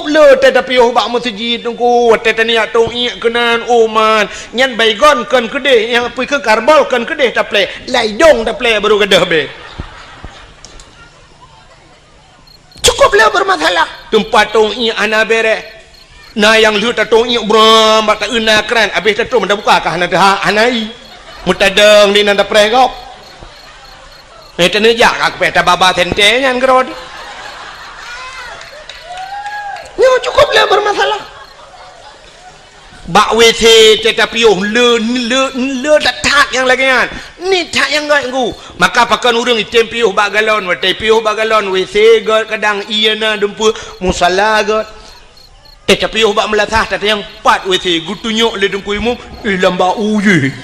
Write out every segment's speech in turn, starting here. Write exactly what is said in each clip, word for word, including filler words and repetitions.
Le teuh tapiôh bak meuseujid Teungku, watèe taniyak tông iék keunan, oh man, nyan Baygon kon keudeh, nyang pih keu Karbol kon keudeh taplè, lam idông taplè barô gadôh bèe. Cukup le bermasalah. Teumpat tông iék hana bèrèh. Na nyang lheueh tatông iék bram bak taeu na kran, abéh tatông tabuka ka hana teuhah, hana ie. Meutadong di nan tapreh gob. Eh, teuneujak ka keupèe tababa sentée nyan keudroe. Nyoe cukup le bermasalah. Bak W C teuh tapiôh le, le, le that nyang lagèe nyan. Ni that nyang gèt Teungku. Maka pakon ureueng item piôh bak galon, watèe piôh bak galon, W C gèt kadang, ie na dumpeue, musala gèt. Teuh tapiôh bak meulasah, tatanyong pat W C, geutunyok lé Teungku Imum, eh, lam bak u jih.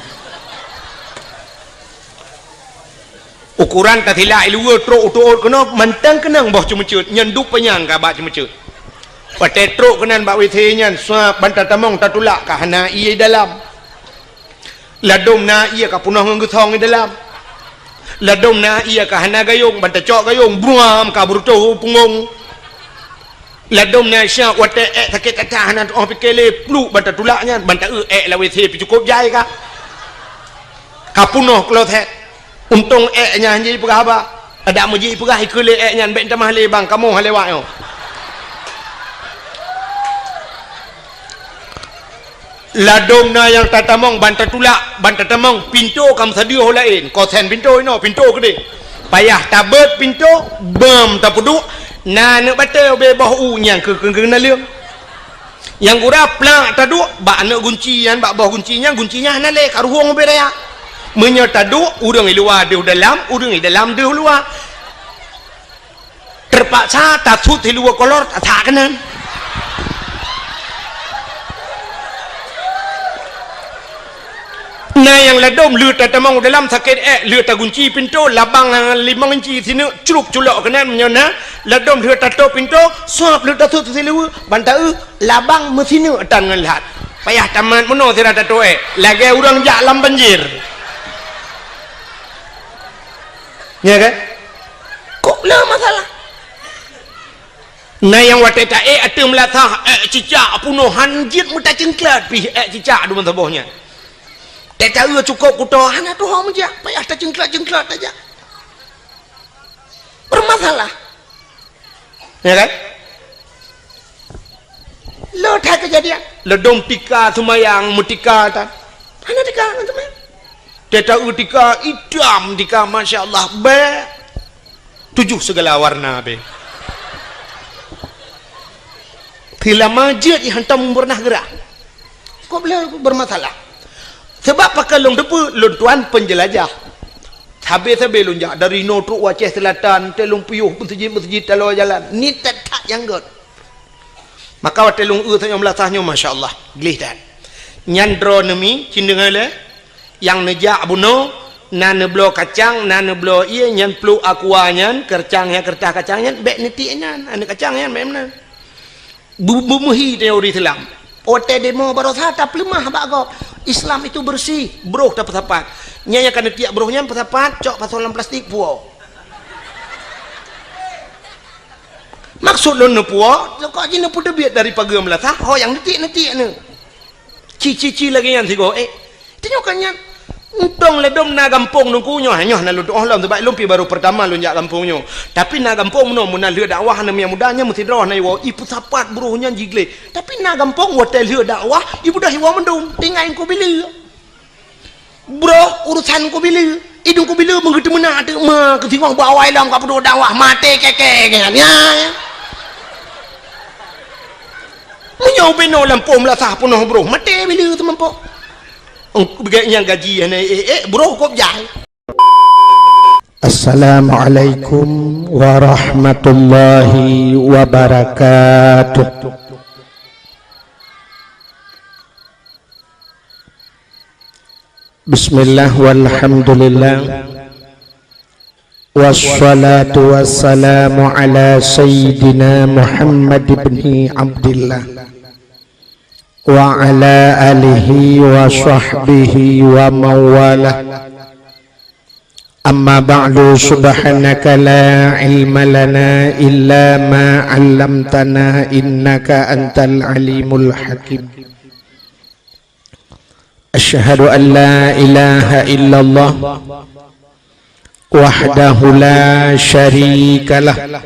Ukoran tasilak i luwa trok u teuôt keunoe, mantong keunong boh ceumeuceuet, nyan duek panyang ka bak ceumeuceuet. Watèe trok keunan bak W C nyan, suap ban tatamong tatulak ka hana ie dalam. Ladôm na ie ka peunoh ngon geusong i dalam. Ladôm na ie ka hana gayông, ban tacok gayông, bruam ka beureutoh u punggông. Ladôm na siat watèe èk sakét that hana tu'oh pike lé, pluek ban tatulak nyan, ban taeu èk lam W C pih cukup jai ka. Ka peunoh kloset. Untông èk nyan han jipeugah haba. Adak meujih peugah ikeue lé èk nyan, bèk tamah lé bang, kamoe han lewat nyoe. Ladôm na nyang tatamong ban tatulak, ban tatamong, pintoe ka meusadeue ho laén, kosen pintoe inoe, pintoe keudeh. Payah tabeuet pintoe, beuem tapeuduek, na aneuk batèe ubé boh u nyang keu, keu, keu naleueng. Nyang gura plak taduek bak aneuk gunci nyan, bak boh gunci nyan, gunci nyan hana lé, ka ruhueng ubé raya. Meunyoe taduek, ureueng i luwa deuh dalam, ureueng i dalam deuh luwa. Teupaksa tasut siluweue kolor, tasak keunan. Na nyang ladôm lheueh tatamong u dalam sakét èk, lheueh tagunci pintoe, labang limong inci sineuk, cruk culok keunan meunyoe na, ladôm lheueh tatôp pintoe, suap lheueh tasut siluweue, ban taeu, labang meusineuk tan ngon lhat. Payah tamat meunoe sira tatôp èk, lagèe ureueng jak lam banjir. Nya kan? Kok le masalah? Na nyang watèe taék ateueh meulasah, ék cicak peunoh, han jeuet meutaceuengklat pih ék cicak deungon saboh nyan. Teuka cukup kuto, hana tuho meujak, payah taceuengklat-ceuengklat tajak. Bermasalah. Ya kan? Lo that kejadian. Ladôm tika seumayang meutika tan. Hana tika ngon seumayang. Teuka tika itam tika, masya Allah, bèk. Tujoh segala warna bèk. Teulama jeuet i hantom beurnah geurah. Kok beulah bermasalah? Sebab pakon lôn teupeu, lôn tuan penjelajah. Sabe-sabe lôn jak, dari noe trok u Aceh Selatan, teuh lôn piôh meuseujid-meuseujid taloe jalan. Ni that-that nyang gèt. Maka watèe lôn eu tanyoe meulasah nyoe, masya Allah, gleh that. Nyan droeneuh mi, cit deungon lé, nyang neujak bunoe, na neubloe kacang, na neubloe ié, nyan pluek aqua nyan, keureutah nyan, keureutah kacang nyan, bèk neutiek nyan, aneuk kacang nyan, bèk meunan. Bu-, bu-, meuhi tanyoe ureueng Islam. Watèe demo baroesa tapeuleumah bak gob. Islam itu bersih, broh tapeusapat. Nyan nyang ka neutiek broh nyan peusapat, cok pasoe lam plastik, puwoe. Maksud lôn neupuwoe, kok jih neupeuteubiet dari pageue meulasah, ho nyang neutiek-neutiek nyoe. Ci-ci-ci lagèe nyan sigoe, eh. Tanyoe ka nyan. Untông ladôm na gampông Teungku nyoe, nyoe hana lôn tu'oh lom, sabab lôn pih baru peurtama lôn jak gampông nyoe. Tapi na gampông meunoe, meunan lheueh dakwah aneuk miet muda nyan meusidroe na iwoe, ipeusapat broh nyan jigleh. Tapi na gampông watèe lheueh dakwah, ibeudôh iwoe mandum, tinggai Teungku Bileu. Broh urusan Teungku Bileu, idong Teungku Bileu meugeuteumeunak teuk ma keusingoh bak awai lom ka peuduek dakwah, maté kèe-kèe nyan. Ya, ya. Meunyoe binoe lampôh meulasah peunoh broh, maté Bileu teumampôk. Engkau beuget nyang gaji hana ék-ék, broh kop jai. Assalamualaikum warahmatullahi wabarakatuh. Bismillah walhamdulillah. Wassalatu wassalamu ala sayyidina Muhammad ibni Abdillah. Wa ala alihi wa sahbihi wa mawalah. Amma ba'du, subhanaka la ilma lana illa ma 'allamtana innaka antal alimul hakim. Asyhadu an la ilaha illallah wahdahu la syarikalah,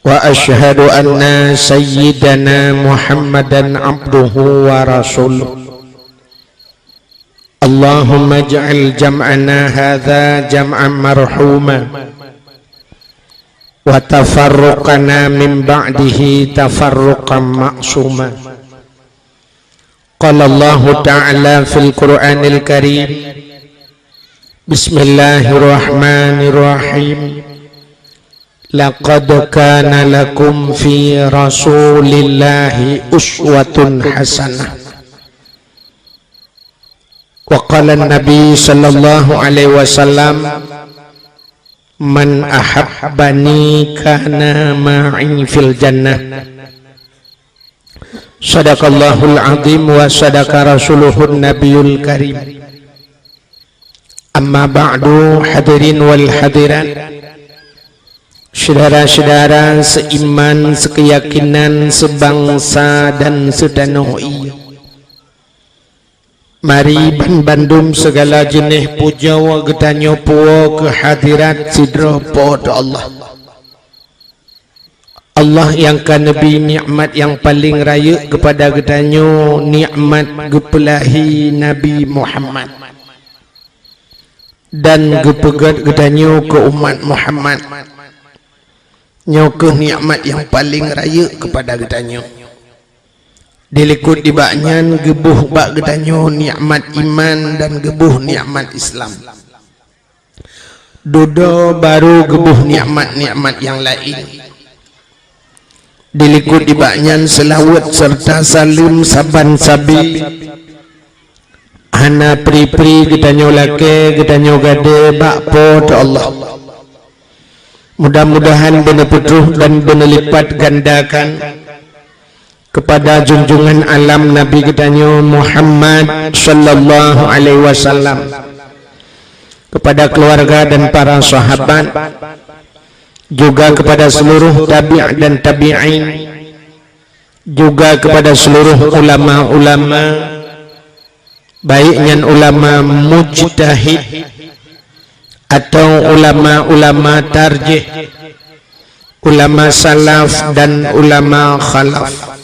wa asyhadu anna sayyidana Muhammadan abduhu wa rasuluh. Allahumma ij'al jam'ana hadza jam'an marhuma, wa tafarruqana min ba'dihi tafarruqan ma'suma. Qala Allahu ta'ala fil Qur'anil Karim, bismillahirrahmanirrahim. Laqad kana lakum fi Rasulillahi uswatun hasanah. Wa qala Nabi sallallahu alaihi wasallam, "Man ahabbani kana ma'i fil jannah." Sadaqallahul azim wa sadaqa rasuluhun nabiyul karim. Amma ba'du, hadirin wal hadirat, syedara-syedara seiman, sekeyakinan, sebangsa dan seutanoh ie. Mari banbandum segala jeuneh pujoe geutanyoe puwoe keu hadirat sidroe Po teu Allah. Allah nyang ka neubri nikmat nyang paleng rayeuk keupada geutanyoe, nikmat geupeulahé Nabi Muhammad, dan geupeugét geutanyoe keu umat Muhammad. Nyoe kheueh nikmat nyang paleng rayeuk keupada geutanyoe. Dilikot nibak nyan geuboh bak geutanyoe nikmat iman dan geuboh nikmat Islam. Dudoe barô geuboh nikmat-nikmat nyang laén. Dilikot nibak nyan seulaweuet seureuta saleuem saban sabe hana pri-pri geutanyoe lakée geutanyoe gadée bak Po teu Allah. Mudah-mudahan beuneupeutroh dan beuneuleupat gandakan keupada junjungan alam Nabi geutanyoe Muhammad sallallahu alaihi wasallam, keupada keuluwarga dan para sahabat, juga keupada seuluruh tabi' dan tabi'in, juga keupada seuluruh ulama-ulama, baik nyan ulama mujtahid atawa ulama-ulama tarjih, ulama salaf dan ulama khalaf,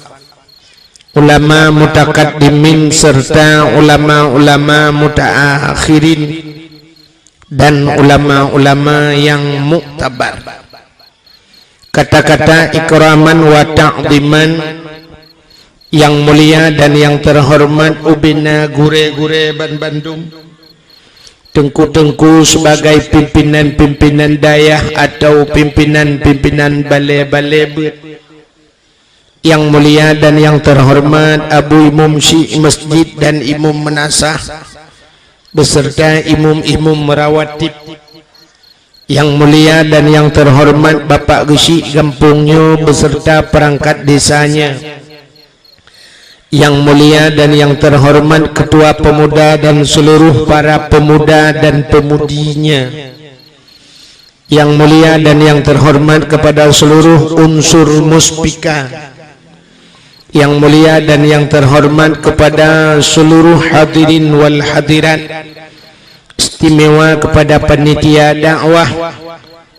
ulama mutakaddimin seureuta ulama-ulama mutaakhirin dan ulama-ulama nyang muktabar. Kata-kata ikraman wa ta'dhiman, nyang mulia dan nyang teuhoreumat ubena gurée-gurée banbandum, teungku-teungku sebagai pimpinan-pimpinan dayah atawa pimpinan-pimpinan balée-balée beuet, nyang mulia dan nyang teuhoreumat Abu Imum Syik Masjid dan Imum Meunasah, beserta imum-imum rawatib, nyang mulia dan nyang teuhoreumat Bapak Geuchik gampông nyoe beserta peurangkat desanya, nyang mulia dan nyang teuhoreumat Ketua Pemuda dan seuluruh para pemuda dan pemudinya, nyang mulia dan nyang teuhoreumat keupada seuluruh unsur Muspika, nyang mulia dan nyang teuhoreumat keupada seuluruh hadirin wal hadirat, istimewa keupada panitia dakwah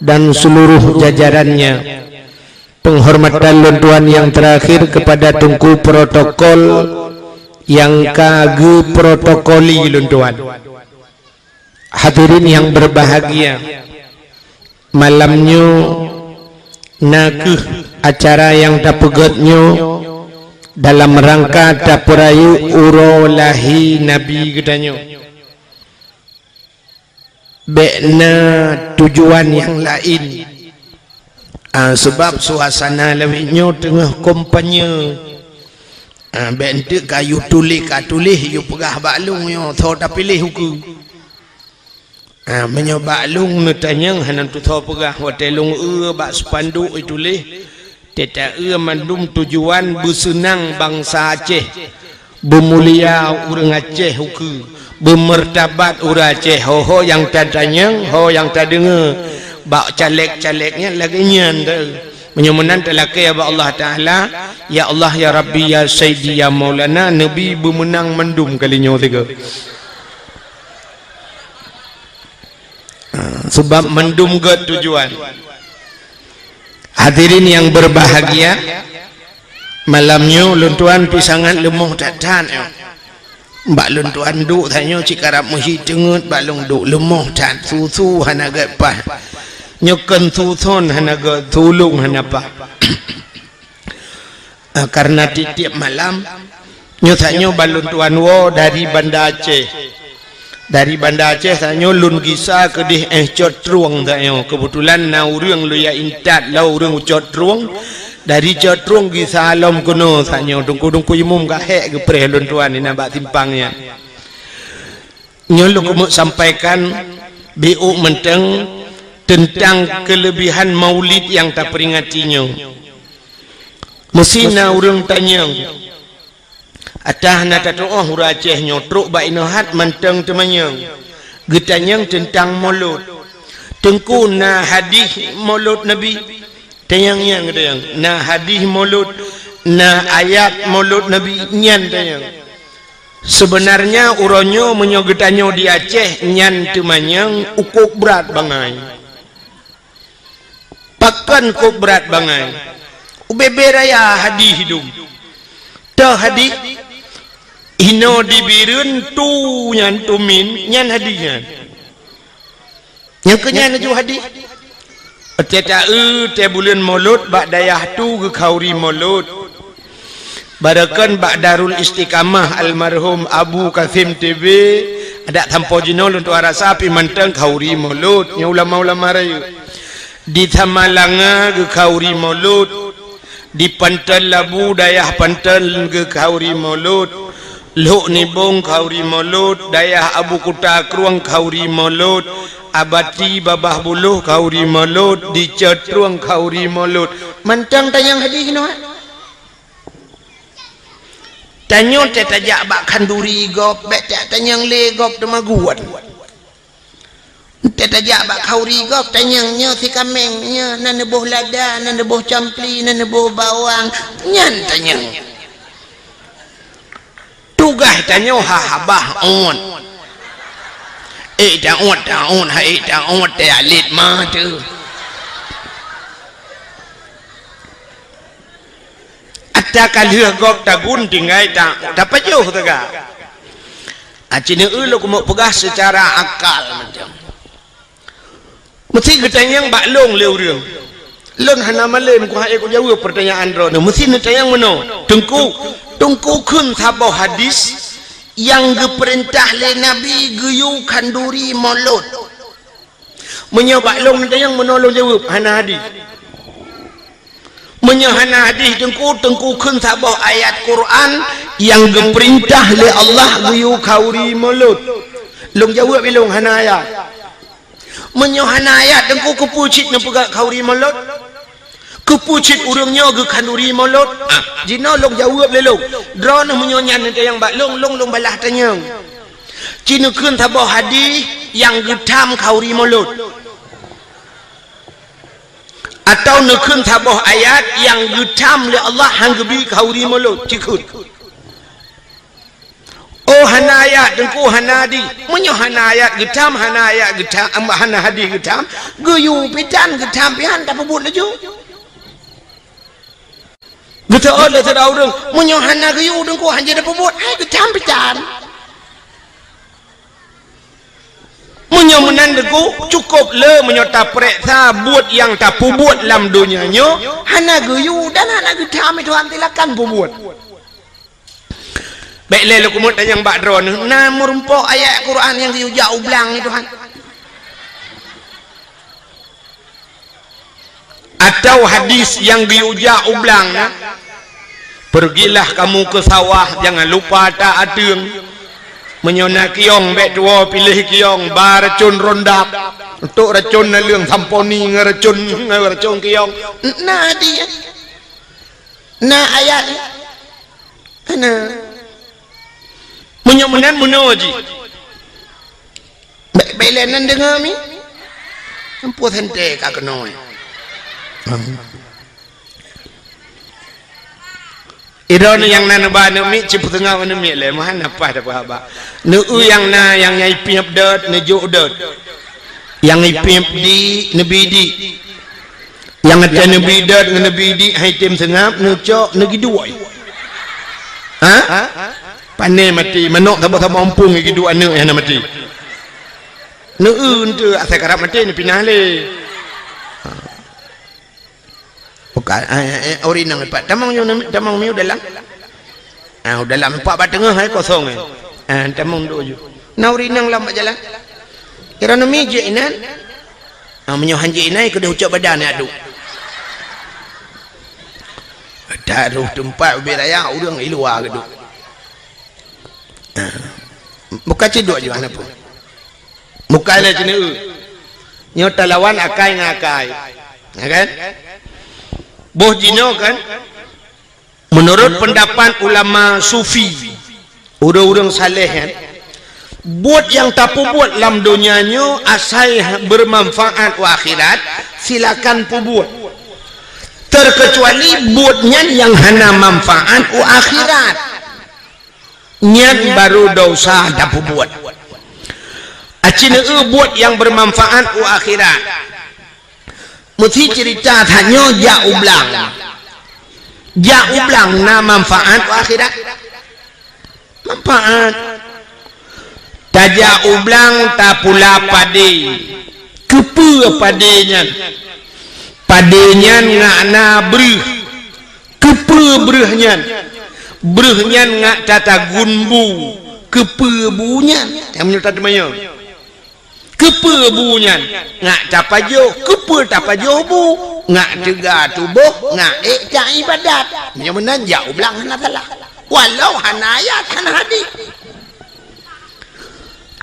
dan seuluruh jajarannya. Peunghormatan lôn tuan nyang teurakhir keupada teungku protokol nyang ka geuprotokoli lôn tuan. Hadirin nyang beurbahagia, malam nyoe na kheueh acara nyang tapeugét nyoe dalam rangka tapeurayeuk uroe lahé Nabi geutanyoe. Bék na tujuan nyang laén. Ah, seubab suasana lawét nyoe teungoh kampanye. Ah, bék enteuk ka yue tuléh, ka tuléh yue peugah bak lôn nyoe, tho tapiléh ukeue. Ah, meunyoe bak lôn neutanyong hana tutho peugah watée lôn eu bak spanduk ituléh, teuta eu mandum tujuan beuseunang bansa Aceh. Beumulia ureuëng Aceh ukeue, beumeurtabat ureuëng Aceh, ho-ho nyang tatanyong, ho nyang tadeungoe bak caleg-caleg nyan lagée nyan teuh. Meunyoe meunan talakée bak Allah Taala, "Ya Allah, ya Rabbi, ya Sayyidi, ya Maulana," neubi beumeunang mandum kali nyoe sigoe. Sebab mandum gét tujuan. Hadirin yang berbahagia, malam nyoe lôn tuan pih sangat leumoh that-that nyoe. Bak lôn tuan duek that nyoe cit karab meuhi teungeut bak lôn duek leumoh that, su-su hana gét paih. Nyoe kon su-son hana gét, sulong hana paih. Ah, karena tiep-tiep malam, nyoe saat nyoe ban lôn tuan woe dari Banda Aceh. Dari Banda Aceh saat nyoe lôn gisa keudeh éh Cot Trueng saat nyoe. Keubeutulan na ureuëng lôn jak intat lom ureuëng Cot Trueng. Dari Cot Trueng gisa lom keunoe saat nyoe. Teungku-teungku imum ka hék geupreh lôn tuan inan bak simpang nyan. Nyoe lôn keumeuk sampaikan biôk mantong teuntang keuleubihan Maulid nyang taperingati nyoe. Meusi na ureuëng tanyong, atawa na tatuoh ureuëng Aceh nyoe trok bak inoe hat mantong teumanyong. Geutanyong teuntang Molot. Teungku, na hadih Molot Nabi? Tanyong nyan geutanyong. Na hadih Molot, na ayat Molot Nabi nyan tanyong. Seubeunarnya uroe nyoe meunyoe geutanyoe di Aceh nyan teumanyong ukôb brat bangai. Pakon kôb brat bangai? Ubé-bé raya hadih dum. Toh hadih? Inoe di Bireuen tu nyan tumin nyan hadih nyan. Nyang keu nyan laju hadih. Tée taeu tée buleuen Molot bak dayah tu geukhauri Molot. Barokon bak Darul Istiqamah almarhum Abu Kasim T B, adak sampoe jinoe lôn tuan rasa pih mantong khauri Molot nyoe ulama-ulama rayeuk. Di Samalanga geukhauri Molot. Di Panton Labu, dayah Panton geukhauri Molot. Lhok Nibong khauri Molot, dayah Abu Kuta Krueng khauri Molot, Abati Babah Buloh khauri Molot, di Cot Trueng khauri Molot. Mantong tanyong hadih nyoe. Tanyoe tée tajak bak khanduri gob, bék tajak tanyong lé gob teuma guwan. Tée tajak bak khauri gob tanyong nyoe si kaméng nyoe na neuboh lada, na neuboh campli, na neuboh bawang, nyan tanyong. Tugaih tanyoe ha habah ôt. Eh, taôt, taôt, hai taôt, teualet ma teuh. Ata ka lheueh gob tagun tinggai ta-, tapajoh teuga. Aci neueu lôn keumeuk peugah seucara akal macam. Meusti geutanyong bak lôn lé ureuëng. Lôn hana malém kuhai kujaweueb peurtanyaan droeneueh. Meusti neutanyong meunoe, Teungku, Teungku kheun saboh hadis nyang geupeurintah lé Nabi geuyue khanduri Molot. Meunyoe bak lôn neutanyong meunoe lôn jaweueb, hana hadis. Meunyoe hana hadis Teungku, Teungku kheun saboh ayat Quran nyang geupeurintah lé Allah geuyue khauri Molot. Lôn jaweueb ilôn hana ayat. Meunyoe hana ayat Teungku, keupeue cit neupeugah khauri Molot? Keupeue cit ureuëng nyoe geukhanduri Molot? Ah, jinoe lôn jaweueb lé lôn. Droeneueh meunyoe nyan neutanyong bak lôn, lôn, lôn balah tanyong. Ci neukheun saboh hadis nyang geutham khauri Molot. Atawa neukheun saboh ayat nyang geutham lé Allah han geubi khauri Molot, ci kheun. Oh, hana ayat Teungku, hana hadis. Meunyoe hana ayat geutham, hana ayat geutham, hana hadis geutham, geuyue pih tan geutham pih han tapeubuet laju. Geuteuôt lé sidroe ureuëng, meunyoe hana geuyue Teungku han jeuet tapeubuet, hai geutham pih tan. Meunyoe meunan Teungku, cukôp le meunyoe tapareksa buet nyang tapeubuet lam donya nyoe, hana geuyue dan hana geutham, Tuhan silakan peubuet. Bék lé lôn keumeuk tanyong bak droeneueh, na meurumpok ayat Quran nyang geuyue jak u blang, Tuhan? Atau hadis nyang geuyue jak u blang na, "Pergilah kamu ke sawah, jangan lupa tak ateueng. Meunyoe na kiyong, bék tuwoe piléh kiyong, ba racon rondap, tok racon naleueng samponi ngon racon, ngon racon kiyong." Na hadis, na ayat. Hana. Meunan meunoe jih. Bèk, bèk lé nan deungö mi. Ampoh seuntée ka keunoe. Idong nyang na neuba aneuk miet, cit peuteungoh aneuk miet lé, meuhan apa dah haba. Neu-eu nyang na, nyang, nyang ipiep dot, neujok dot. Nyang ipiep di, neubi di. Nyang ata neubi dot ngon neubi di, hai tem seungab, neucok, neugiduek. Ha? Pané maté, manok saboh-saboh ompung giduek aneuk nyang na maté. Neu-eu enteuk, asai karab maté, neupinah lé. Ha. Bukan, eh, eh, eh, ureueng inong ipat. Tamong nyoe, tamong mi u dalam. Ah, u dalam ipat bak teungoh, hai kosong, eh. Ah, tamong dok ju. Na ureueng inong lam bak jalan. Kira nami jeuet inan. Ah, meunyoe han jeuet inan, keudeh ucok badan ya duk. Taroh teumpat ubé raya, ureueng i luwa keuduk. Ah. Bukan ciduk ju, hana pun. Bukan lé ciduk. Nyoe talawan akai ngon akai. Ya kan? Boh jinoe kan? Menurut pendapat ulama sufi, ureueng-ureueng saleh kan, buet nyang tapeubuet lam donya nyoe asai bermanfaat u akhirat, silakan peubuet. Terkecuali buet nyan nyang hana manfaat u akhirat. Nyan baru desya tapeubuet. Aci neu-eu buet nyang bermanfaat u akhirat. Meusi cerita tanyoe jak u blang. Jak u blang na manfaat u akhirat? Manfaat. Tajak u blang tapula padé. Keupeue padé nyan? Padé nyan ngak na breuh. Keupeue breuh nyan? Breuh nyan ngak tatagun bu. Keupeue bu nyan? Nyang meunyoe tateumanyong. Keupeue bu nyan? Ngak tapajoh. Keupeue tapajoh bu? Ngak teuga tuboh, ngak ék taibadat. Meunyoe meunan jak u blang hana salah. Walau hana ayat, hana hadih.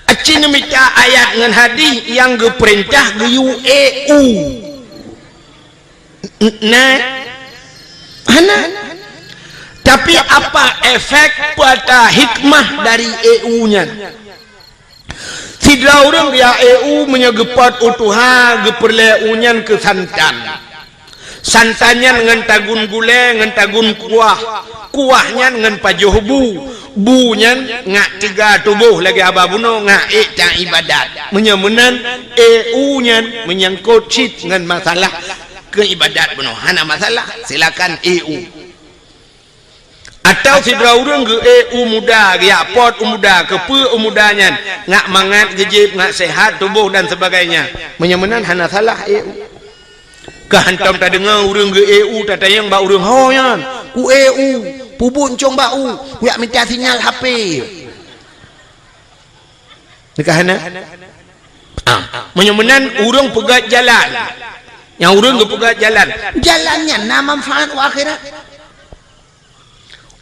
Aci neumita ayat ngon hadih nyang geupeurintah geuyue ék u. N-, na? Hana. Tapi apa efek, peue ata hikmah dari ék u nyan? Sidroe ureueng geujak ék u meunyoe geupot u tuha, geupeureulée u nyan keu santan. Santan nyan ngon tagun gulée, ngon tagun kuah. Kuah nyan ngon pajoh bu. Bu nyan ngak teuga tuboh lagée haba bunoe, ngak ék taibadat. Meunyoe meunan, ék u nyan meunyangkot cit ngon masalah keu ibadat bunoe. Hana masalah, silakan ék u. Atawa sidroe ureueng geu-ék u muda, geujak pot u muda, keupeue u muda nyan ngak mangat, geujieb, ngak sehat tuboh dan sebagainya. Meunyoe meunan hana salah ék u. Ka hantom tadeungoe ureueng geu-ék u tatanyong bak ureueng, "Ho nyan, ku ék u, peubuet cong bak u, kujak mita sinyal H P." Nyan ka hana? Ah, meunyoe meunan ureueng peugöt jalan. Nyang ureueng geupeugöt jalan. Jalan nyan na manfaat u akhirat.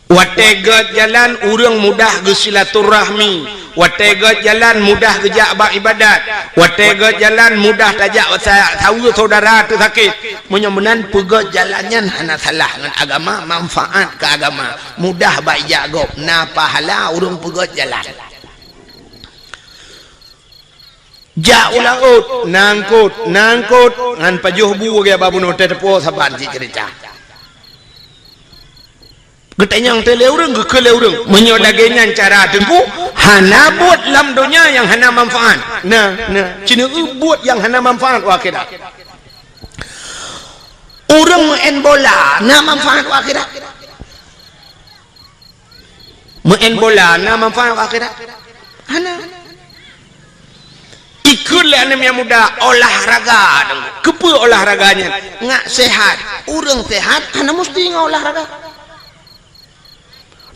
Watée göt jalan, ureueng mudah geusilaturahmi. Watée göt jalan, mudah geujak bak ibadat. Watée göt jalan, mudah tajak sa-, saweue syedara teusakét. Meunyoe meunan peugöt jalan nyan hana salah ngon agama, manfaat keu agama. Mudah bak ijak gob, na pahala ureueng peugöt jalan. Jak u laôt, na eungkôt, na eungkôt, ngon pajoh bu lagée haba bunoe teuh teupeue saban cit ceurita. Geutanyong teuh lé ureueng, geukheun lé ureueng, "Meunyoe lagée nyan cara Teungku, hana buet lam donya nyang hana manfaat." Na, na, ci neu-eu buet nyang hana manfaat u akhirat. Ureueng meu'en bola, na manfaat u akhirat? Meu'en bola na manfaat u akhirat? Hana. Ikheun lé aneuk nyang muda, olahraga. Keupeue olahraga nyan? Ngak sehat. Ureueng sehat hana musti ngon olahraga.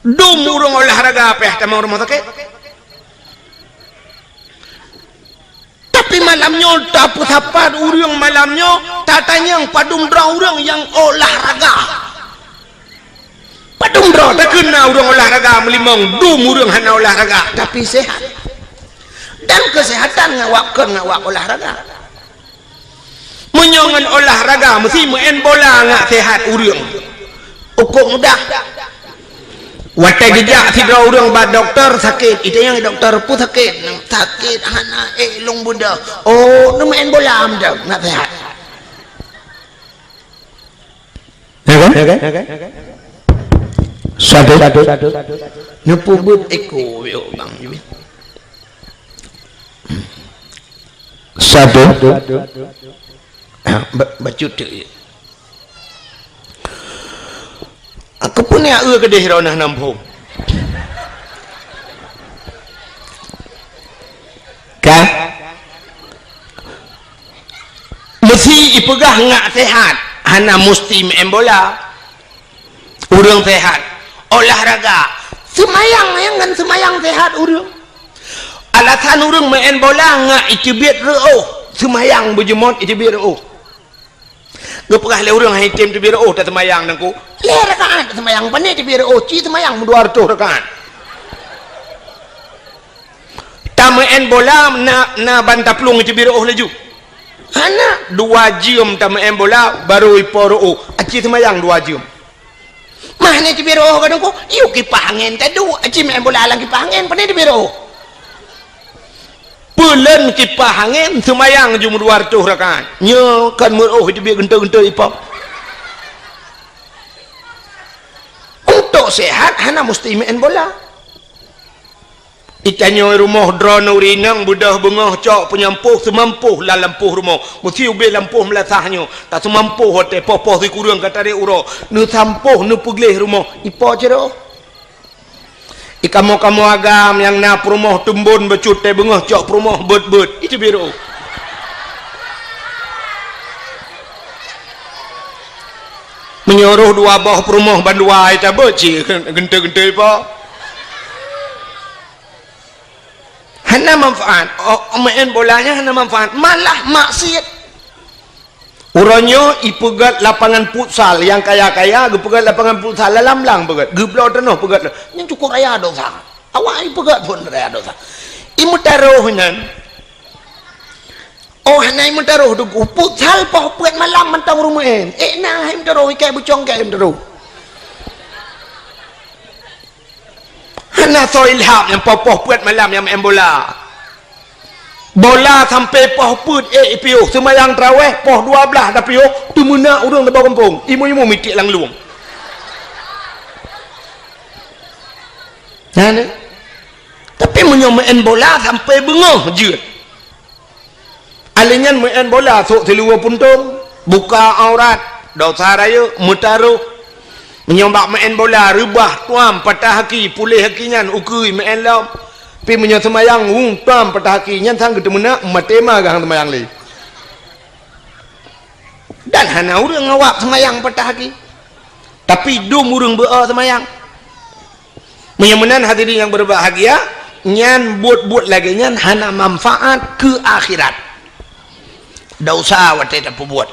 Dum ureueng olahraga payah tamong rumoh sakét. Tapi malam nyoe tapeusapat ureueng, malam nyoe tatanyong padum droe ureueng nyang olahraga. Padum droe takheun na ureueng olahraga meulimong, dum ureueng hana olahraga tapi sehat. Dan kesehatan ngawak kon ngawak olahraga. Meunyoe ngon olahraga meusti meu'en bola ngak sehat ureueng. Ukok mudah. Watèe geujak sidroe ureueng bak dokto sakét, itanyong dokto, "Peue sakét?" "Sakét hana ék lôn beudôh." "Oh, neumeu'en bola mantong, na seuhat." Ya kan? Ya kan? Satu. Neupeubuet iko, yo, bang. Satu. Ba-, bacut tu. Aku pun ya, eu, keudeh ronah nampung. Ka? Meusi ipeugah ngak sehat, hana musti meu'en bola. Ureueng sehat, olahraga, seumayang, nyang ngon seumayang sehat ureueng. Alasan ureueng meu'en bola ngak iteubiet reu'oh, seumayang beujeuet iteubiet reu'oh. Geupeugah lé ureueng, "Hai tem teubiet reu'oh taseumayang nangku." "Lhèe rakaat taseumayang, pane teubiet reu'oh, ci seumayang meudua reutôh rakaat." Tameu'en bola na, na ban taplueng teubiet reu'oh laju. Hana, dua jeuem tameu'en bola, barô ipo reu'oh. Aci seumayang dua jeuem. Mah nyan teubiet reu'oh ka teungku, yue kipah angén taduek, aci meu'en bola lam kipah angén, pane teubiet reu'oh. Peulen kipah angén, seumayang jeuem dua reutôh rakaat. Nyoe kan meureu'oh teubiet geuntôi-geuntôi ipo. Untuk sehat hana musti meu'en bola. Itanyoe rumoh droeneuh ureueng inong beudôh beungoh cok peunyampôh seumampoh lam lampôh rumoh. Meusi ubé lampôh meulasah nyoe, taseumampoh watèe poh-poh sikureueng ka tarek uroe. Neusampôh neupeugleh rumoh, ipo cit reu'oh. Ikamoe-kamoe agam nyang na peurumoh teumbon bacut teuh beungoh cok peurumoh beuet-beuet, iteubiet reu'oh. Meunyoe rôh dua boh peurumoh bandua ita beuet cit geuntôi-geuntôi po. Hana manfaat. Oh, meu'en bola nyan hana manfaat, malah maksiet. Uroe nyoe ipeugèt lapangan futsal, nyang kaya-kaya geupeugèt lapangan futsal lam blang peugèt, geubloe tanoh peugèt. Nyan cukôp raya dosa. Awak ipeugèt phon raya dosa. Imeutarôh nyan. Oh, hana imeutarôh teungku. Futsal poh peuet malam mantong ureueng meu'en. Ék na hai imeutarôh, ikai bucong kai imeutarôh. Hana soe ilham nyang poh-poh peuet malam nyang meu'en bola. Bola sampoe poh peuet ék ipiôh, seumayang tarawèh poh dua blaih tapiôh, teumeunak ureueng di bak gampông, imeum-imeum mitiek lam lueng. Nyan, eh. Tapi meunyoe meu'en bola sampoe beungoh jeuet. Alèh nyan meu'en bola sôk siluweue puntông, buka aurat, dosa rayeuk, meutarôh. Meunyoe bak meu'en bola reubah, tuam patah aki, puléh aki nyan ukeue meu'en lom. Pi meunyoe seumayang, wung, tuam patah aki, nyan sang geuteumeunak, maté ma geuh seumayang lé. Dan hana ureueng awak seumayang patah aki. Tapi dum ureueng beu-o seumayang. Meunyoe meunan hadirin nyang berbahagia, nyan buet-buet lagèe nyan hana manfaat keu akhirat. Dosa watèe tapeubuet.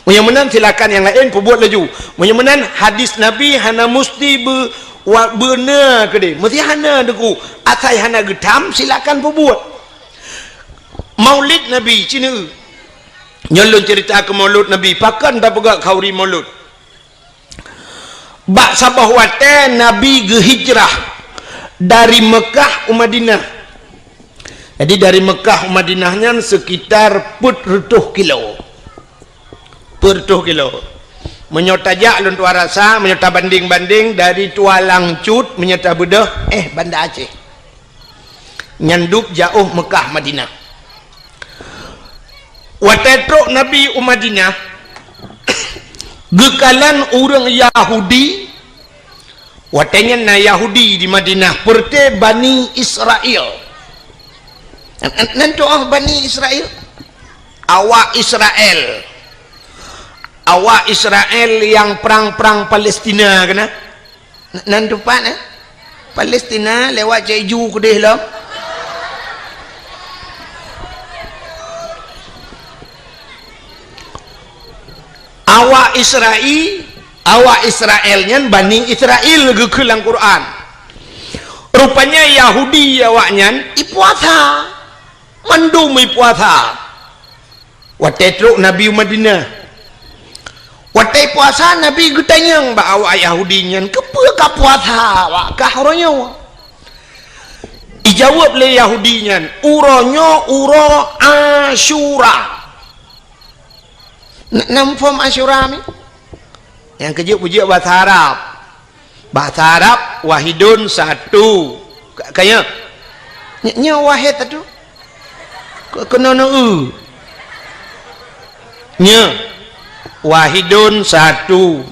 Meunyoe meunan silakan nyang laén peubuet laju. Meunyoe meunan hadis Nabi hana musti be-, wa-, beuna keudeh. Meusti hana deungon asai hana geutam silakan peubuet. Maulid Nabi cina. Nyoe lôn cerita keu maulud Nabi, pakon tapeugah khauri maulud. Bak saboh watèe Nabi geuhijrah dari Meukah u Madinah. Jadi, dari Meukah u Madinah nyan sekitar peuet reutôh kilo. Peuet reutôh kilo. Meunyoe tajak lôn tuan rasa, meunyoe tabandeng-bandeng dari Tualang Cut, meunyoe tabeudôh, eh, Banda Aceh. Nyan dub jiôh Meukah Madinah. Watèe trôk Nabi u Madinah, geukalon ureueng Yahudi, watèe nyan na Yahudi di Madinah, peureuté Bani Israel. Nan, nan, nan tu'oh Bani Israel? Awak Israel. Awak Israel nyang prang-prang Palestina keunan? Nan teumpat, eh? Palestina lewat Cek Ju keudeh lom. Awak Israel, awak Israel nyan Bani Israel geukheun lam Quran. Rupanya Yahudi awak nyan ipuasa. Mandum ipuasa. Watèe trôk Nabi u Madinah. Watée puasa Nabi geutanyong bak awak Yahudi nyan, "Keupeue ka puasa awak kah uroe nyoe?" Ijaweueb lé Yahudi nyan, "Uroe nyoe uroe Asyura." Na, na muphom Asyura mi? Nyang keujeuet peujeuet bahasa Arab. Bahasa Arab, wahidun satu. Ka, ka nyo? Nyo, nyo wahid satu. Ke, keunoe neu-eu. Nyo. Wahidun satu.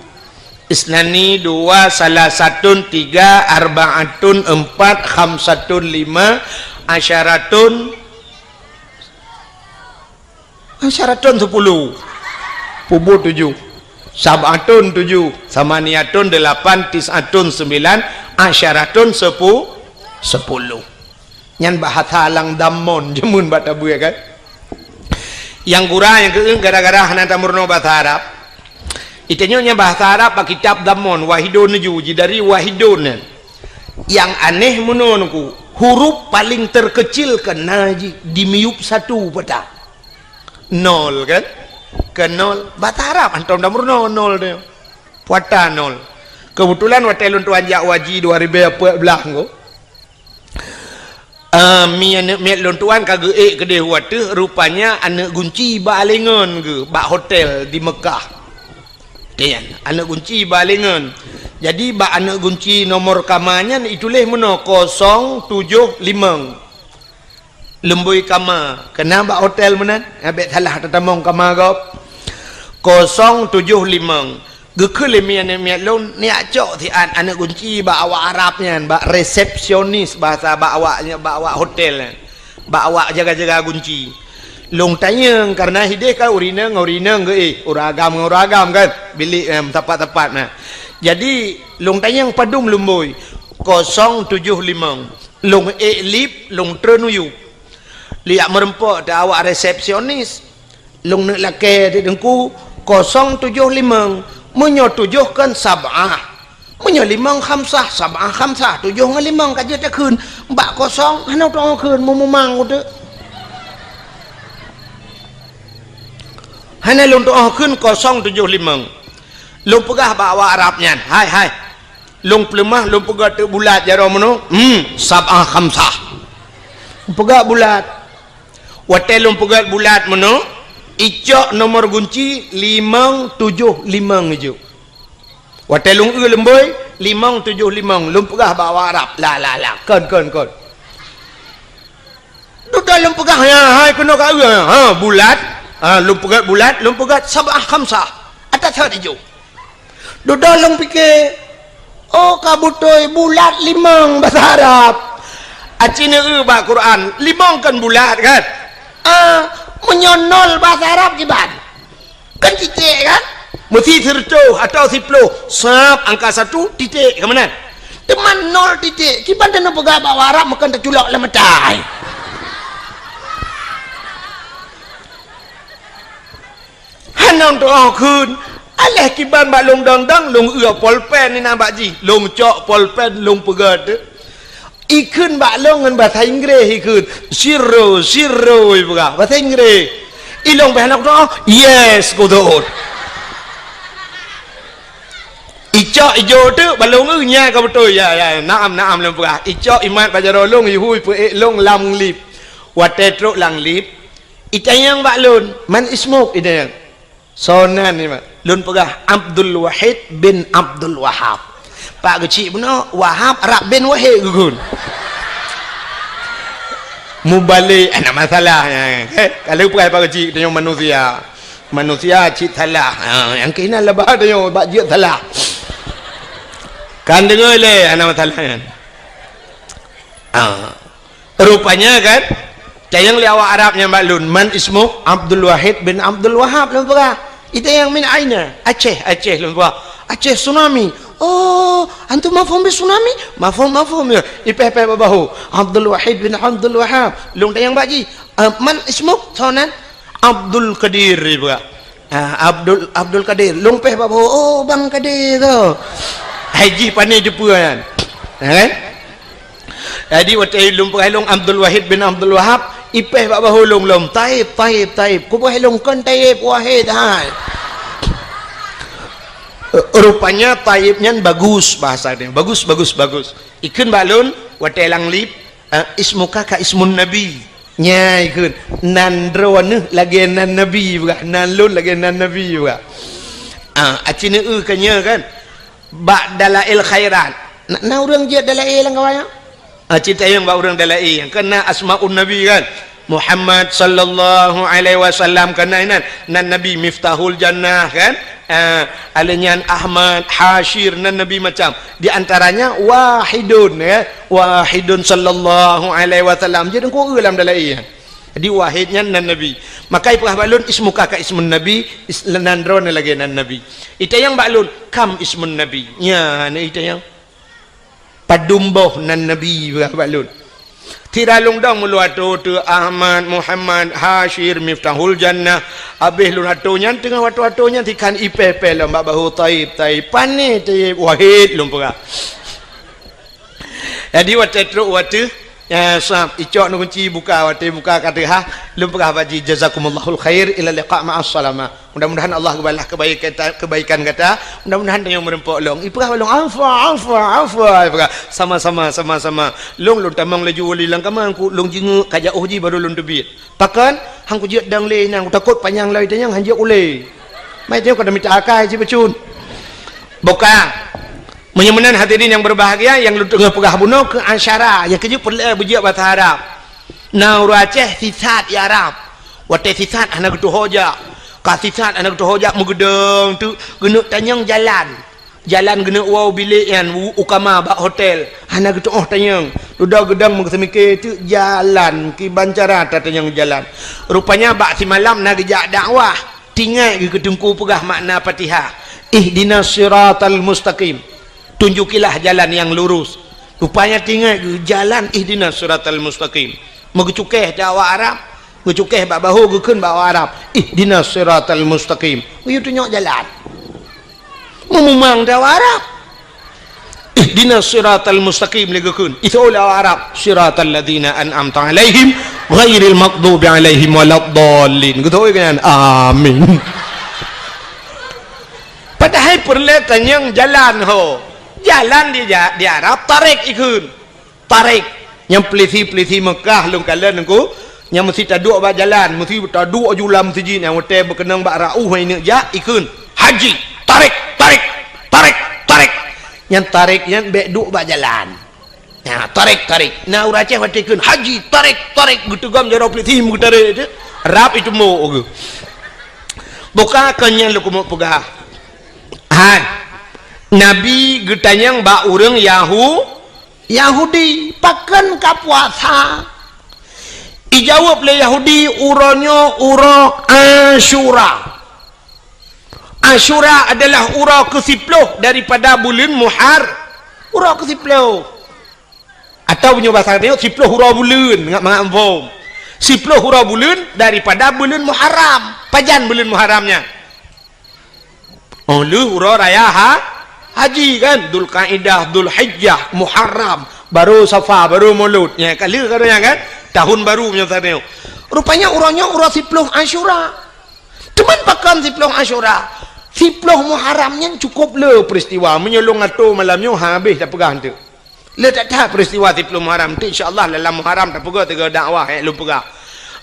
Isnani dua, salasatun tiga, arbaatun empat, khamsatun lima, asyaratun Asyaratun sepuluh. Pubu tujuh. Sab'atun tujuh. Samaniatun delapan. Tis'atun sembilan. Asyaratun sepu-, sepuluh. Nyan bahasa lam dhammon jameun bak tabeue kan. Nyang gura nyang keu gara-gara hana tameurunoe bahasa Arab. Itanyoe nyan bahasa Arab bak kitab dhammon, wahidun tujuh, jidari wahidun. Nyang aneh meunoe nungku, huruf paling terkecil keunan jih dimiyueb satu peue ta. Nol kan? Keu nol, bahasa Arab hantom tameurunoe nol tu. Peue ta nol. Keubeutulan watée lôn tuan jak haji dua ribée empat belas nyoe. Ah, mi aneuëk miet lôn tuan ka geuék keudeh u ateueh, rupanya aneuëk gunci bak alengon geuh bak hotel di Mekah. Nyan, aneuëk gunci bak alengon. Jadi bak aneuëk gunci nomor kama nyan ituléh meunoe kosong tujoh limong. Leumbôi kama, keunan bak hotel meunan, bék salah tatamong kama gob. Kosong tujoh limong. Geukheun lé mi aneuëk miet lôn, neujak cok siat aneuëk gunci bak awak Arab nyan, bak resepsionis bahasa bak awak, bak awak hotel nyan. Bak awak jaga-jaga gunci. Lôn tanyong, kareuna hideh kan ureuëng inong ngon ureuëng inong geuéh, ureuëng agam ngon ureuëng agam kan, bilék, eh, meusapat-sapat na. Jadi, lôn tanyong padum leumbôi, kosong tujoh limong. Lôn ék lip, lôn treun u yup. Lijak meureumpok teuh awak resepsionis. Lôn neuk lakée teungku, kosong tujoh limong. Meunyoe tujoh kan sab'ah. Meunyoe limong khamsah, sab'ah khamsah. Tujoh ngon limong ka jeuet takheun. Bak kosong, hana tuoh kheun, meumumang uteuk. Hana lôn tuoh kheun kosong tujoh limong. Lôn peugah bak awak Arab nyan, "Hai, hai. Lôn peuleumah, lôn peugah teuk bulat jaroe meunoe. Hmm, sab'ah khamsah." Peugah bulat. Watée lôn peugét bulat meunoe, icok nomor gunci limong tujoh limong ijok. Watée lôn eu leumbôi, limong tujoh limong, lôn peugah bak awak Arab, "La, la, la, kon, kon, kon." Dudoe lôn peugah, "Ya, hai keunoe ka eu, ha, bulat." Ha, lôn peugét bulat, lôn peugét sab'ah khamsah. Atas that ijok. Dudoe lôn pike, "Oh, ka beutôi bulat limong basa Arab." Aci neueu bak Quran, limong kan bulat kan? Ah, meunyoe nol basa Arab kiban? Kan titik kan? Meusi sireutôh atawa siploh, sab angka satu, titik, ka meunan. Teuma nol titik, kiban tanoh peugah bak Arab meukan teuculok lam mata. Hana tuoh kheun. Aléh kiban bak lôn dang-dang, lôn eu polpen inan bak jih. Lôn cok polpen, lôn peugét. Ikheun bak lôn ngon basa Inggréh ikheun. "Zero, zero," ipeugah. Basa Inggréh. Ilôn beh hana kutuoh, "Yes," kutuoh. Icok ijok teuk bak lôn eu nya ka beutôi. "Ya, ya, naam, naam," lôn peugah. Icok imat bak jaroe lôn, ihui peuék lôn lam lip. Watée trok lam lip, itanyong bak lôn, "Man ismuk?" itanyong. "Soe nan?" imat. Lôn peugah, "Abdul Wahid bin Abdul Wahab." Pak geuchik bunoe, Wahab rab bin Wahid geukheun. Mubalek, hana masalah nyan. Eh, ka lheueh peugah Pak geuchik, tanyoe manusia. Manusia cit salah. Ha, nyang keunan leubeh tanyoe bak jeuet salah. Kan deungoe lé, hana masalah nyan. Ha. Rupanya kan, tanyong lé awak Arab nyan bak lôn, "Man ismuk?" "Abdul Wahid bin Abdul Wahab," lôn peugah. Itanyong, "Min aina?" "Aceh, Aceh," lôn peugah. "Aceh tsunami." "Oh, antum mafhum bi tsunami?" "Mafhum, mafhum," ya. Ipéh-péh bak bahô. "Abdul Wahid bin Abdul Wahab." Lôn tanyong bak jih, "Ah, man ismuk?" "Soe nan?" "Abdul Qadir," ipeugah. Ah, Abdul, Abdul Qadir. Lôn péh bak bahô, "Oh, Bang Qadir tu." Hai jih pane teupeue nyan. Ha, kan? Jadi, watée lôn peugah lôn Abdul Wahid bin Abdul Wahab, ipéh bak bahô lôn lom, "Taib, Taib, Taib." Kupeugah lôn, "Kon Taib, Wahid hai." Rupanya Taib nyan bagus bahasa dia. Bagus, bagus, bagus. Ikheun bak lôn, watée lam lift, eh, "Ismuka ka ismun Nabi." Nya ikheun, "Nan droeneuh lagée nan Nabi," peugah. "Nan lôn lagée nan Nabi," peugah. Ah, aci neu-eu ka nyoe kan. Bak Dalail Khairat. Na, na ureuëng jeuet Dalail lam kawan nyan? Ah, cit tayang bak ureuëng Dalail nyang keunan Asmaun Nabi kan. Muhammad sallallahu alaihi wasallam keunan inan. Nan Nabi Miftahul Jannah kan. Ah, aleuh nyan Ahmad, Hasyir, nan Nabi macam. Di antaranya Wahidun ya. Wahidun sallallahu alaihi wasallam. Jadi engkau lam Dalail nyan. Jadi Wahid nyan nan Nabi. Maka ipeugah bak lôn, "Ismuka ka ismun Nabi," is-, nan droeneuh lagée nan Nabi. Itayang bak lôn, "Kam ismun Nabi?" Nya, na itayang. Padum boh nan Nabi peugah bak lôn. Tira lôn dong meulôn atô teu Ahmad, Muhammad, Hasyir, Miftahul Jannah. Habéh lôn atô nyan teungoh watô-watô nyan tikhan ipéh-péh lom bak bahô Taib, Taib. Pané Taib, Wahid lôn peugah. Jadi watée trok watée, ya, sab, icok ngon kunci buka, watée buka ka teuhah, lôn peugah bak jih, "Jazakumullahu khair, ila liqa ma'as salamah." Mudah-mudahan Allah geubalah kebaikan, kebaikan gata. Mudah-mudahan tanyoe meureumpok lom. Ipeugah lom, "Afwa, afwa, afwa." Ipeugah, "Sama-sama, sama-sama." Lôn, lôn tamong laju u lam kama, ku lôn jingeuk ka jiôh jih baru lôn teubiet. Pakon? Hang kujeuet dong lé nyan, kutakot panyang lom itanyong hana jeuet ulée. Mai teuh kada mita akai cit bacut. Buka. Meunyoe meunan hadirin yang berbahagia, nyang lôn teungoh peugah bunoe keu asyara, nyang keujeuet peureulée beujeuet bahasa Arab. Na ureuëng Aceh sisat i Arab. Watée sisat hana geutuho jak. Ka sisat hana geutuho jak meugeudong teuk geuneuk tanyong jalan. Jalan geuneuk woe bilék nyan u, u kama bak hotel. Hana geutu'oh tanyong. Dudoe geudong meuseumiké teuk jalan, kiban cara tatanyong jalan. Rupanya bak simalam na geujak dakwah. Tingat geuh keu teungku peugah makna Fatihah. "Ihdinas siratal mustaqim." Tunjukilah jalan yang lurus. Rupanya tingat geuh jalan ihdinas siratal mustaqim. Meugeucukéh dakwah Arab. Geucukéh bak bahô geukheun bak Arab, "Ihdinas siratal mustaqim." Geuyue tunyok jalan. Meumumang dakwah Arab. "Ihdinas siratal mustaqim," lé geukheun. Iseuôt lé Arab, "Siratal ladzina an'amta 'alaihim ghairil maghdubi 'alaihim waladdallin." Geutôi kan? Amin. Padahai peureulée tanyong jalan ho. Jalan di ja-, di Arab tarik ikheun. Tarik. Nyang peulisi-peulisi Mekah lôn kalon nungku, nyang meusti taduek bak jalan, meusti taduek ju lam meuseujid nyang watée beukeunong bak rauh hai neuk jak, ikheun, "Haji, tarik, tarik, tarik, tarik." Nyang tarik nyan bék duek bak jalan. Nah, tarik, tarik. Nah, ureuëng Aceh watée ikheun, "Haji, tarik, tarik," geuteugom jaroe peulisi meugeutarék teuh. Rab itumbok geuh. Buka kon nyan lôn keumeung peugah. Hai. Nabi geutanyong bak ureuëng Yahu-, Yahudi, "Pakon ka puasa?" Ijaweueb lé Yahudi, "Uroe nyoe uroe Asyura." Asyura adalah uroe keusiploh daripada buleuen Muhar-, uroe keusiploh. Atau meunyoe basa tanyoe, siploh uroe buleuen, ngat mangat muphom. Siploh uroe buleuen daripada buleuen Muharram. Pajan buleuen Muharram nyan? Oh, lheueh uroe raya ha-, haji kan, Dzulkaidah, Dzulhijjah, Muharram, baru Safar, baru Maulud. Nya, ka lheueh ka nyan kan? Tahun baru meunyoe tanyoe. Rupanya uroe nyoe uroe siploh Asyura. Teuma pakon siploh Asyura? Siploh Muharram nyan cukup le peristiwa. Meunyoe lôn atô malam nyoe habéh tapeugah teuk. Le that-that peristiwa siploh Muharram tu, insya Allah dalam Muharram tapeugah tiga dakwah, eh, lôn peugah.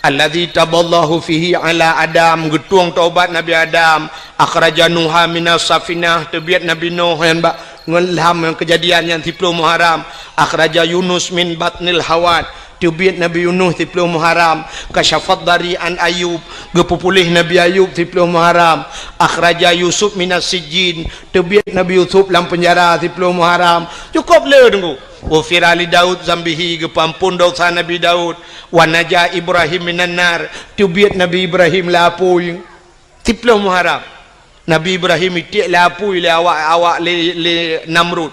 "Allazi taballahu fihi ala Adam," geutueng taubat Nabi Adam, "akhraja Nuha minas safinah," teubiet Nabi Nuh nyan bak ngon ilham ngon keujadian nyan siploh Muharram, "akhraja Yunus min batnil hawat," teubiet Nabi Yunus siploh Muharram, "kasyafad dari an Ayub," geupeupuléh Nabi Ayub siploh Muharram, "akhraja Yusuf minas sijjin," teubiet Nabi Yusuf lam peunjara siploh Muharram. Cukup le teungku. "Ghufira li Daud zambihi," geupeuamphon desya Nabi Daud. "Wa naja Ibrahim minan nar," teubiet Nabi Ibrahim lam apui. Siploh Muharram. Nabi Ibrahim itiek lam apui lé awak, awak lé, lé Namrud.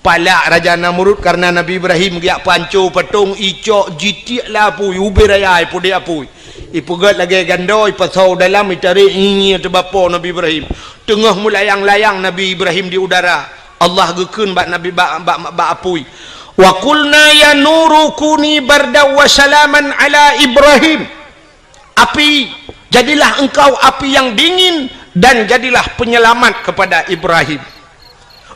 Palak Raja Namrud karena Nabi Ibrahim geujak panco patong, icok jitiek lam apui, ubé raya ipudek apui. Ipeugét lagée gandô, ipasoe dalam, itarek, inyie teubapo Nabi Ibrahim. Teungoh meulayang-layang Nabi Ibrahim di udara, Allah geukheun bak Nabi, bak, bak, bak apui, "Wa qulna ya nuru kuni bardan wa salaman ala Ibrahim." Api, jadilah engkau api yang dingin Dan jadilah penyelamat kepada Ibrahim.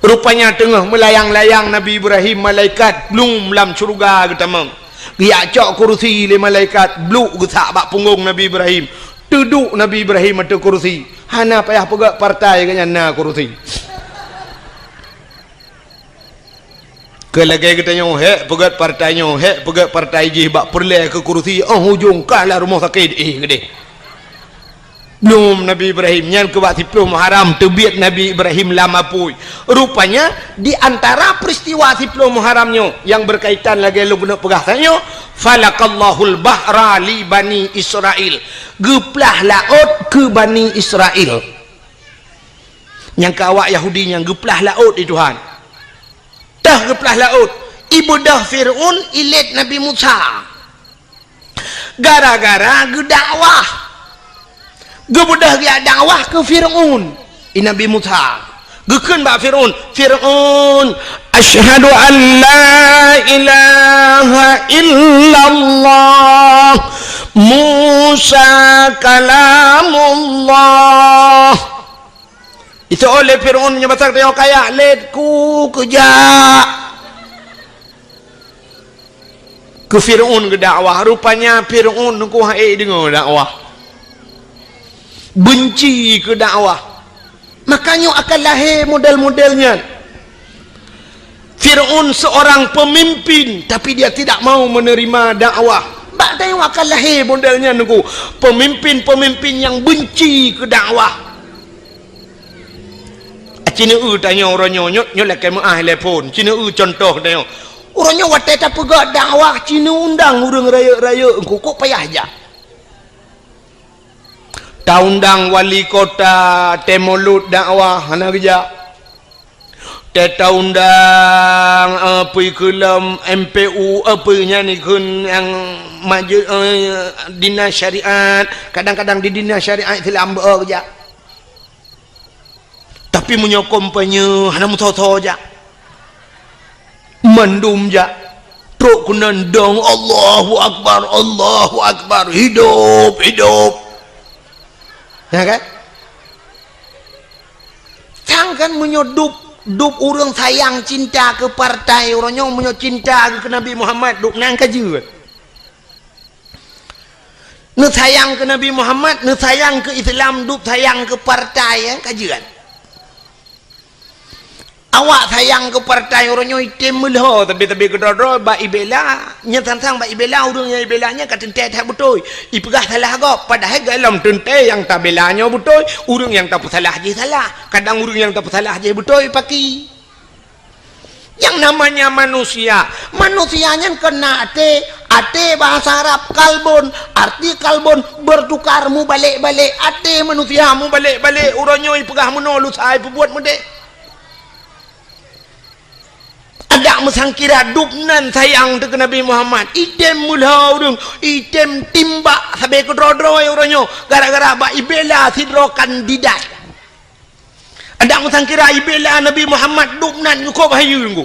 Rupanya teungoh meulayang-layang Nabi Ibrahim, malaikat blum lam syeuruga geutamong. Geujak cok kurusi lé malaikat, bluk geusak bak punggong Nabi Ibrahim. Teuduek Nabi Ibrahim ateueh kurusi. Hana payah peugét partai, gobnyan na kurusi. Keu lagée geutanyoe, hék peugét partai nyoe, hék peugét partai jih bak peureulée keu kurusi, óh ujong ka lam rumoh sakét, éh, geudeh. Blum Nabi Ibrahim, nyan keu bak siploh Muharram teubiet Nabi Ibrahim lam apui. Rupanya, di antara peristiwa siploh Muharram nyoe nyang berkaitan lagée lôn keuneuk peugah tanyoe, "Falakallahul bahra li Bani Israil." Geuplah laôt keu Bani Israil. Nyang keu awak Yahudi nyan geuplah laôt di Tuhan. Teuh geuplah laôt, ibeudôh Fir'aun ilét Nabi Musa. Gara-gara geudakwah. Geubeudôh geujak dakwah keu Fir'aun, i Nabi Musa. Geukheun bak Fir'aun, "Fir'aun, asyhadu an la ilaha illallah, Musa kalamullah." Iseuôt lé Fir'aun meunyoe basa geutanyoe kaya, "Lét ku keujak." Keu Fir'aun geudakwah, rupanya Fir'aun teungku han ék deungoe dakwah. Beunci keu dakwah. Makanya akan lahé model-model nyan. Fir'aun seorang pemimpin, tapi dia tidak mau menerima dakwah. Bak tanyoe akan lahé model nyan teungku. Pemimpin-pemimpin nyang beunci keu dakwah. Ci neueu tanyoe uroe nyoe, nyoe, nyoe lakée meuáh lé phon. Ci neueu cuntoh tanyoe. Uroe nyoe watée tapeugah dakwah, ci neuundang ureuëng rayeuk-rayeuk, engko kok payah jak. Taundang wali kota, tée mulod dakwah, hana geujak. Tée taundang, eh, peue keu lom M P U, eh, peue nyan ikheun nyang maju, eh, dinas syariat, kadang-kadang di dinas syariat Islam beu geujak. Tapi meunyoe kampanye hana meusoe-soe jak. Mandum jak. Trok keunan dong, "Allahu Akbar, Allahu Akbar, hidup, hidup." Ya kan? Sang kan meunyoe dub, dub ureuëng sayang cinta keu partai, uroe nyoe meunyoe cinta keu Nabi Muhammad, dub nan ka jeuet. Neusayang keu Nabi Muhammad, neusayang keu Islam, dub sayang keu partai, eh, ka jeuet. Awak sayang keu partai uroe nyoe item meulhô, tapi-tapi keudroe-droe bak ibela, nyan sang-sang bak ibela, ureuëng nyang ibela nyan ka teuntée that beutôi. Ipeugah salah gob, padahai golom teuntée nyang tabela nyoe beutôi, ureuëng nyang tapeusalah jih salah. Kadang ureuëng nyang tapeusalah jih beutôi, paki. Yang namanya manusia, manusia nyan kon na até, até bahasa Arab kalbun, arti kalbun bertukar, mubalek-balek, até manusia mubalek-balek, uroe nyoe ipeugah meunoe, lusa ipeubuet meudeh. Adak meusangkira dub nan sayang teuh keu Nabi Muhammad, item meulhô ureuëng, item timbak sabe keudroe-droe uroe nyoe, gara-gara bak ibela sidroe kandidat. Adak meusangkira ibela Nabi Muhammad dub nan cukôp hayeue teungku.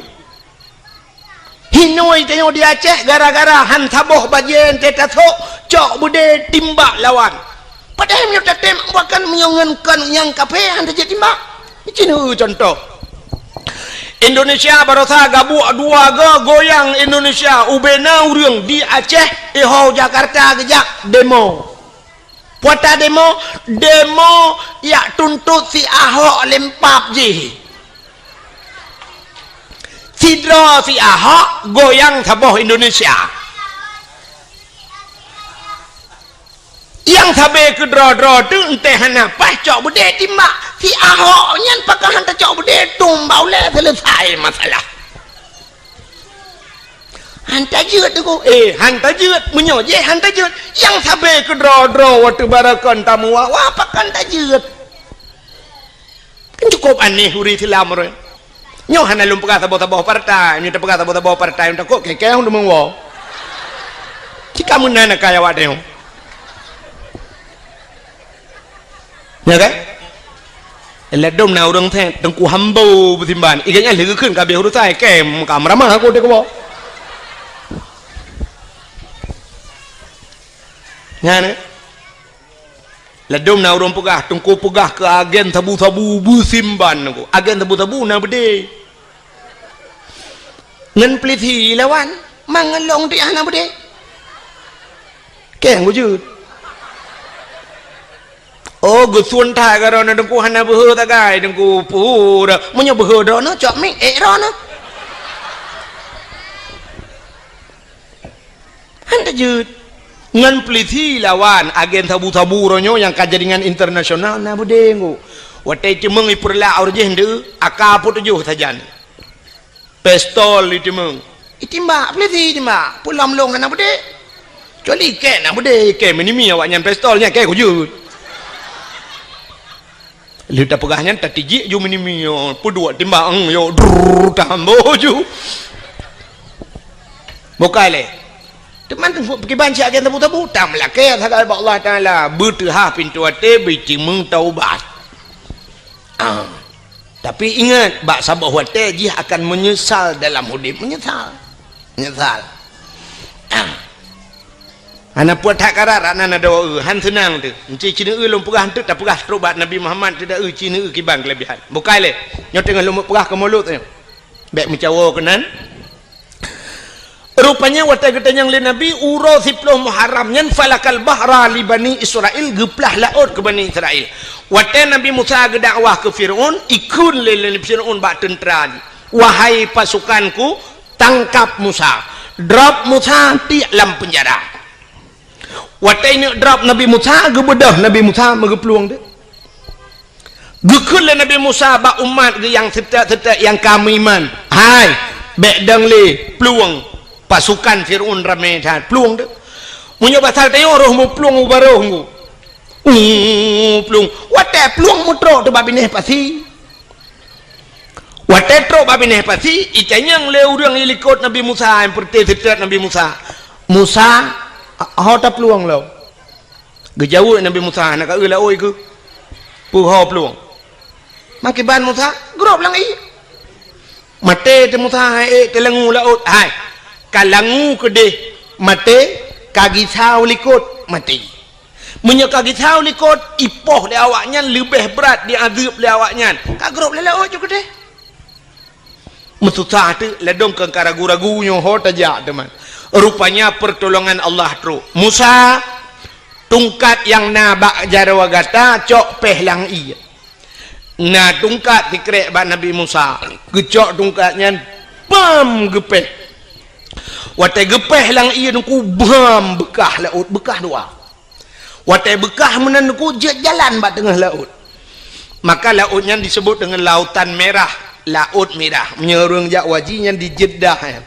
Hinoe tanyoe di Aceh gara-gara han saboh bajée teuh tasok, cok beudé timbak lawan. Padahai meunyoe tatem bahkan meunyoe ngon kon nyang kafé han tajeuet timbak. Ci neueu cuntoh. Indonesia barosa gabuek dua go goyang Indonesia, ubena ureuëng di Aceh, iho Jakarta geujak demo. Peue ta demo, demo jak tuntot si Ahok lempap jih. Sidroe si Ahok goyang saboh Indonesia. Nyang sabe keudroe-droe teuh enteuk hana paih cok beudé timbak. Si Ahok nyan pakon han tacok beudé, tumbak ulée, seuleusai masalah. Han tajeuet teungku. Eh, han tajeuet. Meunyoe jih han tajeuet, nyang sabe keudroe-droe watée barakon tamuwa, wah, pakon tajeuet. Kan cukôp aneh ureuëng Islam ureuëng. Nyoe hana lôn peugah saboh-saboh partai, nyoe tapeugah saboh-saboh partai, takot keu-keu ureuëng meuwoe. Cit ka meunan akai awak tanyoe. Ya kan? Ladom na ureuëng thét, Teungku Hambo beusimban. Iga nyan lheueh geukheun ka habéh urusan, kém ka meuramah aku di keubo. Nyan, eh? Ladôm na ureuëng peugah, Teungku peugah keu agen sabu-sabu beusimban Teungku. Agen sabu-sabu na beudé. Ngon peulisi lawan, mangat lôn tiah na beudé. Keng gujeuet. Oh, geusuon that karoe na Teungku hana beuhe sagai Teungku pura. Meunyoe beuhe droeneuh cok mic ék droeneuh. Han teujeuet. Ngon peulisi lawan agen sabu-sabu uroenyoe nyang ka jaringan internasional na beudé Teungku. Watée teumeung ipeurlak ureuëng jih ndeu, aka peutujoh sajan. Pistol iteumeung. Itimbak, peulisi itimbak. Peulom lôn hana beudé. Kecuali ikée na beudé, ikée meunimi awaknyan pistol nyan, ikée kujeuet. Lheueh tapeugah nyan, tatijik ju meunimi, oh, peuduek timbak, eng, yo, drrrr, tambo ju. Bukai lé. Teuma kiban siat agen sabu-sabu, tameulakée sagai bak Allah Taala, beuteuhah pintoe até, beutimeung taubat. Ah. Tapi ingat, bak saboh watée jih akan meunyeusal dalam udeb, meunyeusal. Meunyeusal. Ah. Hana puat that karat, rak nan adoe, han seunang teuh. Enci cineue lôn peugah enteuk tapeugah trok bak Nabi Muhammad teuh da eu cineue kiban keulebihan. Bukai lé, nyoe teungoh lôn peugah keu mulod nyoe. Bék meucawo keunan. Rupanya watée geutanyong lé Nabi uroe siploh Muharram nyan falakal bahra li Bani Israel geuplah laôt keu Bani Israel. Watée Nabi Musa geudakwah keu Firaun, ikheun lé, lé Firaun bak teuntra jih, "Wahai pasukanku, tangkap Musa. Drop Musa tiek lam peunjara." Watée ineuk drop Nabi Musa, geubeudôh Nabi Musa meugeuplueng teuh. Geukheun lé Nabi Musa bak umat geuh nyang seutôt-seutôt nyang ka meuiman, "Hai, bék dong lé plueng pasukan Firaun ramé that, plueng teuh. Meunyoe basa tanyoe roh meuplueng u barôh Teungku." Uh, plueng. Watée plueng meutrok teuh bak binéh pasi. Watée trok bak binéh pasi, itanyong lé ureuëng ilikot Nabi Musa, nyang peureuté seutôt Nabi Musa, "Musa, ho taplueng lom?" Geujaweueb Nabi Musa, "Hana ka eu laôt keuh, peue ho plueng?" Makiban Musa, "Grob lam ié." Maté teuh Musa, hai ék teulangu laôt, hai, ka langu keudeh maté, ka gisau likot maté. Meunyoe ka gisau likot, ipoh lé awaknyan leubeh brat diazeueb lé awaknyan, ka grob lé laôt ju keudeh. Meususah teuk ladôm keu ka ragu-ragu nyoe ho tajak teuma. Rupanya peurtolongan Allah trok. Musa, tungkat nyang na bak jaroe gata cok péh lam ié. Na tungkat sikrek bak Nabi Musa, geucok tungkat nyan, bam geupéh. Watée geupéh lam ié Teungku, bam beukah laôt, beukah dua. Watée beukah meunan Teungku jeuet jalan bak teungoh laôt. Maka laôt nyan disebut deungon Lautan Merah, Laôt Mirah. Meunyoe ureuëng jak haji nyan di Jeddah nyan.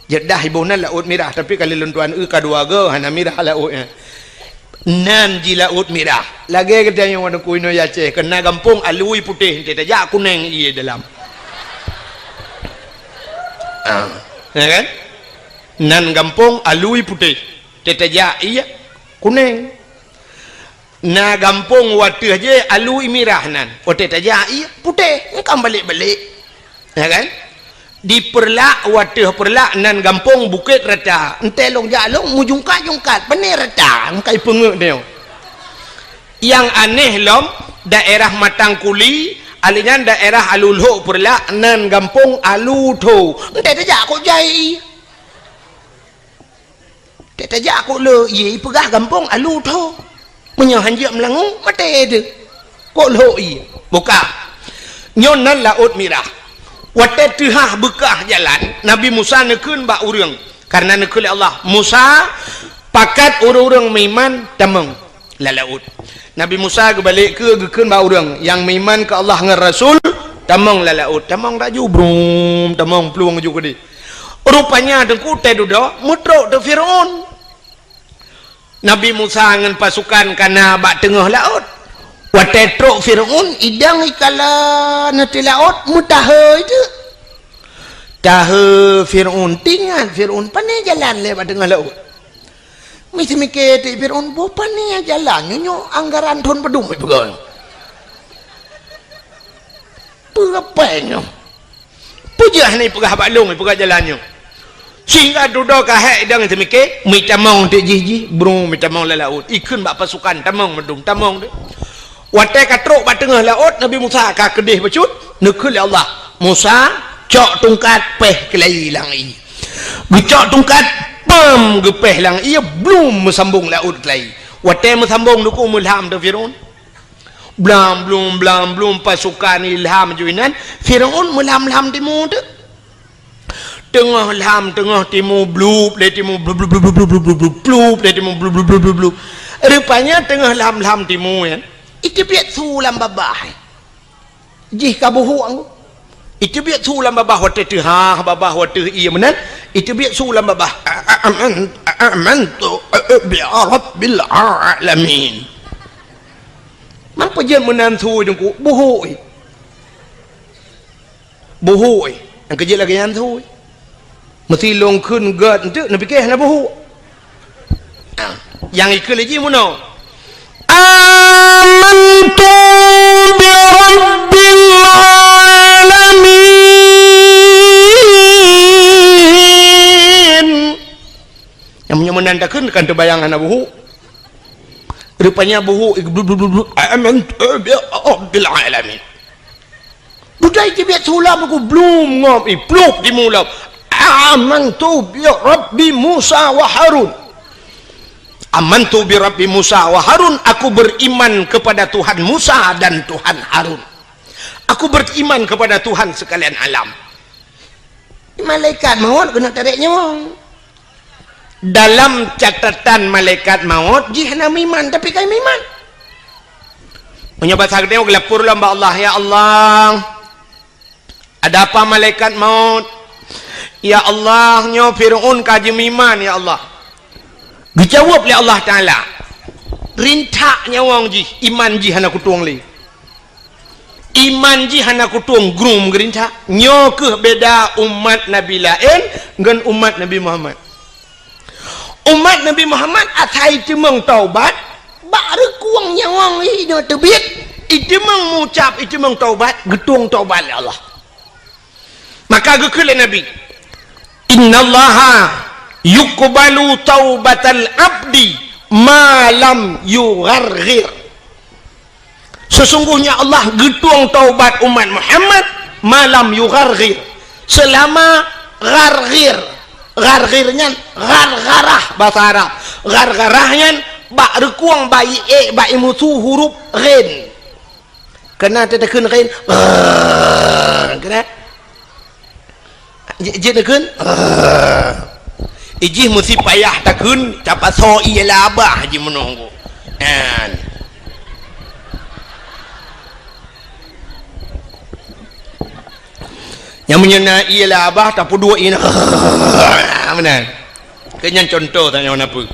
Jeddah iboh nan Laôt Mirah, tapi ka lheueh lôn tuan eu ka dua goe hana mirah laôt nyan. Nan jih Laôt Mirah. Lagée geutanyoe Teungku inoe Aceh, keu na gampông alui putéh, enteuk tajak kunéng ié dalam. Ah, ya kan? Nan gampông alui putéh, enteuk tajak ié kunéng. Na gampông wateuh jih alui mirah nan, watée tajak ié putéh, nyan ka balek-balek. Ya kan? Di Peureulak, wateuh Peureulak nan gampông Bukét Rata. Enteuk lôn jak lôn meujungkat-jungkat, pane rata, ka ipeungeut nyoe. Nyang aneh lom, daerah Matang Kuli, alèh nyan daerah Alue Lhok Peureulak nan gampông Alue Tho. Enteuk tajak kok jai ié. Tajak kok lhok ié, ipeugah gampông Alue Tho. Meunyoe hanjeuet meulangue, maté teuh. Kok lhok ié? Buka. Nyoe nan Laôt Mirah. Watée teuhah beukah jalan, Nabi Musa neukheun bak ureuëng. Karena neukheun lé Allah, "Musa, pakat ureuëng-ureuëng meuiman tamong lam laôt." Nabi Musa geubalek keu geukheun bak ureuëng nyang meuiman keu Allah ngon Rasul, "Tamong lam laôt." Tamong laju, brum, tamong plueng ju keudeh. Rupanya Teungku teududoe meutrok teuh Firaun. Nabi Musa ngon pasukan ka na bak teungoh laôt. Watée trok Firaun, idong ikala na teuh laôt, meutahe teuh. Tahe Firaun, teuingat Firaun, pane jalan lé bak teungoh laôt. Meusimike teuh Firaun, boh pane jalan nyoe, nyoe anggaran thon padum ipeugah. Peue apai nyoe? Peue jeuet hana ipeugah bak lôn, ipeugah jalan nyoe? Sehingga dudoe ka hék idong teumike, meutamong teuk jih-jih, bru meutamong lam laôt. Ikheun bak pasukan, tamong meudum, tamong teuk. Watée ka trok bak teungoh laôt, Nabi Musa ka keudeh bacut, neukheun lé Allah, "Musa, cok tungkat, péh keulayi lam ie." Geucok tungkat, pam, geupéh lam ie, blum, meusambong laôt keulayi. Watée meusambong, neukheun meulham teuk Firaun. Blam, blum, blam, blum, pasukan ilham ju inan, Firaun meulham-lham timu teuk. Teungoh lham, teungoh timu, blup lé timu, blup, blup, blup. Rupanya teungoh lham-lham timu nyan, iteubiet su lam babah. Jih ka buhuk. Iteubiet su lam babah watée teuhah, babah watée ié meunan, iteubiet su lam babah. A-, a-, aman-, a-, amantu, a-, a-, bi rabbil alamin. Mampu jeuet meunan su teungku, buhuk. Buhuk, eh. Nyang keujeuet lagée nyan su. Meusi lôn kheun gét enteuk, neupiké hana buhuk. Ah, nyang ikeu lé jih meunoe. Amantu bi rabbil alamin. Nyang meunyoe meunan takheun kan teubayang hana buhuk. Rupanya buhuk, blub, blub, blub, blub. Amantu bi rabbil alamin. Dudoe iteubiet su lam, ku blum ngop, i plup timu lam. Amantu bi rabbi Musa wa Harun. Amantu bi rabbi Musa wa Harun, aku beriman kepada Tuhan Musa dan Tuhan Harun. Aku beriman kepada Tuhan sekalian alam. Malaikat maut keuneuk tarek nyawöng. Dalam catatan malaikat maut, jih hana meuiman, tapi ka meuiman. Meunyoe basa geutanyoe geulapor lom bak Allah, "Ya Allah, ada apa malaikat maut? Ya Allah, nyoe Firaun ka jimeuiman, ya Allah." Geujaweueb lé Allah Taala, "Rintak nyawöng jih, iman jih hana kutueng lé." Iman jih hana kutueng, grum geurintak. Nyoe kheueh beda umat nabi laén ngon umat Nabi Muhammad. Umat Nabi Muhammad asai iteumeung taubat, bak reukueng nyawöng inoe teubiet, iteumeung mucab, iteumeung taubat, geutueng taubat lé Allah. Maka geukheun lé Nabi, "Innallaha yuqbalu taubatal abdi ma lam yugharghir." Sesungguhnya Allah geutueng taubat umat Muhammad ma lam yugharghir, seulama gharghir. Gharghir nyan ghargharah basa Arab. Ghargharah nyan bak reukueng, bak ié, bak imusu huruf ghin. Keunan teuteukheun ghin, ghrrr, keunan. Jeuet, jeuet takheun, ghrrr. Ijih meusti payah takheun, tapasoe ié lam babah jih meunoe. Nyan. Nyang meunyoe na ié lam babah, tapeuduek ié na, ghrrr, meunan. Keu nyan contoh tanyoe na peue.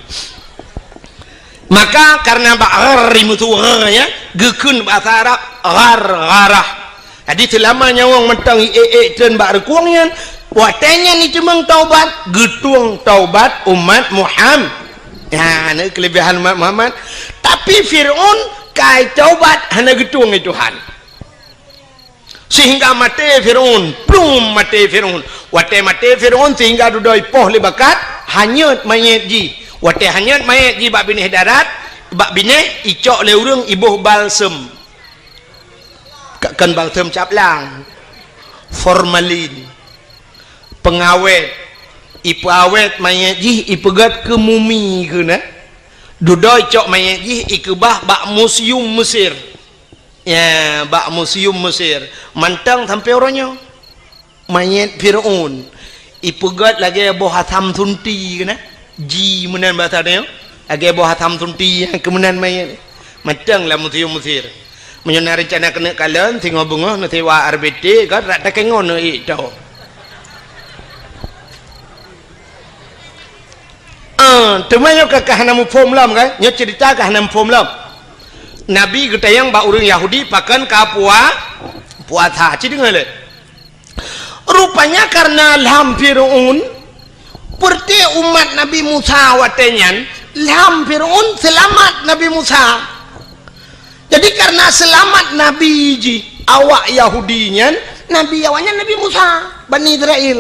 Maka karena bak ghrrr imusu ghrrr, ya, geukheun basa Arab ghargharah. Jadi seulama nyawöng mantong ié-ié treun bak reukueng nyan, watée nyan iteumeung taubat, geutueng taubat umat Muham-, ya, na keulebihan umat Muhammad. Tapi Firaun ka taubat hana geutueng lé Tuhan. Sehingga maté Firaun, plum maté Firaun. Watée maté Firaun sehingga dudoe ipoh lé bakat, hanyot manyét jih. Watée hanyot manyét jih bak binéh darat, bak binéh icok lé ureuëng iboh balsem. Ka-, kon balsem caplang. Formalin. Pengawét. Ipeuawét manyét jih, ipeugét keu mumi keunan. Dudoe icok manyét jih ikeubah bak museum Mesir. Ya, bak museum Mesir. Mantong sampoe uroe nyoe. Manyét Firaun. Ipeugét lagée boh asam sunti keunan. Ji meunan basa nyoe. Lagée boh asam sunti nyang keu meunan manyét. Mantong lam museum Mesir. Meunyoe na reuncana keuneuk kalon, singoh beungoh neusewa R B T, kan rak takée ngon neuék tho. Ah, teuma nyoe ka, ka hana muphom lom, kan? Nyoe cerita ka hana muphom lom. Nabi geutanyong bak ureuëng Yahudi pakon ka pua-, puasa. Ci deungoe lé. Rupanya karena lham Firaun, peureuté umat Nabi Musa watée nyan, lham Firaun seulamat Nabi Musa. Jadi karena seulamat Nabi jih awak Yahudi nyan, Nabi awaknyan Nabi Musa, Bani Israel.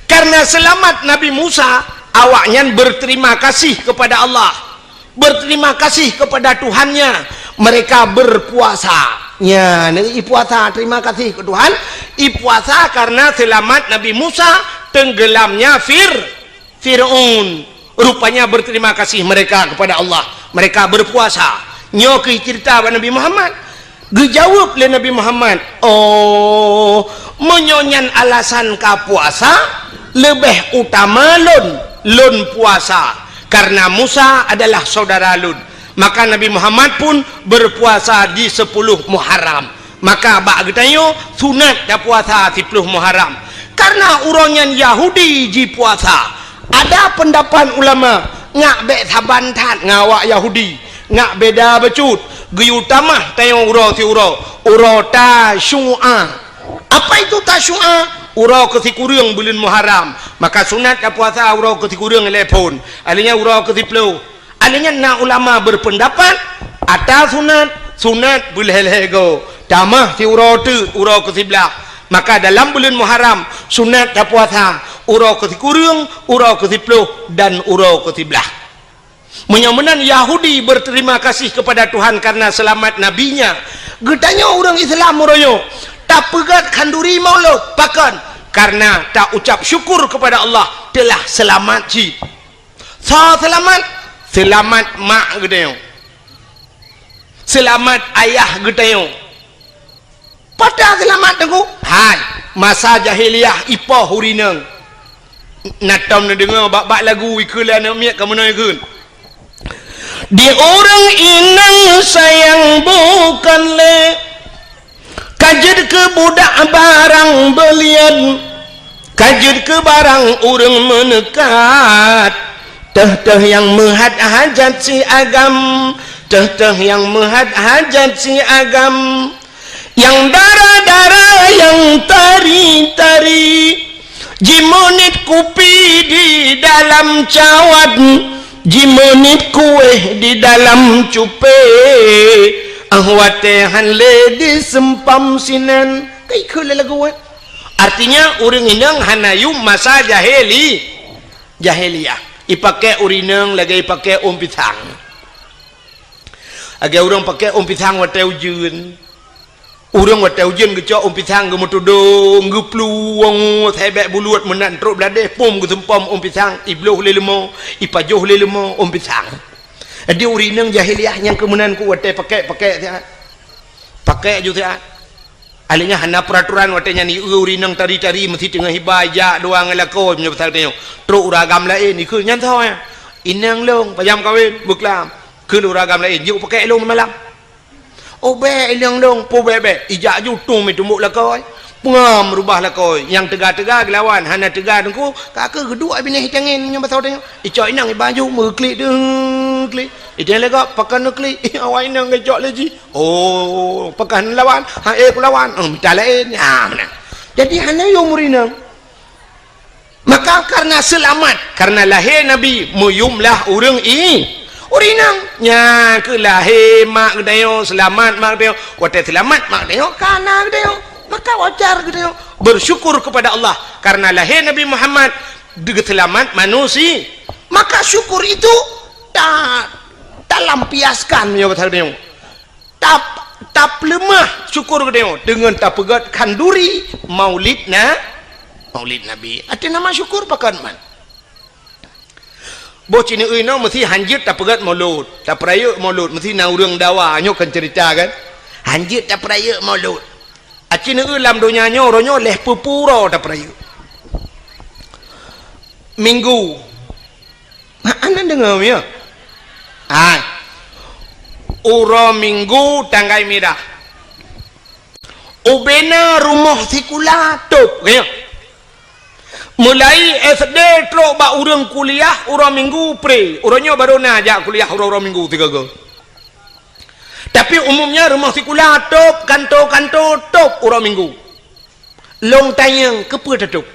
Karena seulamat Nabi Musa, awaknyan berterima kasih kepada Allah, berterima kasih kepada Tuhannya, Mereka berpuasa. Nya, i puasa, terima kasih ke Tuhan. I puasa karena selamat Nabi Musa tenggelamnya Fir-, Fir'aun. Rupanya berterima kasih mereka kepada Allah. Mereka berpuasa. Nyoe keuh cerita bak Nabi Muhammad. Geujaweueb lé Nabi Muhammad, "Oh, meunyoe nyan alasan ka puasa, leubeh utama lôn, lôn puasa, karena Musa adalah saudara lôn." Maka Nabi Muhammad pun berpuasa di sepuluh Muharram. Maka bak geutanyoe sunat tapuasa siploh Muharram. Karena uroe nyan Yahudi jipuasa. Ada pendapat ulama, ngak bék saban that ngon awak Yahudi, ngak beda bacut, geuyue tamah tanyoe uroe siuroe, uroe Tasyu'a. Apa itu Tasyu'a? Uroe keusikureueng buleuen Muharram. Maka sunat tapuasa uroe keusikureueng ilée phon. Alheuh nyan uroe keusiploh. Alheuh nyan na ulama berpendapat, ata sunat, sunat beulhée-lhée goe. Tamah siuroe teuk, uroe keusiblaih. Maka dalam buleuen Muharram, sunat tapuasa uroe keusikureueng, uroe keusiploh, dan uroe keusiblaih. Meunyoe meunan Yahudi berterima kasih kepada Tuhan karena selamat nabinya, geutanyoe ureuëng Islam uroe nyoe tapeugét khanduri Maulud, pakon? Karena taucap syukur kepada Allah telah selamat cit. Soe seulamat? Seulamat mak geutanyoe. Seulamat ayah geutanyoe. Pat seulamat teungku? Hai, masa jahiliyah ipoh ureuëng inong. Na tom neudeungoe bak-bak lagu ikheun lé aneuk miet ka meunoe kheun. Di ureuëng inong sayang bukan lé. Ka jeuet keu budak barang beulian, ka jeuet keu barang ureuëng meuneukat. Teuh-teuh nyang meuhat hajat si agam, teuh-teuh nyang meuhat hajat si agam. Nyang dara-dara, nyang tari-tari. Jimeuniet kupi di dalam cawat, jimeuniet kuéh di dalam cupé, ah watée han lé diseumpam sinan. Ka ikheun lé lagu, eh. Artinya, ureuëng inong hana yum masa jahili-, jahiliyah. Ipakée ureuëng inong lagée ipakée ôn pisang. Lagée ureuëng pakée ôn pisang watée ujeuen. Ureuëng watée ujeuen geucok ôn pisang geumeutudong, geuplueng, asai bék bulut meunan trok bladeh, pom geuseumpom ôn pisang, ibloh lé leumô, ipajoh lé leumô ôn pisang. Jadi ureuëng inong jahiliyah nyang keu meunan ku watée pakée-pakée siat. Pakée ju siat. Alheuh nyan hana peuraturan watée nyan ieu ureuëng inong tari-tari meusi teungoh iba ijak dua ngon lakoe meunyoe pasal tanyoe. Trok ureuëng agam laén ikheun nyan soe nyan? Inong lôn, pajan kawen, beuklam. Kheun ureuëng agam laén, jeuet pakée lôn malam. Oh bék inong lôn, peue bék-bék. Ijak ju tueng meutumbok lakoe. Peungam rubah lakoe. Nyang teuga-teuga geulawan, hana teuga teungku, ka keuh geuduek binéh itangen nyang basah tanyoe. Icok inong iba ju meuklik deuh klik. Iteng lé gob pakon neuklik, awak inong geucok lé jih. Oh, pakon lawan, ha éh kulawan. Oh, mita laén. Ha meunan. Jadi hana yum ureuëng inong. Maka karena seulamat, karena lahé Nabi meuyum lah ureuëng i-, ureuëng inong. Nyan keuh lahé mak geutanyoe, seulamat mak geutanyoe. Watée seulamat mak geutanyoe, ka na geutanyoe. Maka wajar geutanyoe bersyukur kepada Allah karena lahé Nabi Muhammad geuseulamat manusia. Maka syukur itu ta-, talampiaskan, ya, betul geutanyoe. Tap-, tapeuleumah syukur geutanyoe deungon tapeugét khanduri Maulid na-, Maulid Nabi. Até nama syukur pakon man. Boh ci neueu inoe meusi hanjeuet tapeugét Maulud, tapeurayeuk Maulud, meusi na ureuëng dawa, nyoe kan cerita kan. Hanjeuet tapeurayeuk Maulud. Aci neueu lam donya nyoe, uroe nyoe lhée peue-peue uroe tapeurayeuk. Minggu. Ha, aneuk deungoe, ya? Hai. Uroe Minggu tanggai mirah. Ubena rumoh sikula tôb, ya. Mulai S D trok bak ureuëng kuliah uroe Minggu pre. Uroe nyoe barô na jak kuliah uroe-uroe Minggu sigoe-goe. Tapi umumnya rumoh sikula tôb, kanto-kanto tôb uroe Minggu. Lôn tanyong, keupeue tatôb?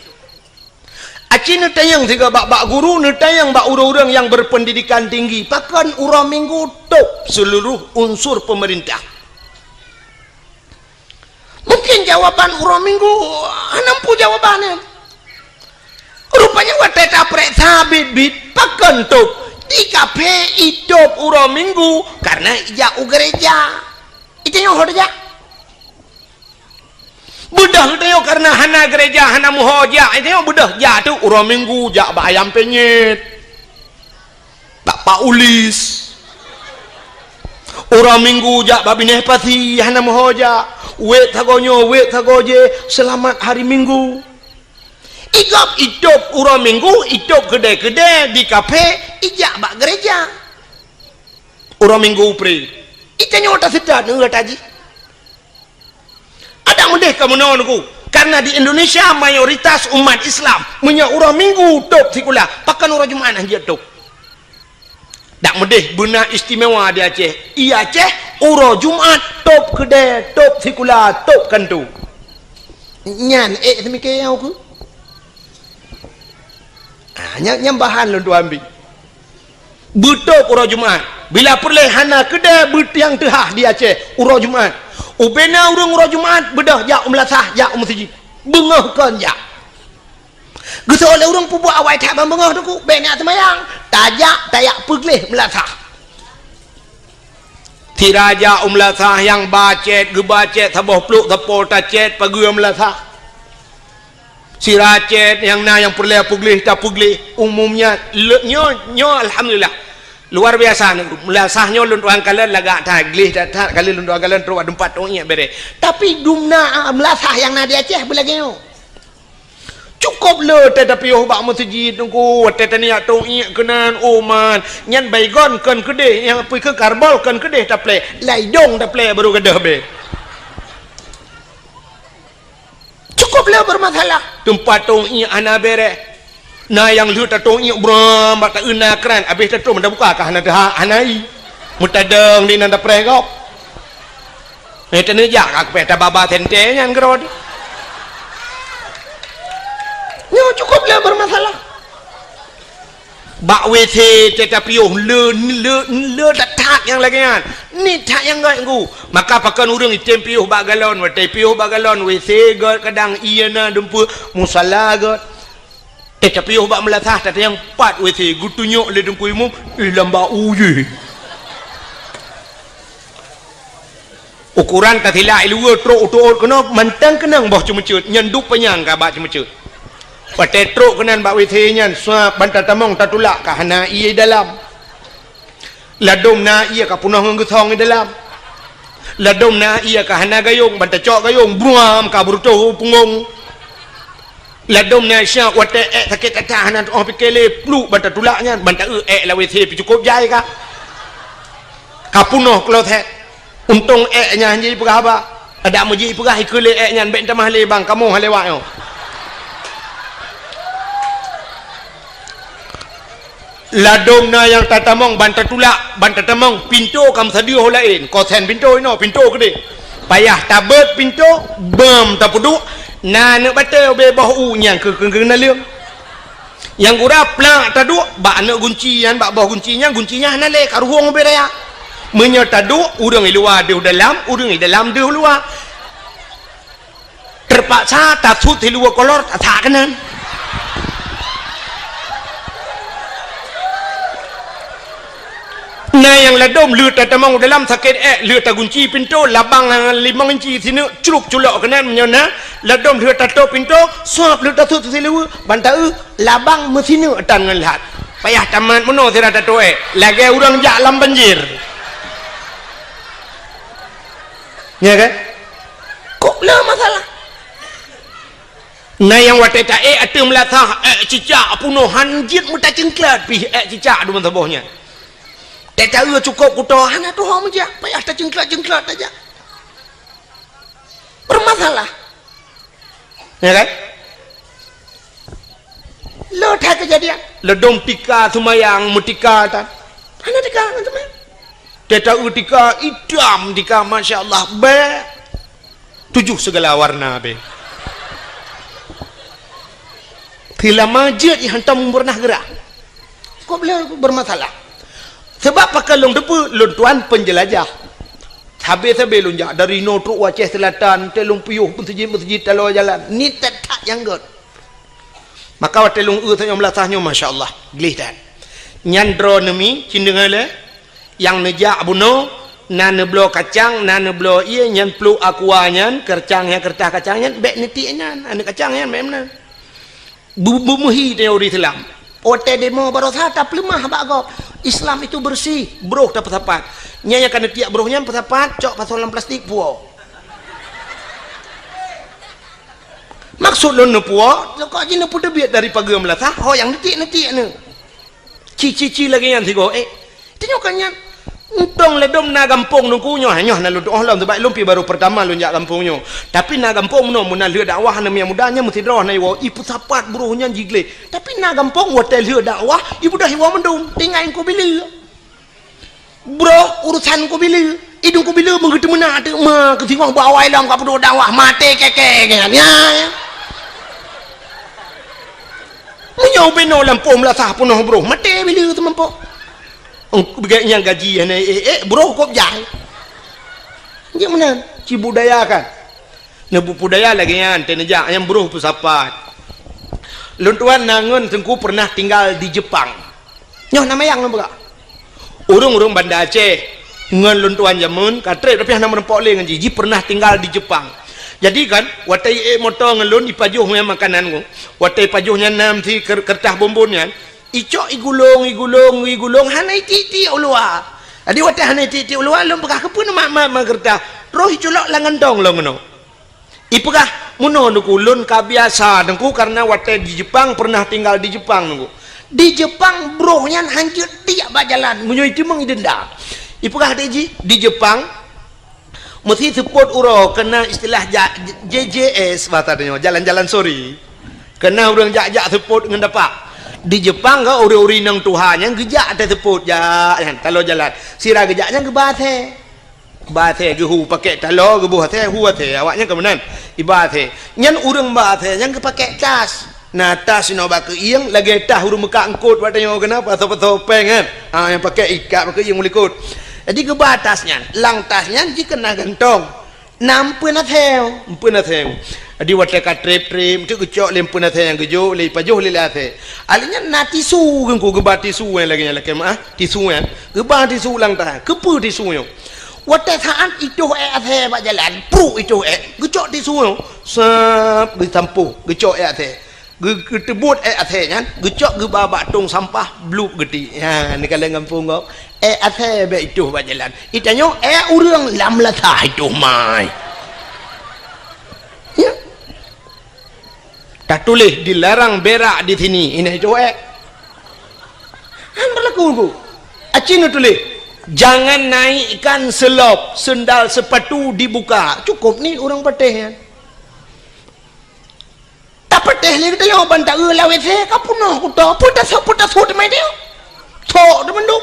Aci neutanyong sigoe bak, bak guru, neutanyong bak ureuëng-ureuëng nyang berpendidikan tinggi, pakon uroe Minggu tôb seluruh unsur pemerintah? Mungkin jawaban uroe Minggu hana muphom jawaban nyan. Rupanya watée tapeuriksa biet-biet, pakon tôb? I kafé itôb uroe Minggu karena ijak u gereja. Itanyoe ho tajak. Beudôh geutanyoe karena hana gereja, hana meuho jak. Itanyoe beudôh jak tu uroe Minggu jak bak Ayam Penyet, bak Pak Ulis. Uroe Minggu jak bak Binéh Pasi, hana meuho jak. Wék sagoe nyoe, wék sagoe jéh, seulamat hari Minggu. I gob itôb uroe Minggu, itôb keudè-keudè di kafé, ijak bak gereja. Uroe Minggu pré. Itanyoe taseutôt neu taji. Adak meudeh ka meunoe Teungku. Karena di Indonesia mayoritas umat Islam, meunyoe uroe Minggu tôb sikula, pakon uroe Jumat hana jeuet tôb. Dak meudeh beuna istimewa di Aceh. I Aceh uroe Jumat tôb keudè, tôb sikula, tôb kantô. Nyan ék seumike nyang ukeue. Ah, nyan, nyan bahan lôn tuan bi. Beutôb uroe Jumat. Bila peureulèe hana keudè beutiang teuhah di Aceh uroe Jumat. Ubena ureuëng uroe Jumat beudôh jak u meulasah, jak u meuseujid. Beungoh kon jak. Geusoe lé ureuëng peubuet awai that ban beungoh Teungku, bèk neujak seumayang. Tajak, tajak peugleh meulasah. Sira jak u meulasah nyang ba cét, geuba cét saboh plôk sapo tacét pageue meulasah. Sira cét nyang na nyang peureulèe peugleh tapeugleh, umumnya le-, nyoe, nyoe alhamdulillah. Luar biasa Teungku. Meulasah nyoe lôn tuan kalon lagak that, gleh that, that kali lôn tuan kalon trok bak teumpat tong iék bèrèh. Tapi dumna, ah, meulasah nyang na di Aceh beulagèe nyoe. Cukôp le watèe tapiôh bak meuseujid Teungku, watèe taniyak tong iék keunan, oh man, nyan baygon kon keudeh, nyang pih keu karbol kon keudeh taplè, lam idông taplè barô gadôh bèe. Cukôp le beureumasalah. Teumpat tong iék hana bèrèh. Na nyang lheueh tatong iék bram bak taeu na kran, abéh tatong tabuka ka hana teuhah, hana ie. Meutadong di nan tapreh gob. Eh, taneujak ka kupéh tababa sentée nyan keudroe. Nyoe cukôp le beureumasalah. Bak W C teuh tapiôh le, le, le that-that nyang lagèe nyan. Nit that nyang göt Teungku. Maka pakon ureuëng item piôh bak galon, watèe piôh bak galon, W C göt kadang, ie na dumpeue, musala göt. Teuh tapiôh bak meulasah, tatanyong pat W C, geutunyok lé Teungku Imum, eh, lam bak u jih. Ukoran tasilak i luwa trok u teuôt keunoe mantong keunong boh ceumeuceuet, nyan duek panyang ka bak ceumeuceuet. Watèe trok keunan bak W C nyan, suap ban tatamong tatulak ka hana ie dalam. Ladôm na ie ka peunoh ngon geusong i dalam. Ladôm na ie ka hana gayông, ban tacok gayông, bruam ka beureutoh u punggông. Ladôm na siat watèe ék sakét that-that hana tu'oh pike lé, pluek ban tatulak nyan, ban taeu ék lam W C pih cukôp jai ka. Ka peunoh kloset. Untông ék nyan han jeuet jipeugah haba. Adak meujeuet jipeugah ikeue lé ék nyan, bèk tamah lé bang, kamoe han lewat nyoe. Ladôm na nyang tatamong ban tatulak, ban tatamong, pintoe ka meusadeue ho laén, kosen pintoe inoe, pintoe keudeh. Payah tabeuet pintoe, beuem tapeuduek, na aneuk batèe ubé boh u nyang keu, keu, keu naleueng. Nyang gura plak taduek, bak aneuk gunci nyan, bak boh gunci nyan, gunci nyan hana lé, ka ruhueng ubé raya. Meunyoe taduek, ureuëng i luwa deuh dalam, ureuëng i dalam deuh luwa. Teupaksa tasut siluweue kolor, tasak keunan. Na nyang ladôm lheueh tatamong u dalam sakét ék, lheueh tagunci pintoe, labang limong inci sineuk cruk culok keunan meunyoe na, ladôm lheueh tatôp pintoe, suap lheueh tasut siluweue, ban taeu, labang meusineuk tan ngon lhat. Payah tamat meunoe sira tatôp ék, lagèe ureuëng jak lam banjir. Nya kan? Kok le masalah? Na nyang watèe taék ateueh meulasah, ék cicak peunoh han jeuet meutaceuengklat pih ék cicak dum saboh nyan. Teuh taeu cukôp kuto hana tuho meujak, payah taceuengklat-ceuengklat tajak. Bermasalah. Ya kan? Lo that keujadian. Ladôm tika seumayang meutika tan. Hana tika ngon seumayang. Teuh taeu tika itam tika, masya Allah, bèk. Tujoh sigala warna bèk. Teulama jeuet hantom peureunah geurah. Kok beliau bermasalah? Sebab pakon lôn teupeue, lôn tuan penjelajah. Sabe-sabe lôn jak dari inoe trok u Aceh Selatan, teuh lôn piôh meuseujid-meuseujid taloe jalan. Ni that-that nyang göt. Maka watèe lôn eu tanyoe meulasah nyoe, masya Allah, gleh that. Nyan droeneuh mi, cit deungoe lé, nyang neujak bunoe, na neubloe kacang, na neubloe ié, nyan pluek aqua nyan, keureutah nyan, keureutah kacang nyan, bék neutiek nyan, aneuëk kacang nyan, bék meunan. Bu-, beumeuhi teori Islam. Watée demo barosa tapeuleumah bak gob. Islam itu bersih, broh tapeusapat. Nyan nyang ka neutiek broh nyan peusapat, cok pasoe lam plastik puwoe. Maksud lôn neupuwoe, kok jih neupeuteubiet dari pageue meulasah, ho nyang neutiek-neutiek neu. Ci-ci-ci lagée nyan sigoe, eh. Tanyoe ka nyan. Untông ladôm na gampông nungku nyoe, nyoe na lôn tuoh lom, sabab lôn pi barô peurtama lôn jak gampông nyoe. Tapi na gampông meunoe, meunan lheueh dakwah aneuk muda nyan meusidroe na iwoe, ipeusapat broh nyan jigleh. Tapi na gampông watée lheueh dakwah, ibeudôh iwoe mandum, tinggai nungku bileue. Broh urusan nungku bileue, idong nungku bileue meungeuteumeuna teuk ma keusingoh bak awai lom ka peuduek dakwah, maté keke nyan. Ya, ya. Meunyoe binoe lampôh meulasah peunoh broh, maté bileue teumampôh. Ong, beuget nyang gaji hana ék-ék, broh kop jai. Jeuet meunan, cibudayakan. Neubeubudaya lagée nyan, teuneujak nyang broh peusapat. Lôn tuan na ngon teungku pernah tinggal di Jepang. Nyoh na mayang lôn peugah. Ureuëng-ureuëng Banda Aceh ngon lôn tuan jameun ka treb, tapi hana meurumpok lé ngon jih. Jih pernah tinggal di Jepang. Jadi kan, watée ék moto ngon lôn ipajoh ngon makanan ngon. Watée ipajoh nyan nam si ker-, keureutah bonbon nyan, icok igulong, igulong, igulong, hana itiek-tiek u luwa. Jadi watée hana itiek-tiek u luwa, lôn peugah, "Keupeue neumat-mat ma keureutah?" Roh iculok lam gantong lôn keunoe. Ipeugah, "Meunoe nungku, lôn ka biasa nungku, karena watée di Jepang, pernah tinggal di Jepang nungku. Di Jepang broh nyan hanjeuet tiek bak jalan, meunyoe iteumeung idenda." Ipeugah di jih, di Jepang, meusi seupôt uroe keunan istilah ja-, J J S bahasa tanyoe, jalan-jalan sore. Keunan ureuëng jak-jak seupôt ngon dapak. Di Jepang ka ureuëng-ureuëng inong tuha nyan geujak até seupôt jak nyan, taloe jalan. Sira geujak nyan geuba asèe. Ba asèe geuhu pakèk taloe, geuboh asèe, hu asèe. Awaknyan ka meunan. Iba asèe. Nyan ureuëng ba asèe nyan geupakèk tas. Na tas inoe bak keuieng, lagèe tas ureuëng meukat eungkôt bak tanyoe keunan, pasoe-pasoe péng kan. Ha, nyang pakèk ikat bak keuieng u likot. Jadi geuba tas nyan. Lam tas nyan jih keunan gantong. Na empeuen asèe, empeuen asèe. Jadi watèe ka trép-trép, enteuk geucok lé empeuen asèe nyang geujok, lé ipajoh lé, lé asèe. Ahli nyan na tisu, geungku geuba tisu nyang lagèe nyan lakèe meu'ah, tisu nyan. Geuba tisu lam tas. Keupeue tisu nyoe? Watèe saát itoh èk asèe bak jalan, pruk itoh èk, geucok tisu nyoe, sab, geusampôh, geucok èk asèe. Geu-, geuteubuet èk asèe nyan, geucok geuba bak tông sampah, blueb geutiek. Ha, neukalon gampông gob. Èk asèe bèk itoh bak jalan. Itanyoe èk ureuëng lam lasah itoh mai. Ya. Tatuléh dilarang berak di sini, inan itoh èk. Han berlaku, Bu. Aci neutuléh, "Jangan naikkan selop, sendal sepatu dibuka." Cukup ni ureuëng patéh nyan. Tapatéh lé geutanyoe ban taeu lam WC ka peunoh kuto, peue tasôk, peue tasôk teumai teuh. Thok teumandum.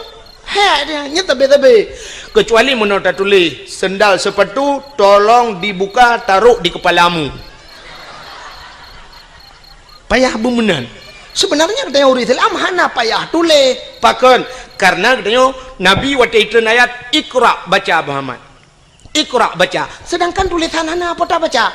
Hèk dia, nyan tabé-tabé. Keucuali meunoe tatuléh, "Sendal sepatu tolong dibuka, taruh di kepalamu." Payah beumeunan. Sebenarnya geutanyoe ureuëng Islam hana payah tuléh. Pakon? Karena geutanyoe Nabi watèe itreun ayat, "Iqra," baca, Muhammad. "Iqra," baca. Sedangkan tulésan hana, peue tabaca?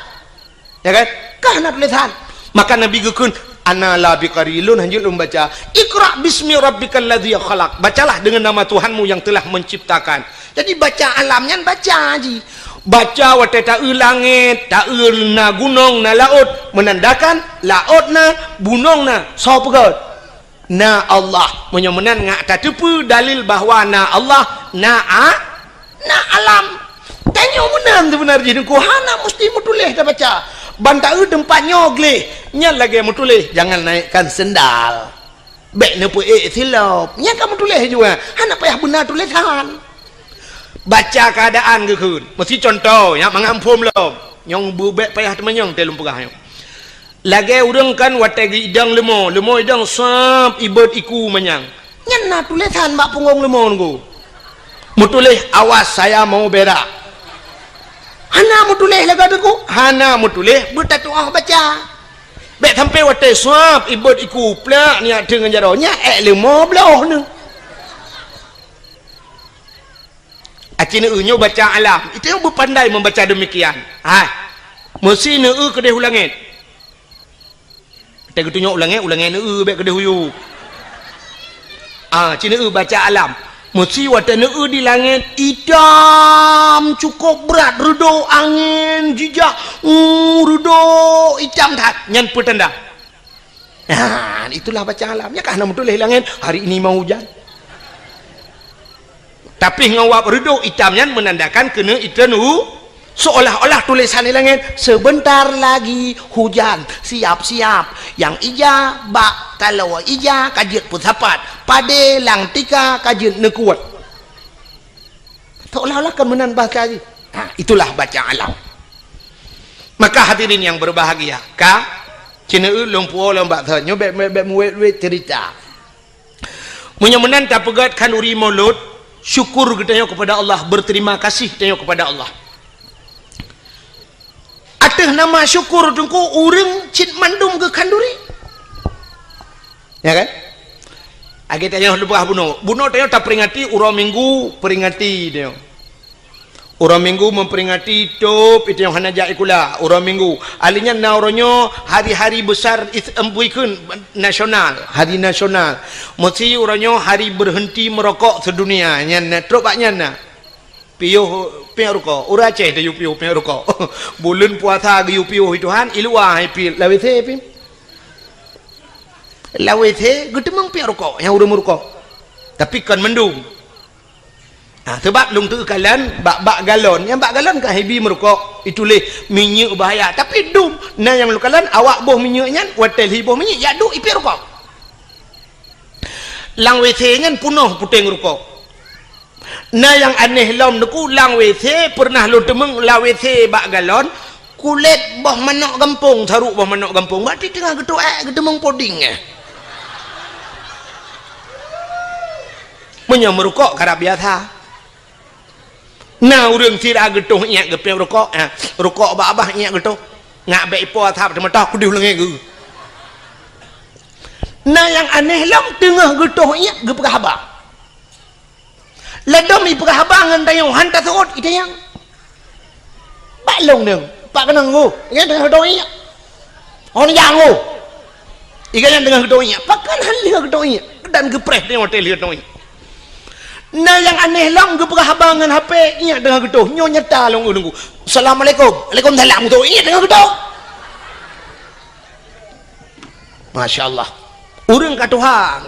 Ya kan? Ka hana tulésan. Maka Nabi geukheun, "Ana la biqari, lôn hanjeuet lôn baca. Iqra bismi rabbikal ladzi khalaq. Bacalah dengan nama Tuhanmu yang telah menciptakan." Jadi baca alam nyan baca jih. Baca watèe taeu langèt, taeu na gunong, na laôt, menandakan laôt na, gunong na, soe peugöt? Na Allah. Meunyoe meunan ngat tateupeue dalil bahwa na Allah, na a-, na alam. Tanyoe meunan seubeuna jih teungku, hana musti meutuléh tabaca. Ban taeu teumpat nyoe gleh, nyan lagèe meutuléh, "Jangan naikkan sendal." Bèk neupeuék silop. Nyan ka meutuléh jua. Hana payah beuna tulésan. Baca keuadaan geukheun. Meusi cuntoh, nyak mangat muphom lom. Nyang beu-, bèk payah teumanyong teuh lôn peugah nyoe. Lagèe ureuëng kan watèe geuidong leumo, leumo idong sab ibot iku manyang. Nyan na tulésan bak punggong leumo nunggu. Meutuléh, "Awas, saya mau berak." Hana meutuléh lagèe teungku, hana meutuléh, beutatu'oh baca. Bèk sampai watèe sab ibot iku plak nyak teungon jaroe, nyak èk leumo bloh neu. Aci neu nyoe baca alam. Itu nyang beupandai membaca demikian. Hai. Meusi neu keudeh u langèt. Teuka geutunyok u langèt, u langèt neu bèk keudeh u yup. Ah, cina eu baca alam. Meusi watée neu di langét itam cukup brat, reudok angén jijak, uh, reudok itam that. Nyan peutanda. Nah, itulah baca alam. Nyan ka na meutuléh langét, "Hari ini mau hujan." Tapi ngon wab reudok itam nyan meunandakan keuneuk iteun u-, seolah-olah tulésan di langét, "Sebentar lagi hujan, siap-siap." Nyang ija bak taloe ija ka jeuet peusapat, padé lam tika ka jeuet neukuet. Seolah-olah kan meunan bahasa jih. Ha, itulah baca alam. Maka hadirin yang berbahagia, ka cina eu lôn puwoe lôn bak thon nyoe bék, bék, bék muwét-wét cerita. Meunyoe meunan tapeugét khanduri Maulud, syukur geutanyoe kepada Allah, berterima kasih tanyoe kepada Allah. Ateueh nama syukur teungku ureuëng cit mandum geukhanduri. Ya kan? Lagée tanyoe leubeh bunoe. Bunoe tanyoe taperingati uroe Minggu, peringati tanyoe. Uroe Minggu memperingati tôb, itu nyang hana jak sikula, uroe Minggu. Ahli nyan na uroe nyoe hari-hari besar is-, em, bukan nasional, hari nasional. Meusi uroe nyoe hari berhenti merokok sedunia. Nyan na, trok bak nyan na. Piôh piôh rukok. Ureuëng Aceh tayue piôh piôh rukok. Buleuen puasa geuyue piôh Tuhan, i luwa hai piôh lawét se piôh. Lawét se geuteumeung piôh rukok, nyang ureuëng meurukok. Tapi kon mandum. Ha, sebab lôn teukalon bak, bak galon. Nyang bak galon ka hebi meurukok, ituléh minyeuk bahaya. Tapi dum, na nyang lôn kalon awak boh minyeuk nyan, watée lhi boh minyeuk, jak duek i piôh rukok. Lam W C nyan punoh puténg rukok. Na nyang aneh lom teungku, lam W C pernah lôn teumeung lam W C bak galon, kulét boh manok gampông, saruk boh manok gampông. Berarti teungoh geutuek, geuteumeung puding, eh. Meunyoe meurukok karab biasa. Na ureuëng sira geutoh iék geupiôh rukok, eh, rukok bak babah iék geutoh. Ngak bék ipo asap teumeutah kudeuh leungée geuh. Na nyang aneh lom teungoh geutoh iék geupeugah haba. Ladom ipeugah haba ngon tanyoe han taseuôt itanyong. Bak lôn deueng, bak keunong geuh, nyan teungoh geutoh iék. Hon nyang geuh. Iga nyan teungoh geutoh iék. Pakon han lheueh geutoh iék. Dan geupreh tanyoe watée lheueh geutoh iék. Na nyang aneh lom geupeugah haba ngon H P iék teungoh geutoh. Nyoe nyata lôn ureuëng geuh. Assalamualaikum. Waalaikumsalam geutoh. Iék teungoh geutoh. Masya Allah. Ureuëng ka tuha.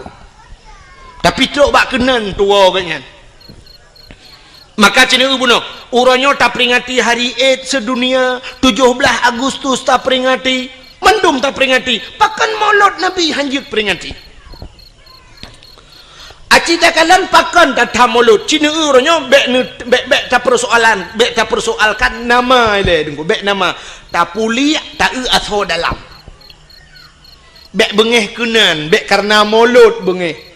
Tapi trok bak keunan tuwoe geuh nyan. Maka cina eu bunoe, uroe nyoe taperingati hari Id sedunia, tujoh blaih Agustus taperingati, mandum taperingati. Pakon Maulud Nabi han jeuet peringati? Aci takalon pakon tatham Maulud, cina eu uroe nyoe bék ne-, bék, bék tapersoalan, bék tapersoalkan nama ilée teungku, bék nama. Tapuliek, ta eu asoe dalam. Bék beungéh keunan, bék kareuna Maulud beungéh.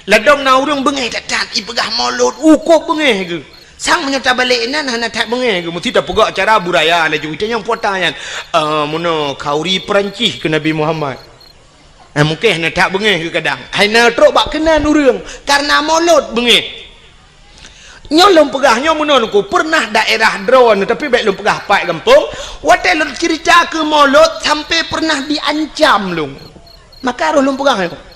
Ladom na ureuëng beungéh that-that ipeugah Maulud, ukob beungéh geuh. Sang meunyoe tabalek inan hana that beungéh geuh, meusti tapeugah cara budaya laju. Itanyong puata nyan, "Eh, meunoe khanduri Peurancih keu Nabi Muhammad." Eh, mungken hana that beungéh geuh kadang. Hai na trok bak keunan ureuëng, kareuna Maulud beungéh. Nyoe lôn peugah nyoe meunoe teungku, pernah daerah droeneuh, tapi bék lôn peugah pat gampông, watée lôn cerita keu Maulud sampai pernah diancam lôn. Maka roh lôn peugah nyoe.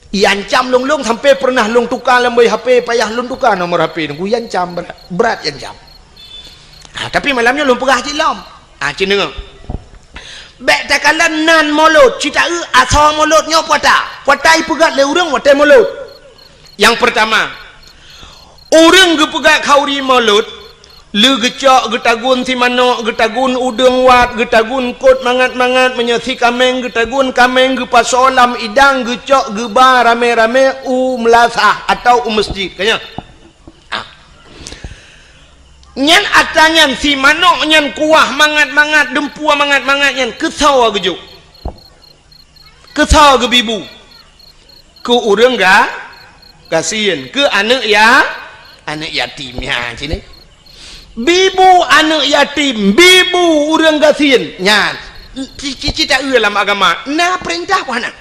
Iancam lôn, lôn sampai pernah lôn tuka lam boh H P, payah lôn tuka nomor H P teungku, iancam brat, brat iancam. Ha, tapi malam nyoe lôn peugah cit lom. Ha, cit deungoe. Bék takalon nan Maulud, cit ta eu asoe Maulud nyoe puata. Puata ipeugét lé ureuëng watée Maulud. Nyang peurtama, ureuëng geupeugét khanduri Maulud, lé geucok, geutagun si manok, geutagun udeueng wat, geutagun kot mangat-mangat, meunyoe si kaméng geutagun kaméng, geupasoe lam idang, geucok, geuba ramé-ramé u meulasah atawa u meuseujid. Ka nyan. Ah. Nyan atra nyan si manok nyan kuah mangat-mangat, deumpue mangat-mangat nyan keusoe geujok. Keusoe geubi bu. Keu ureuëng ga-, gasien, keu aneuëk ya-, aneuëk yatim nyan cit. Bi bu aneuëk yatim, bi bu ureuëng gasien. Nyan, ci-, ci-, cit ta eu lam agama, na peurintah peue hana?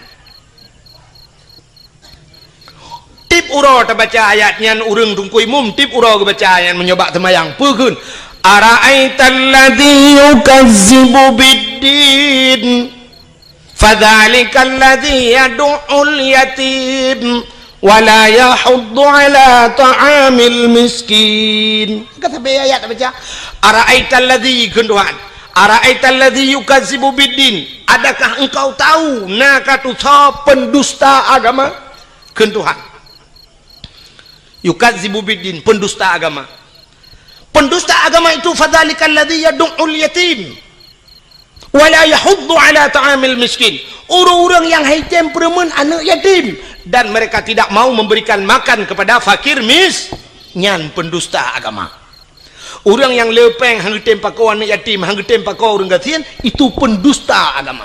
Tiep uroe tabaca ayat nyan ureuëng teungku imum, tiep uroe geubaca ayat nyan meunyoe bak seumayang. Peue kheun? Ara'aital ladzi yukazzibu biddin. Fadzalikal ladzi yadu'ul yatim wa la yahuddu ala ta'amil miskin. Ka sabe ayat tabaca. Ara'aital ladzi, kheun Tuhan. Ara'aital ladzi yukazzibu biddin. Adakah engkau tahu na ka tusoe pendusta agama? Kheun Tuhan. Yukazzibu biddin, pendusta agama. Pendusta agama itu fadzalikal ladzi yadu'ul yatim wa la yahuddu ala ta'amil miskin. Ureuëng-ureuëng nyang haitem peureumeun aneuëk yatim dan mereka tidak mau memberikan makan kepada fakir mis-, nyan pendusta agama. Ureuëng nyang le péng han geutem pakoe aneuëk yatim, han geutem pakoe ureuëng gasien, itu pendusta agama.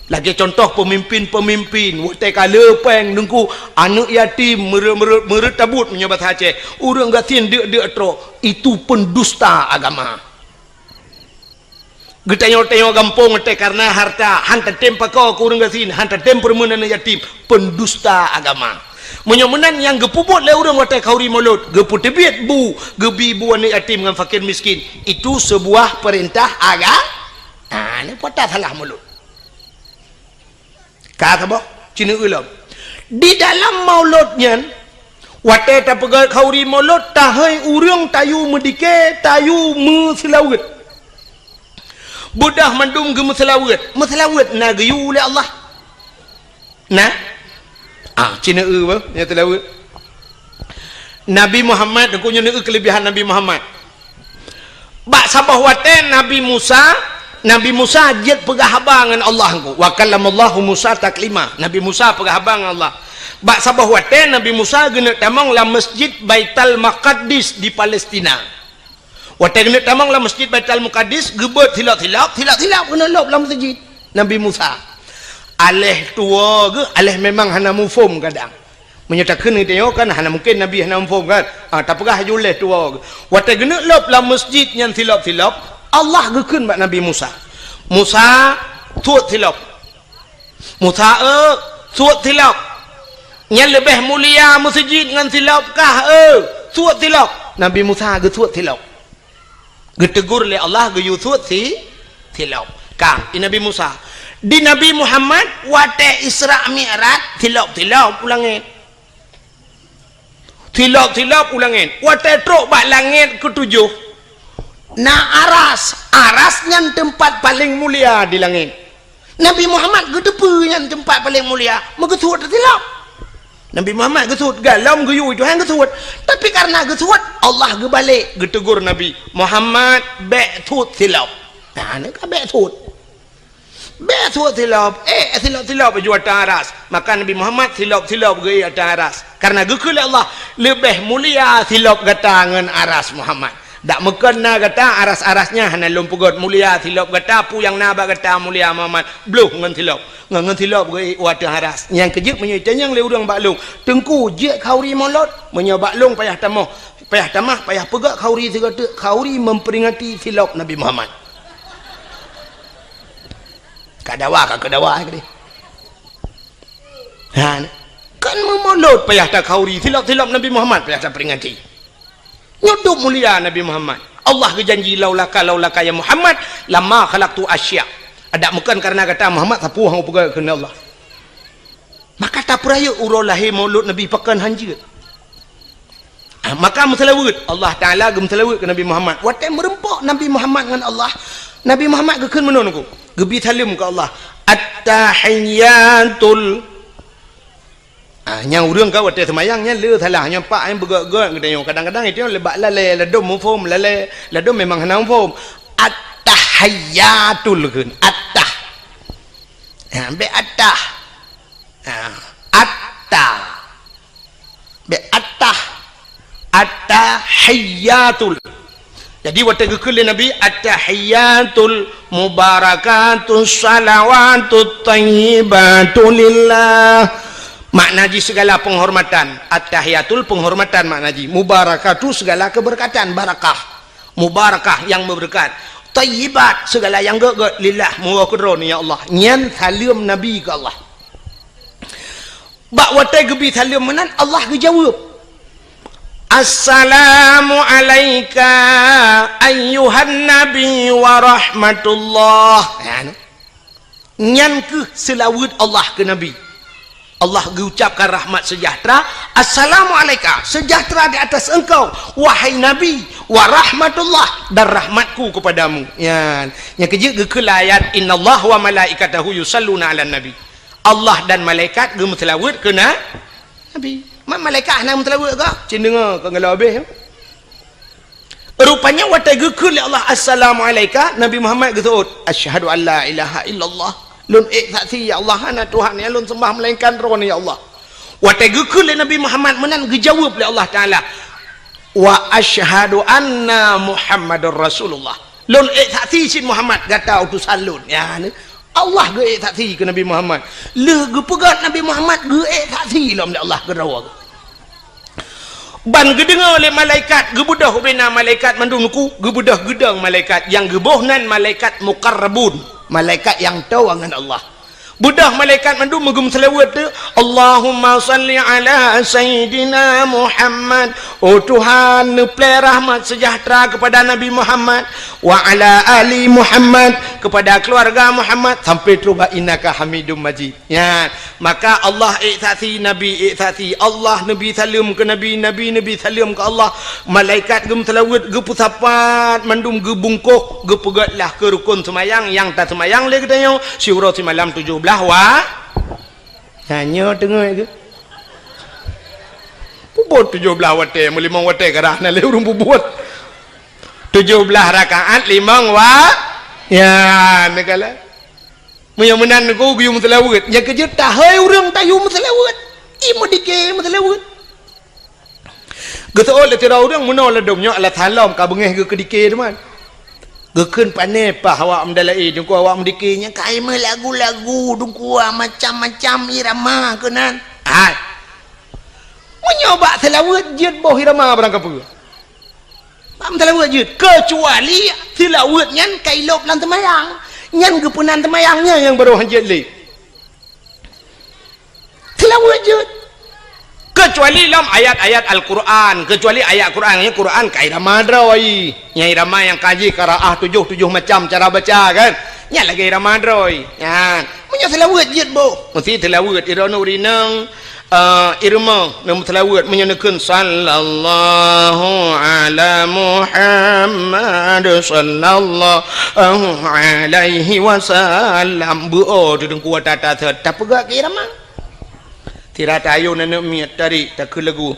Lagée contoh pemimpin-pemimpin, watée ka le péng teungku, aneuëk yatim meureuet-meureuet, meureuet tabot meunyoe basa Aceh, ureuëng gasien deuk-deuk trok, itu pendusta agama. Geutanyoe-tanyoe gampông teuh kareuna hareuta, han tatem pakoe keu ureuëng gasien, han tatem peureumeun aneuëk yatim, pendusta agama. Meunyoe meunan nyang geupeubuet lé ureuëng watée khauri mulod, geupeuteubiet bu, geubi bu aneuëk yatim ngon fakir miskin, itu seubuah peurintah aga-, ah, nyoe pat salah mulod. Ka saboh, cineuk lom. Di dalam mulod nyan, watée tapeugét khauri mulod, tahôi ureuëng tayue meudike, tayue meuseulaweuet. Beudôh mandum geumeuseulaweuet. Meuseulaweuet na geuyue lé Allah. Na? Ah, cineuk beuh, nyang seulaweuet. Nabi Muhammad, teungku nyoe neueu keulebihan Nabi Muhammad. Bak saboh watée Nabi Musa, Nabi Musa jeuet peugah haba ngon Allah teungku. Wa kallamallahu Musa taklima. Nabi Musa peugah haba ngon Allah. Bak saboh watée Nabi Musa geuneuk tamong lam Masjid Baitul Maqdis di Palestina. Watée geuneuk tamong lam Masjid Baitul Maqdis, geubeuet silop-silop, silop-silop geuneuk lôb lam masjid Nabi Musa. Aléh tuwoe geuh, aléh memang hana muphom kadang. Meunyoe takheun geutanyoe kan hana mungken Nabi hana muphom kan? Ah, tapeugah laju lé tuwoe geuh. Watée geuneuk lôb lam masjid nyan silop-silop, Allah geukheun bak Nabi Musa, "Musa, suet silop." "Musa, eu, suet silop. Nyan leubeh mulia meuseujid ngon silop kah, eu? Suet silop." Nabi Musa geusuet silop. Geutegur lé Allah geuyue suet si, silop. Ka, i Nabi Musa. Di Nabi Muhammad, watée Isra Mi'raj, silop-silop u langét. Silop-silop u langét. Watée trok bak langét keutujoh, na aras. Aras nyan teumpat paleng mulia di langét. Nabi Muhammad geuteupeue nyan teumpat paleng mulia, meugeusuet silop. Nabi Muhammad geusuet, galom geuyue Tuhan geusuet. Tapi kareuna geusuet, Allah geubalek geutegur Nabi, "Muhammad, bék suet silop." Nah, nyoe ka bék suet. Bék suet silop, eh, silop-silop aju ateueh aras. Maka Nabi Muhammad silop-silop geuék ateueh aras. Kareuna geukheun lé Allah, "Leubeh mulia silop gata ngon aras Muhammad." Dak meukon na gata aras-aras nyan hana lôn peugét mulia silop gata, peue nyang na bak gata mulia Muhammad, bloh ngon silop. Ngon, ngon silop geuék u ateueh aras. Nyang keujeuet meunyoe itanyong lé ureuëng bak lôn, "Teungku, jeuet khauri mulod?" Meunyoe bak lôn payah tamoh, payah tamah, payah peugét khauri sigoe teuk, khauri memperingati silop Nabi Muhammad. Ka dawa, ka keu dawa, eh, keudeh. Ha, kan meumulod payah takhauri, silop-silop Nabi Muhammad payah taperingati. Nyoe dum mulia Nabi Muhammad. Allah geujanji, "Laulaka, laulaka ya Muhammad, lama khalaqtu asya." Adak meukon kareuna gata Muhammad, sapeue han peugah keunan Allah. Maka tapeurayeuk uroe lahé mulod Nabi pakon han jeuet. Ah, maka meuseulaweuet, Allah Taala geumeuseulaweuet keu Nabi Muhammad. Watée meureumpok Nabi Muhammad ngon Allah, Nabi Muhammad geukheun meunoe nyoe, geubi saleuem keu Allah, "At-tahiyyatul." Ah, nyang ureuëng ka watée seumayang nyan le salah, nyang pak nyang beugét-gét geutanyoe. Kadang-kadang itu le bak lalée, ladôm muphom lalée, ladôm memang hana muphom. "At-tahiyyatul" kheun, "at-tah." Ha, bék "at-tah". Ha, "at-tah". Bék "at-tah". "At-tahiyyatul". Jadi watée geukheun lé Nabi, "At-tahiyyatul mubarakatus salawatut thayyibatu lillah." Makna jih segala penghormatan. At-tahiyyatul penghormatan makna jih. Mubarakatu segala keberkatan, barakah. Mubarakah yang berkat. Thayyibat segala yang gét-gét, lillah, meuwoe keu Droeneuh ya Allah. Nyan saleuem Nabi keu Allah. Bak watée geubi saleuem meunan, Allah geujaweueb, "Assalamu alaika ayyuhan nabi wa rahmatullah." Ya, ni. Nyan kheueh seulaweuet Allah keu Nabi. Allah geucapkan rahmat seujahteura, "Assalamu'alaika, seujahteura di atas engkau, wahai Nabi, wa rahmatullah, dan rahmatku kepadamu." Nyan, nyang keujeuet geukheun lam ayat, "Innallaha wa malaikatahu yusalluna 'alan nabi." Allah dan malaikat geumeuseulaweuet keu na-, Nabi. Ma-, malaikat hana meuseulaweuet kah? Cit deungoe ka geulabeh. Rupanya watée geukheun lé Allah, "Assalamu'alaika," Nabi Muhammad geuseuôt, "Asyhadu an la ilaha illallah." Lôn ék saksi, ya Allah, hana Tuhan nyang lôn seumbah melainkan Droeneuh, ya Allah. Watée geukheun lé Nabi Muhammad meunan, geujaweueb lé Allah Taala, "Wa asyhadu anna Muhammadar Rasulullah." Lôn ék saksi cit Muhammad gata utosan lôn. Ya, ni. Allah geuék saksi keu Nabi Muhammad. Lheueh geupeugét Nabi Muhammad geuék saksi lom lé Allah keudroe. Ban geudeungoe lé malaikat, geubeudôh ubena malaikat mandum nuku, geubeudôh geudong malaikat, nyang geuboh nan malaikat muqarrabun, malaikat nyang toe ngon Allah. Beudôh malaikat mandum meugeumeuseulaweuet tu, "Allahumma salli ala Sayyidina Muhammad." Oh Tuhan, neuplée rahmat seujahteura keupada Nabi Muhammad, "wa ala ali Muhammad," keupada keuluwarga Muhammad, sampai trok bak "innaka Hamidum Majid." Nyan, maka Allah ék saksi, Nabi ék saksi, Allah neubi saleuem keu Nabi, Nabi neubi saleuem keu Allah, malaikat geumeuseulaweuet, geupeusapat mandum, geubungkôh, geupeugét lah keu rukon seumayang nyang taseumayang lé geutanyoe, siuroe simalam tujoh blaih wa-, nyan nyoe teungoh geuh. Peubuet tujoh blaih watée, meulimong watée karah na lé ureuëng peubuet. Tujoh blaih rakaat limong wa-, ya, neukalon. Meunyoe meunan nyoe geuyue meuseulaweuet, nyang keujeuet tahôi ureuëng tayue meuseulaweuet. I meudike meuseulaweuet. Geuseuôt lé sidroe ureuëng meunoe ladôm nyoe, alasan lom ka beungéh geuh keudike teuma. Geukheun pané paih awak meudalaé, teungku awak meudike nyang ka meuh lagu-lagu, teungku macam-macam irama keunan. Hai. Meunyoe bak seulaweuet jeuet boh irama barang kapeue. Bak meuseulaweuet jeuet, keucuali seulaweuet nyan ka ilôb lam teumayang. Nyan geupeunan teumayang nyan nyang barô hanjeuet lé. Seulaweuet jeuet. Keucuali lom ayat-ayat Al-Quran, keucuali ayat Quran, nyan Quran ka irama droe. Nyan irama nyang ka jih qiraah tujoh, tujoh macam cara baca kan. Nyan lagée irama droe. Nyan. Meunyoe seulaweuet jeuet boh, meusti seulaweuet droeneuh ureuëng inong, eh, irama neumeuseulaweuet meunyoe neukheun, "Sallallahu ala Muhammad, sallallahu alaihi wasallam." Beu-o teudeueng kuat tata, tapeugah keu irama. Sira tayue aneuk miet tari takheun lagu,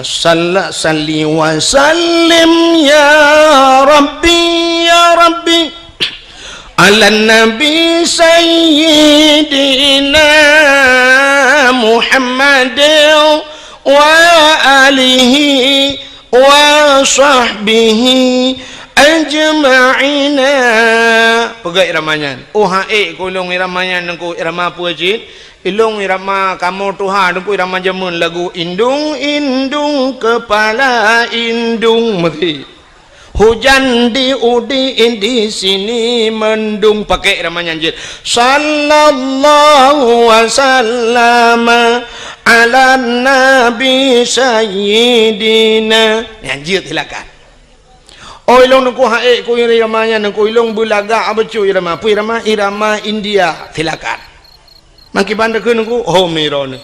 "Salla salli wa sallim ya Rabbi, ya Rabbi, ala Nabi Sayyidina Muhammad wa alihi wa sahbihi ajma'ina." Peugah irama nyan. Oh, ha ék keu lôn irama nyan, teungku, irama peue cit? Ilôn irama kamoe tuha, teungku, irama jameun, lagu indung-indung kepala indung meuti. Hujan di udi di sini mendung, pakai irama nyan jeuet. Sallallahu wasallam ala nabi sayyidina. Nyan jeuet silakan. Oh, ilôn teungku ha ék keu irama nyan, teungku, ilôn beulagak bacut irama. Peue irama? Irama India. Silakan. Makiban takheun teungku, oh, mirone.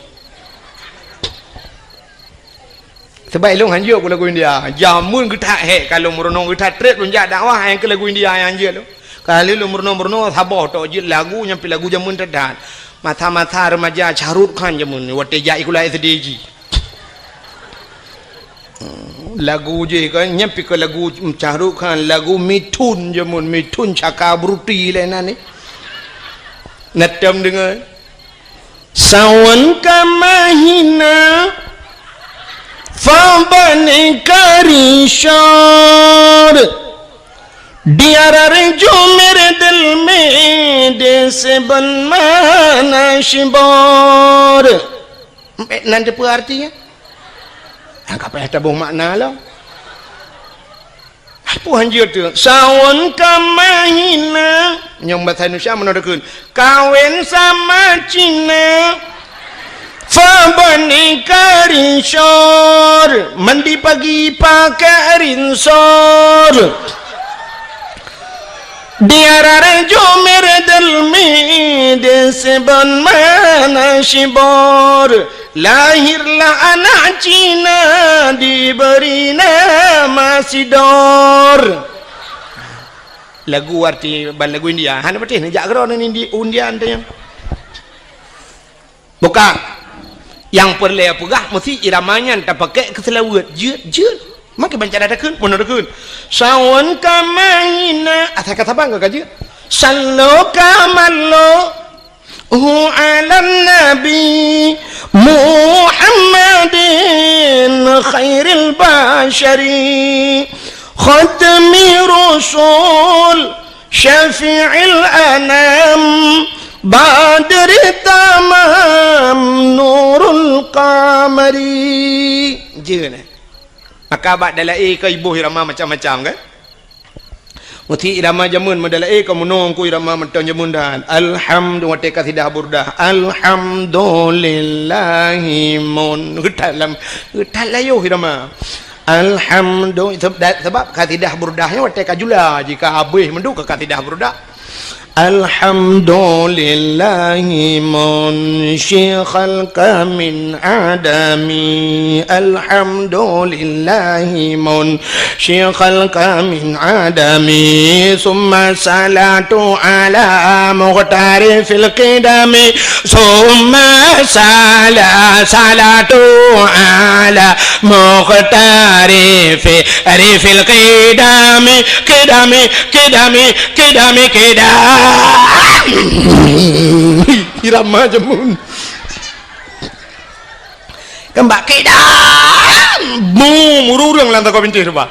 Sebab ilôn hanjeuet keu lagu India. Jameun geutak hék ka lôn meurunoe, geutak trép lôn jak dakwah nyang keu lagu India nyang hanjeuet lôn. Ka lheueh lôn meurunoe-meurunoe saboh tok jeuet lagu nyang pih lagu jameun that-that. Masa-masa remaja Shah Rukh Khan jameun watée jak sikula S D jih. Lagu jih kan, nyan pih ka lagu Shah Rukh Khan, lagu Mithun jameun, Mithun Chakraborty lé nan ni. Neutém deungoe. Sawan ka mahina, fa bani karishor. Diarar jumer dil me de seben mana shibor. Nan teupeue artinya? Ka payah taboh makna lom. Peue hanjeuet tu? Sawan ka mahina. Nyang bahasa Indonesia mana takheun? Kawin sama Cina. Fa bani karishor. Mandi pagi pakai rinsor. Di arah Jumeir Delmi, di Sibon Manasibor, lahirlah anak Cina, diberi nama Sidor. Lagu arti ban lagu India. Hana patéh neujak keudroe ngon Indi-, India teuh nyan. Bukan. Nyang peureulée peugah meusti irama nyan tapakék keu seulaweuet. Jeuet, jeuet. Makai banca dah takheun, pun takheun. Sawan ka maina. Asai ka saban ka jeuet. Sallo ka mallo. Hu alan nabi Muhammadin khairil basyari. Khatmi rusul. Syafi'il anam, badri tamam, nurul qamari. Jeuet, eh? Maka bak dalai ka iboh irama macam-macam, kan? Meusti irama jameun, meudalai ka meunoe ku irama mantong jameun dan. Alhamdu-, watée kasidah burdah. Alhamdulillahi mun. Geutat lam, geutat layoh irama. Alhamdu-, seb-, da-, sebab kasidah burdah nyoe watée ka jula, jika habéh mandum ka kasidah burdah. Alhamdulillahi munsyi khalqa min adami. Alhamdulillahi munsyi khalqa min adami. Summa salatu ala muqtari fil qidami. Summa sala-, salatu ala muqtari fi rifil qidami, qidami, qidami, qidami, qidami. Irama jameun. Keumbak qidam. Bum, ureueng lam toko bintéh tu, bah.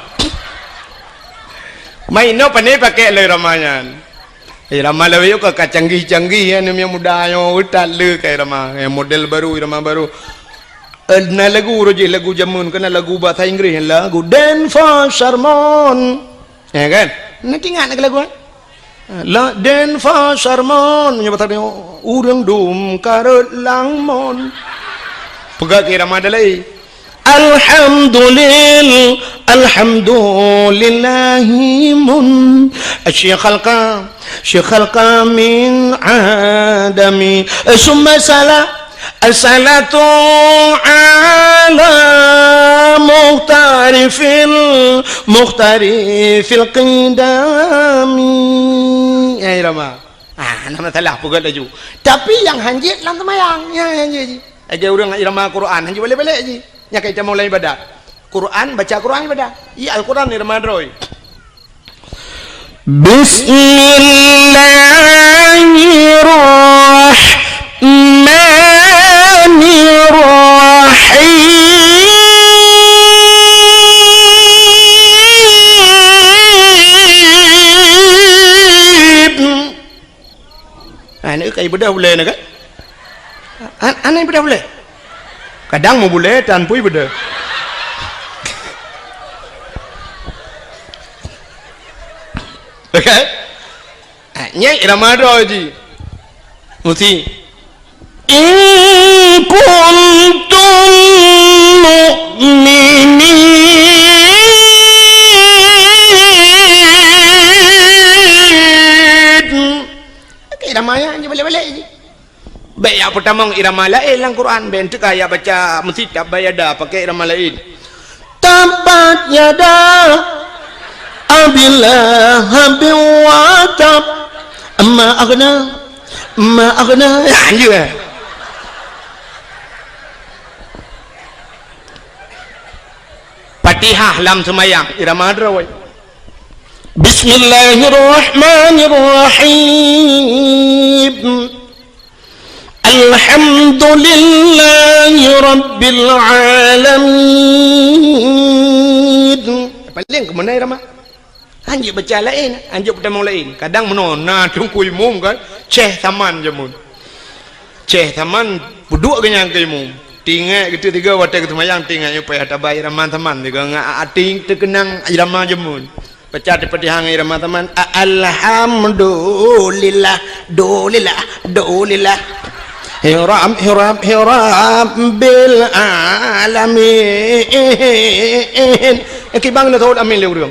Main no pane pakai lé irama nyan. Irama lawét ka, ka canggih-canggih, ya, aneuk muda nyoe, utat le ka irama. Ya, model baru, irama baru. Eh, na lagu roh jih, lagu jameun, keu na lagu bahasa Inggris, lagu Dance for Sermon. Ya kan? Na ingat lagu, eh? La Dance for Sermon, nyoe bahasa dia, ureueng dum karot lamon. Peugah keu irama dalai. Alhamdulil-, alhamdulillahi mun-, syikhal qa-, syikhal qa min adami. Summa sala-, salatu ala mukhtarifil, mukhtarifil qidami. Ya, irama. Ah, nama salah peugah laju. Tapi nyang hanjeuet lam seumayang, ya, hanjeuet jih. Lagée ureueng irama Quran, hanjeuet balek-balek jih. Nyan ka itamong lam ibadat. Quran, baca Quran ibadat. Iya Al-Quran irama droe. Bismillahirrahmanirrahim. Ah, ni kai beudôh ulée na kan? An-, aneh beudôh ulée. Kadang meubulée tan pui beudôh. Okey. Ah, nyang irama droe jih. Mesti. In kuntum mu'minin. Okey, irama nyan je balek-balek jih. Bék jak peutamong irama laén lam Quran, bék teuka jak baca meusitab bayada pakai irama laén. Tabbat yada Abi Lahabin wa tab. Ma aghna, ma aghna. Ya, anjeuet. Fatihah lam seumayang, irama droe. Bismillahirrahmanirrahim. Alhamdulillahi rabbil alamin. Paléng keumeunai irama. Hanjeuet baca laén, hanjeuet peutamong laén. Kadang meunoe na teungku imum kan, Syekh Saman jameun. Syekh Saman peuduek geuh nyan keu imum. Teuingat geuteuk tiga watée geuseumayang teuingat nyoe payah taba irama Saman tiga ngon até teukeunang irama jameun. Baca Al-Fatihah ngon irama Saman. A-, alhamdulillah, dulillah, dulillah. Hiram, hiram, hiram bil alamin. Eh, kibang na saut amin lé ureueng.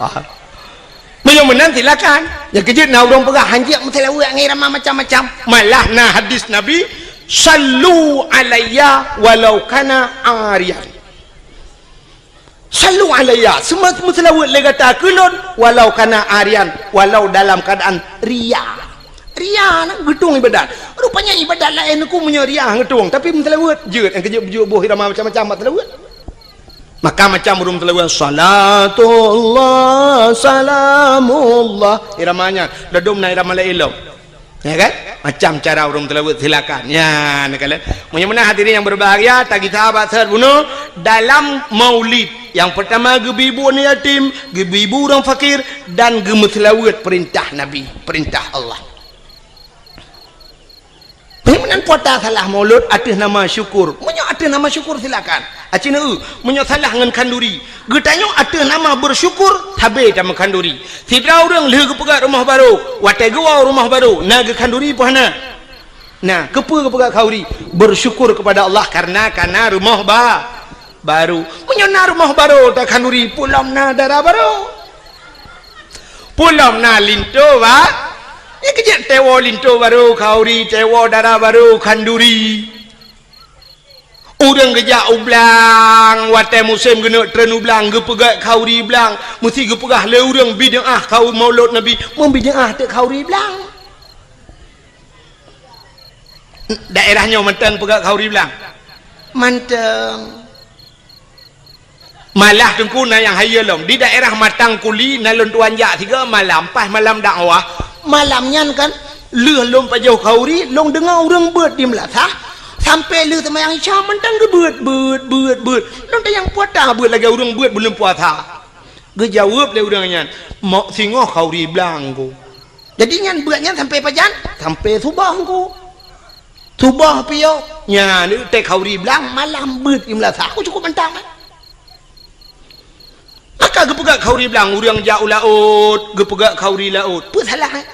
Ah. Meunyoe meunan silakan. Nyang keujeuet na ureuëng peugah hanjeuet meuseulaweuet ngon irama macam-macam. Malah na hadis Nabi, "Sallu alayya walau kana ariyan." Sallu alayya, seuma-, meuseulaweuet lé gata keu lôn, walau kana ariyan, walau dalam keadaan ria. Ria na geutueng ibadat. Rupanya ibadat laén ku meunyoe ria geutueng, tapi meuseulaweuet jeuet, nyang keujeuet beujeuet boh irama macam-macam bak seulaweuet. Maka macam ureuëng seulaweuet, "Salatullah, salamullah." Irama nyan, dadum na irama laén lom. Ya kan? Macam cara ureuëng seulaweuet silakan. Ya, ni kalian. Meunyoe meunan hadirin yang berbahagia, tagih sahabat sehat bunoe dalam maulid. Yang pertama geubi bu aneuk yatim, geubi bu ureuëng fakir dan geumeuseulaweuet perintah Nabi, perintah Allah. Meunan puasa salah maulud ateueh nama syukur. Meunyoe ateueh nama syukur silakan. Aci neu, meunyoe salah ngon khanduri. Geutanyoe ateueh nama bersyukur, sabe tameukhanduri. Sidroe ureuëng lheueh geupeugét rumoh barô, watée geuwoe rumoh barô, na geukhanduri peue hana? Na, keupeue geupeugét khanduri? Bersyukur kepada Allah karena kana rumoh ba-, barô. Meunyoe na rumoh barô takhanduri, peue lom na dara barô. Peue lom na linto ba-, nyang keujeuet teuwoe linto barô khanduri, teuwoe dara barô khanduri. Ureuëng geujak u blang, watée musém geuneuk treun u blang, geupeugét khanduri blang, meusti geupeugah lé ureuëng bid'ah khanduri maulud Nabi, meubid'ah teuk khanduri blang. Daerah nyoe mantong peugét khanduri blang? Mantong. Malah teungku na nyang hayeue lom. Di daerah Matang Kuli na lôn tuan jak sigoe malam, pas malam dakwah. Malam nyan kan, lheueh lôn pajoh khanduri, lôn deungoe ureuëng beuet di meulasah, sampai lheueh seumayang Isya mantong geubeuet, beuet, beuet, beuet. Lôn tanyong peue ata beuet lagée ureuëng beuet buleuen puasa. Geujaweueb lé ureuëng nyan, "Mok singoh khanduri blang ku." Jadi nyan beuet nyan sampai pajan? Sampai suboh ku. Suboh piôh. Nyan, teuka khanduri blang, malam beuet di meulasah. Aku cukup mantong, eh. Maka geupeugét khanduri blang, ureuëng jak u laôt, geupeugét khanduri laôt. Peue salah, eh?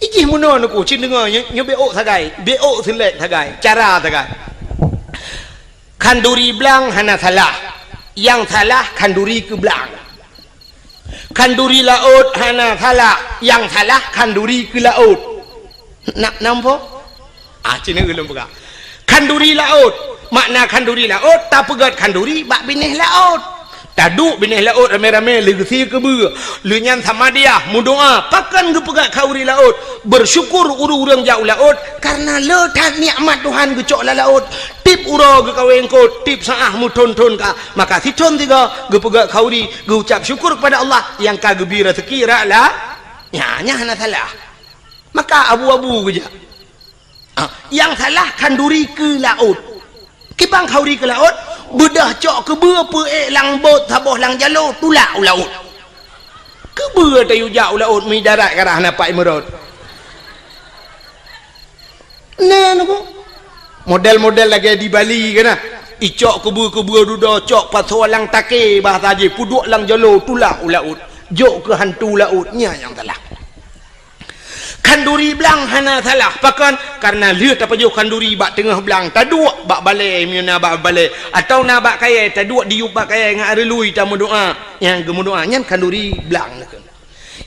Ijih meunoe neuku, cit deungoe, nyoe, nyoe bék ôk sagai, bék ôk seulek sagai, cara sagai. Khanduri blang hana salah. Nyang salah khanduri keu blang. Khanduri laôt hana salah, nyang salah khanduri keu laôt. Na, nampak? Ah, cina ulôn peugah. Khanduri laôt, makna khanduri laôt, tapeugét khanduri bak binéh laôt. Taduek binéh laôt ramé-ramé leugeusé keubeue. Lheueh nyan samadiah meudoá, pakon geupeugét khanduri laôt. Bersyukur ureuëng-ureuëng jak u laôt, karena le that nikmat Tuhan geucok lam laôt. Tieb uroe geukawén eungkôt, tieb saát meuthon-thon ka. Maka sithon sigoe geupeugét khanduri, geucap syukur kepada Allah nyang ka geubri raseuki rot la-, nyan, nyan hana salah. Maka abu-abu geujak. Ah, nyang salah khanduri keu laôt. Kiban khanduri keu laôt, beudôh cok keubeue peuék lam bot saboh lam jalo tulak u laôt. Keubeue tayue jak u laôt mi darat ka rhah na pat imeurot. Na neuku. Model-model lagée di Bali kan na. Icok keubeue-keubeue dudoe cok pasoe lam takée bahasa jih peuduek lam jalo tulak u laôt. Jok keu hantu laôt nyan nyang salah. Khanduri blang hana salah. Pakon? Karena lheueh tapajoh khanduri bak teungoh blang, taduek bak balée meunyoe na bak balée, atawa na bak kayée, taduek diyueb bak kayée ngon areului tameudoá. Nyang geumeudoá nyan khanduri blang.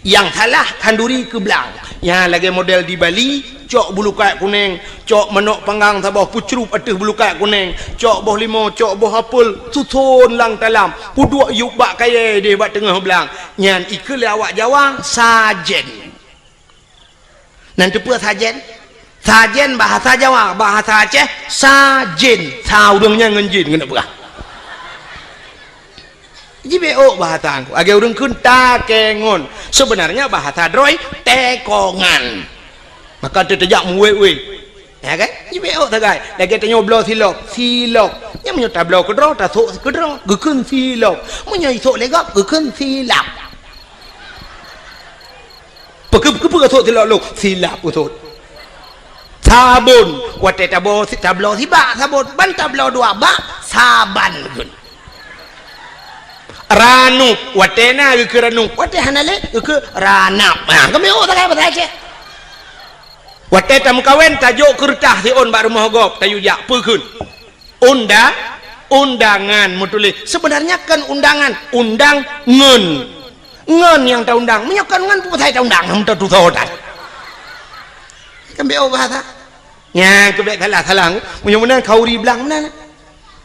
Nyang salah khanduri keu blang. Nyang lagée model di Bali, cok bulukat kuneng, cok manok panggang saboh peucrup ateueh bulukat kuneng, cok boh limo, cok boh apel, suson lam talam, peuduek yueb bak kayée deh bak teungoh blang. Nyan ikheun lé awak Jawa sajen. Nan teupeue sajen? Sajen bahasa Jawa, bahasa Aceh, sajen. Sa ureuëng nyan ngon jin keuneuk peugah. Jibeuôk bahasa ku. Lagée ureuëng kheun takengon. Sebenarnya bahasa droe tekongan. Maka teuteujak muwéh-wéh. Ya kan? Jibeuôk sagai. Lagée tanyoe bloe silop, silop. Nyang meunyoe tabloe keudroe, tasok keudroe. Geukheun silop. Meunyoe isok lé gob, geukheun silap. Peue-, peue-, peue-, peue-, sot silap lôn? Silap sot. Sabon. Watée tabo-, si-, tabloe sibak sabon, ban tabloe dua bak, saban gun. Ranup, watée na geukheun ranup, watée hana lé geukheun ranap. Ha, keubiôh sagai bahasa Aceh. Watée tameukawen, tajok keureutah siôn bak rumoh gob, tayue jak, peue kheun? Unda-, undangan meutuléh. Seubeunarnya kon undangan, undang ngon. Ngon nyang taundang. Meunyoe kon ngon, peue pasai taundang? Hana tatusoe tan. Keubiôh bahasa. Nyan keubiet salah-salah. Meunyoe meunan khauri blang meunan.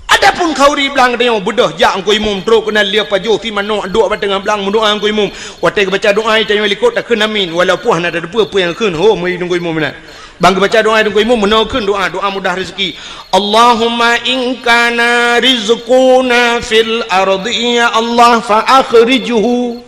Adapun khauri blang tanyoe beudôh jak Teungku Imum trok keunan lia pajoh si manok duek bak teungoh blang meudoá Teungku Imum. Watée geubaca doá tanyoe likot takheun amin, walaupun hana tateupeue peue nyang kheun ho meuri Teungku Imum meunan. Ban geubaca doá Teungku Imum meunoe kheun doá, doá mudah rezeki. Allahumma in kana rizquna fil ardi ya Allah fa akhrijhu.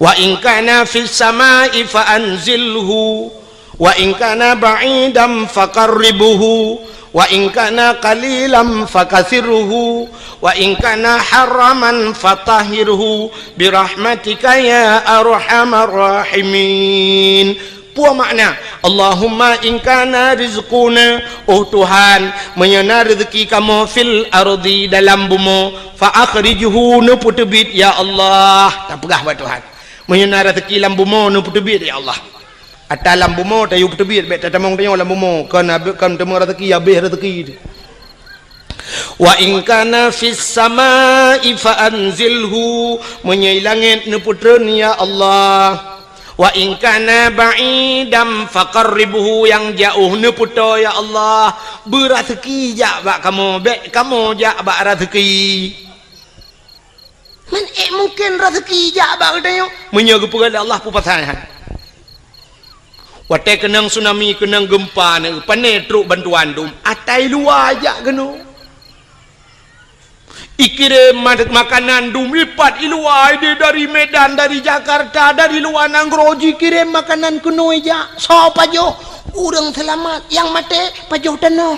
Wa in kana fis samai fa anzilhu, wa in kana ba'idan fa qarribhu, wa in kana qalilan fa kathirhu, wa in kana haraman fa tahhirhu bi rahmatika ya arhamar rahimin. Peue makna, Allahumma in kana rizquna, oh Tuhan, meunyoe na rezeki kamoe fil ardi dalam bumoe, fa akhrijhu neupeuteubiet ya Allah. Tapeugah bak Tuhan. Meunyoe na rezeki lam bumoe neupeuteubiet ya Allah. Ata lam bumoe tayue peuteubiet bék tatamong tanyoe lam bumoe, kon abéh kon teuma rezeki abéh rezeki. Wa in kana fis samai fa anzilhu, meunyoe i langét neupeutreun ya Allah. Wa in kana ba'idan fa qarribhu, nyang jaoh neupeutoe ya Allah. Beu rezeki jak bak kamoe, bék kamoe jak bak rezeki. Man ék mungken rezeki jak bak geutanyoe? Meunyoe geupeugah lé Allah peue pasai han. Watée keunong tsunami, keunong geumpa, na pane trok bantuan dum, ata i luwa jak keunoe. Ikirém ma-, makanan dum ipat i luwa, ideh dari Medan, dari Jakarta, dari luwa nanggroe jikirém makanan keunoe jak. Soe pajoh? Ureuëng seulamat, nyang maté pajoh tanoh.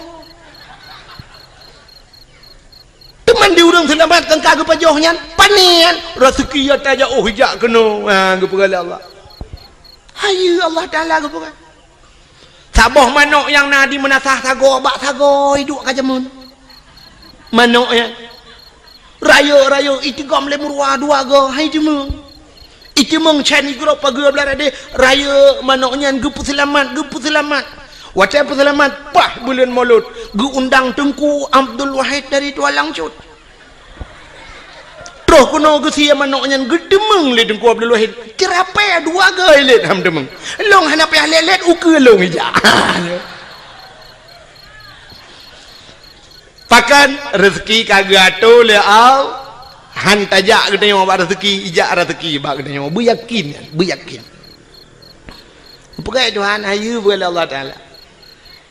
Teuma di ureuëng seulamat nyang ka geupajoh nyan, pane nyan, rezeki ata jak oh jak keunoe, ha, geupeugah lé Allah. Hayeue Allah Taala geupeugah. Saboh manok nyang na di meunasah sagoe bak sagoe iduek ka jameun. Manok nyan. Rayeuk-rayeuk itigom lé meuruwa dua goe, hai jameun. Iteumeung chan igrob pageue blah radeh, rayeuk manok nyan geupeuseulamat, geupeuseulamat. Watée peuseulamat, paih buleuen Molot, geuundang Teungku Abdul Wahid dari Tualang Cut. Troh keunoe geusie manok nyan geuteumeung lé Teungku Abdul Wahid. Ceurapée dua goe ilét han teumeung. Lôn hana payah lét-lét, ukeue lôn ijak. Pakon rezeki ka geuatoe lé Allah, han tajak geutanyoe bak rezeki, ijak rezeki bak geutanyoe. Beuyakin, beuyakin. Peugah Tuhan, hayeue peugah lé Allah Taala.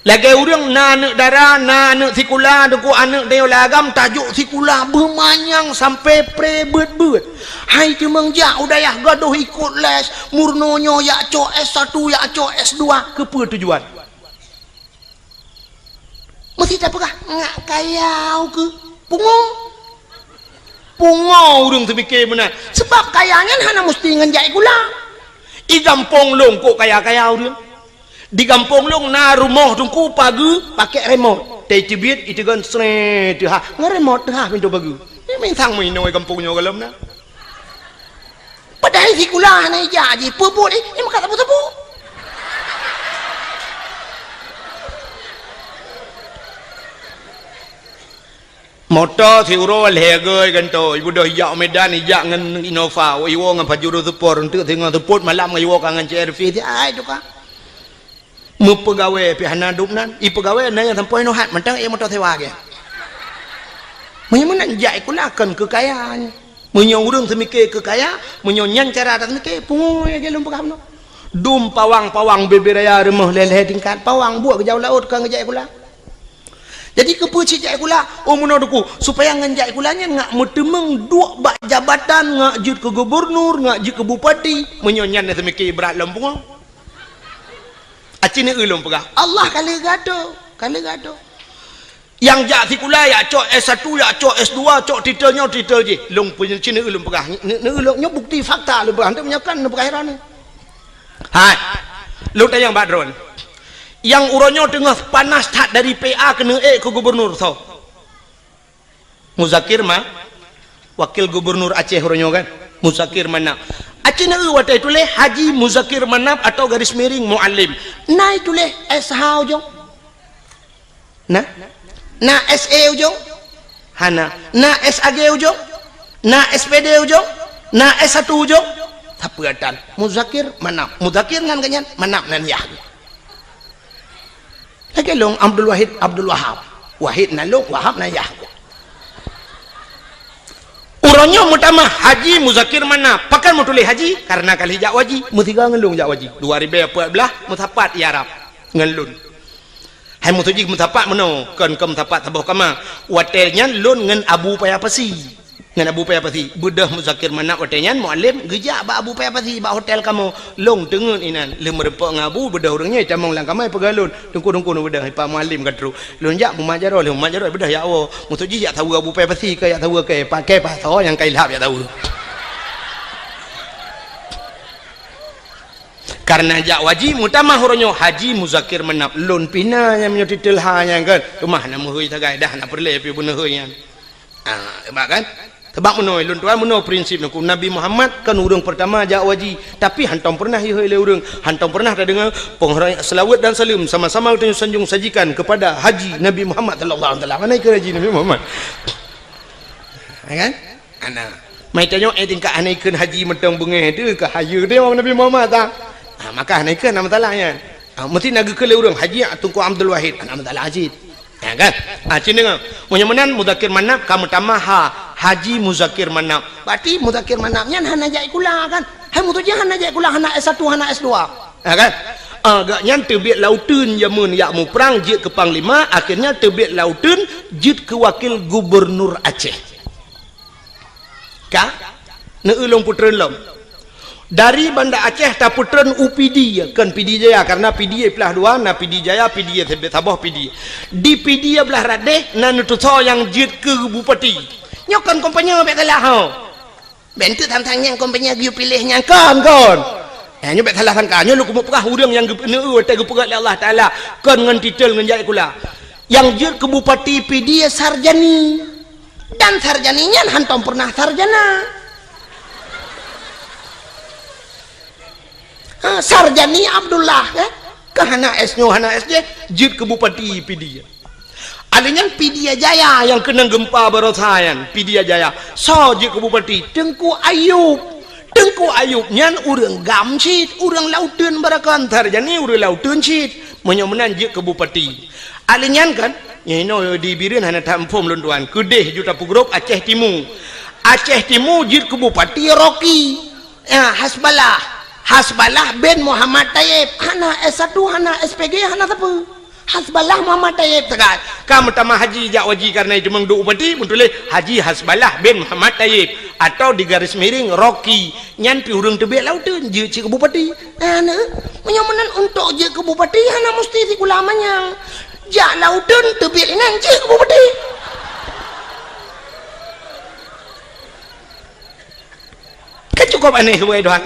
Lagée ureuëng na aneuëk dara, na aneuëk sikula, teungku aneuëk tanyoe lam agam tajok sikula beumanyang sampai pre beuet-beuet. Hai teumeung jak u dayah gadôh ikot les, meurunoe nyoe jak cok S satu, jak cok S dua, keupeue tujuan? Meusti tapeugah, ngak kaya ukeue. Pungo. Pungo ureuëng teupike meunan. Sebab kaya nyan hana meusti ngon jak sikula. I gampông lôn kok kaya-kaya ureuëng. Di gampông lôn na rumoh teungku pageue pakek remot. Teubiet iteugon sree teuhah. Ngon remot teuhah pintoe pageue. Nyan mantong meuinoe gampông nyoe gohlom na. Padahai sikula hana ijak jih, peue buet jih, eh, maka sapeue-sapeue. Moto siuroe lhée goe gantoe, ibeudôh ijak u Medan, ijak ngon Innova, iwoe ngon Pajero Sport, eunteuk singoh seupôt malam ngon iwoe ka ngon C R V, si ai tukang. Meupeugawée pih hana dum nan, ipeugawée na nyang sampoe inoe hat, mantong ék moto sewa lagée. Meunyoe meunan jak sikula kon keu kaya nyan. Meunyoe ureuëng seumike keu kaya, meunyoe nyan cara taseumike, pungo lagée lôn peugah bunoe. Dum pawang-pawang bubé raya rumoh lhée-lhée tingkat, pawang buet geujak u laôt kon geujak sikula. Jadi keupeue cit jak sikula? Oh meunoe teungku, supaya ngon jak sikula nyan ngak meuteumeung duek bak jabatan, ngak jeuet keu gubernur, ngak jeuet keu bupati. Meunyoe nyan na seumike brat lom pungo. Aci neueu lôn peugah, Allah ka lheueh geuatoe, ka lheueh geuatoe. Nyang jak sikula, jak cok S satu, jak cok S dua, cok titel nyoe, titel jih. Lôn peunyeucin neueu lôn peugah, neueu lôn nyoe bukti fakta lôn peugah, hana meunyoe kon neupeugah droeneuh. Hai, lôn tanyong bak droeneuh. Nyang uroe nyoe teungoh panas that dari P A keuneuk ék keu gubernur soe? Muzakir Ma-, Wakil Gubernur Aceh uroe nyoe kan, Muzakir Manaf. Aceh na watèe tuléh Haji Muzakir Manaf atau garis miring Mualem. Na tuléh S H ujong? Na? Na S E ujong? Hana. Na S A G ujong? Na S P D ujong? Na S satu ujong? Sapeue tan. Muzakir Manaf. Muzakir nan geuh nyan, Manaf nan yah. Lagèe lôn Abdul Wahid, Abdul Wahab. Wahid nan lôn, Wahab nan yah. Uroe nyoe meutamah Haji Muzakir Manaf. Pakon meutuléh Haji? Karena ka lheueh jak u haji. Meusigoe ngon lôn jak u haji. Dua ribèe peuet blah meusapat i Arab ngon lôn. Hai meutuju meusapat meunoe, kon, kon meusapat saboh kama. Watèe nyan lôn ngon Abu Paya Pasi. Ngon Abu Paya Pasi. Beudôh Muzakir Manaf watèe nyan Mualem geujak bak Abu Paya Pasi bak hotel kamoe. Lôn teungeut inan. Lheueh meureumpok ngon Abu, beudôh ureueng nyan tamong lam kama peugah lôn, "Teungku, Teungku, neubeudôh, Pak Mualem ka trôk." Lôn jak mumat jaroe, lheueh mumat jaroe beudôh jak woe. Meutuju jak saweue Abu Paya Pasi keu, jak saweue keu, pakè pasoe nyang ka ilhab jak saweue. Karena jak u haji meutamah uroe nyoe Haji Muzakir Manaf. Lôn pih na nyang meunyoe titel ha nyan kan. Teuma hana meuhôi sagai dah, hana peureulèe pih beuneuhôi nyan. Ah, hebat kan? Sebab meunoe lôn tuan, meunoe prinsip Teungku. Nabi Muhammad kan ureueng peurtama jak u haji, tapi hantom pernah ihôi lé ureueng, hantom pernah tadeungoe pengharap selawat dan salam sama-sama geutanyoe sanjung sajikan kepada Haji Nabi Muhammad sallallahu alaihi wasallam. Mana ikeu Haji Nabi Muhammad? Ya kan? Ana. Mai tanyoe, eh, tingkat hana ikheun haji mantong beungèh tu, ka hayeue teuh Nabi Muhammad ta. Ha, maka hana ikheun, hana masalah nyan. Ha, meusti na geukheun lé ureueng, "Haji Teungku Abdul Wahid," hana masalah cit. Ya kan? Ha, cit deungö. Meunyoe meunan Muzakir Manaf ka meutamah ha, Haji Muzakir Manaf. Berarti Muzakir Manaf nyan hana jak sikula kan? Hai meutuju hana jak sikula, hana S satu, hana S dua. Ya kan? Ah, gobnyan teubiet lam uteuen jameun jak muprang jeuet keu panglima, akhirnya teubiet lam uteuen jeuet keu wakil gubernur Aceh. Ka? Neu-eu lôn peutreun lom. Dari Banda Aceh tapeutreun u Pidie, kon Pidie Jaya, karena Pidie plah dua, na Pidie Jaya, Pidie saboh Pidie. Di Pidie blah rot deh na neutusoe nyang jeuet keu bupati. Nyoe kon kompanye bèk salah ho. Bèk enteuk tham-tham nyang kompanye geuyue piléh nyang kon, kon. Eh, nyoe bèk salah sangka. Nyoe lôn keumeung peugah ureueng nyang geupeuneu watèe geupeugah lé Allah Taala, kon ngon titel ngon jak sikula. Nyang jeuet keu bupati Pidie Sarjani. Dan Sarjani nyan hantom pernah sarjana. Ha, Sarjani Abdullah, eh? Ka hana S nyoe, hana S J, jeuet keu bupati Pidie. Alèh nyan Pidie Jaya nyang keunong geumpa baroesa nyan, Pidie Jaya. Soe jeuet keu bupati? Teungku Ayub. Teungku Ayub nyan ureueng GAM cit, ureueng lam uteuen baroekon, Sarjani ureueng lam uteuen cit. Meunyoe meunan jeuet keu bupati. Alèh nyan kan, nyoe inoe di Bireuen hana that muphom lôn tuan. Keudeh ju tapeugrôp Aceh Timu. Aceh Timu jeuet keu bupati Rocky. Ya, Hasballah. Hasballah bin Muhammad Taib. Hana S satu, hana S P G, hana sapeue. Hasballah Muhammad Taib sagai. Ka meutamah haji jak u haji karena itu meuduek bupati, meutuléh Haji Hasballah bin Muhammad Taib. Atau di garis miring Rocky. Nyan pih ureueng teubiet lam uteuen, jeuet cit keu bupati. Nah, neu, meunyoe meunan untuk jeuet keu bupati, hana musti sikula manyang. Jak lam uteuen teubiet inan jeuet keu bupati. Kan cukup aneh, wahai tuan.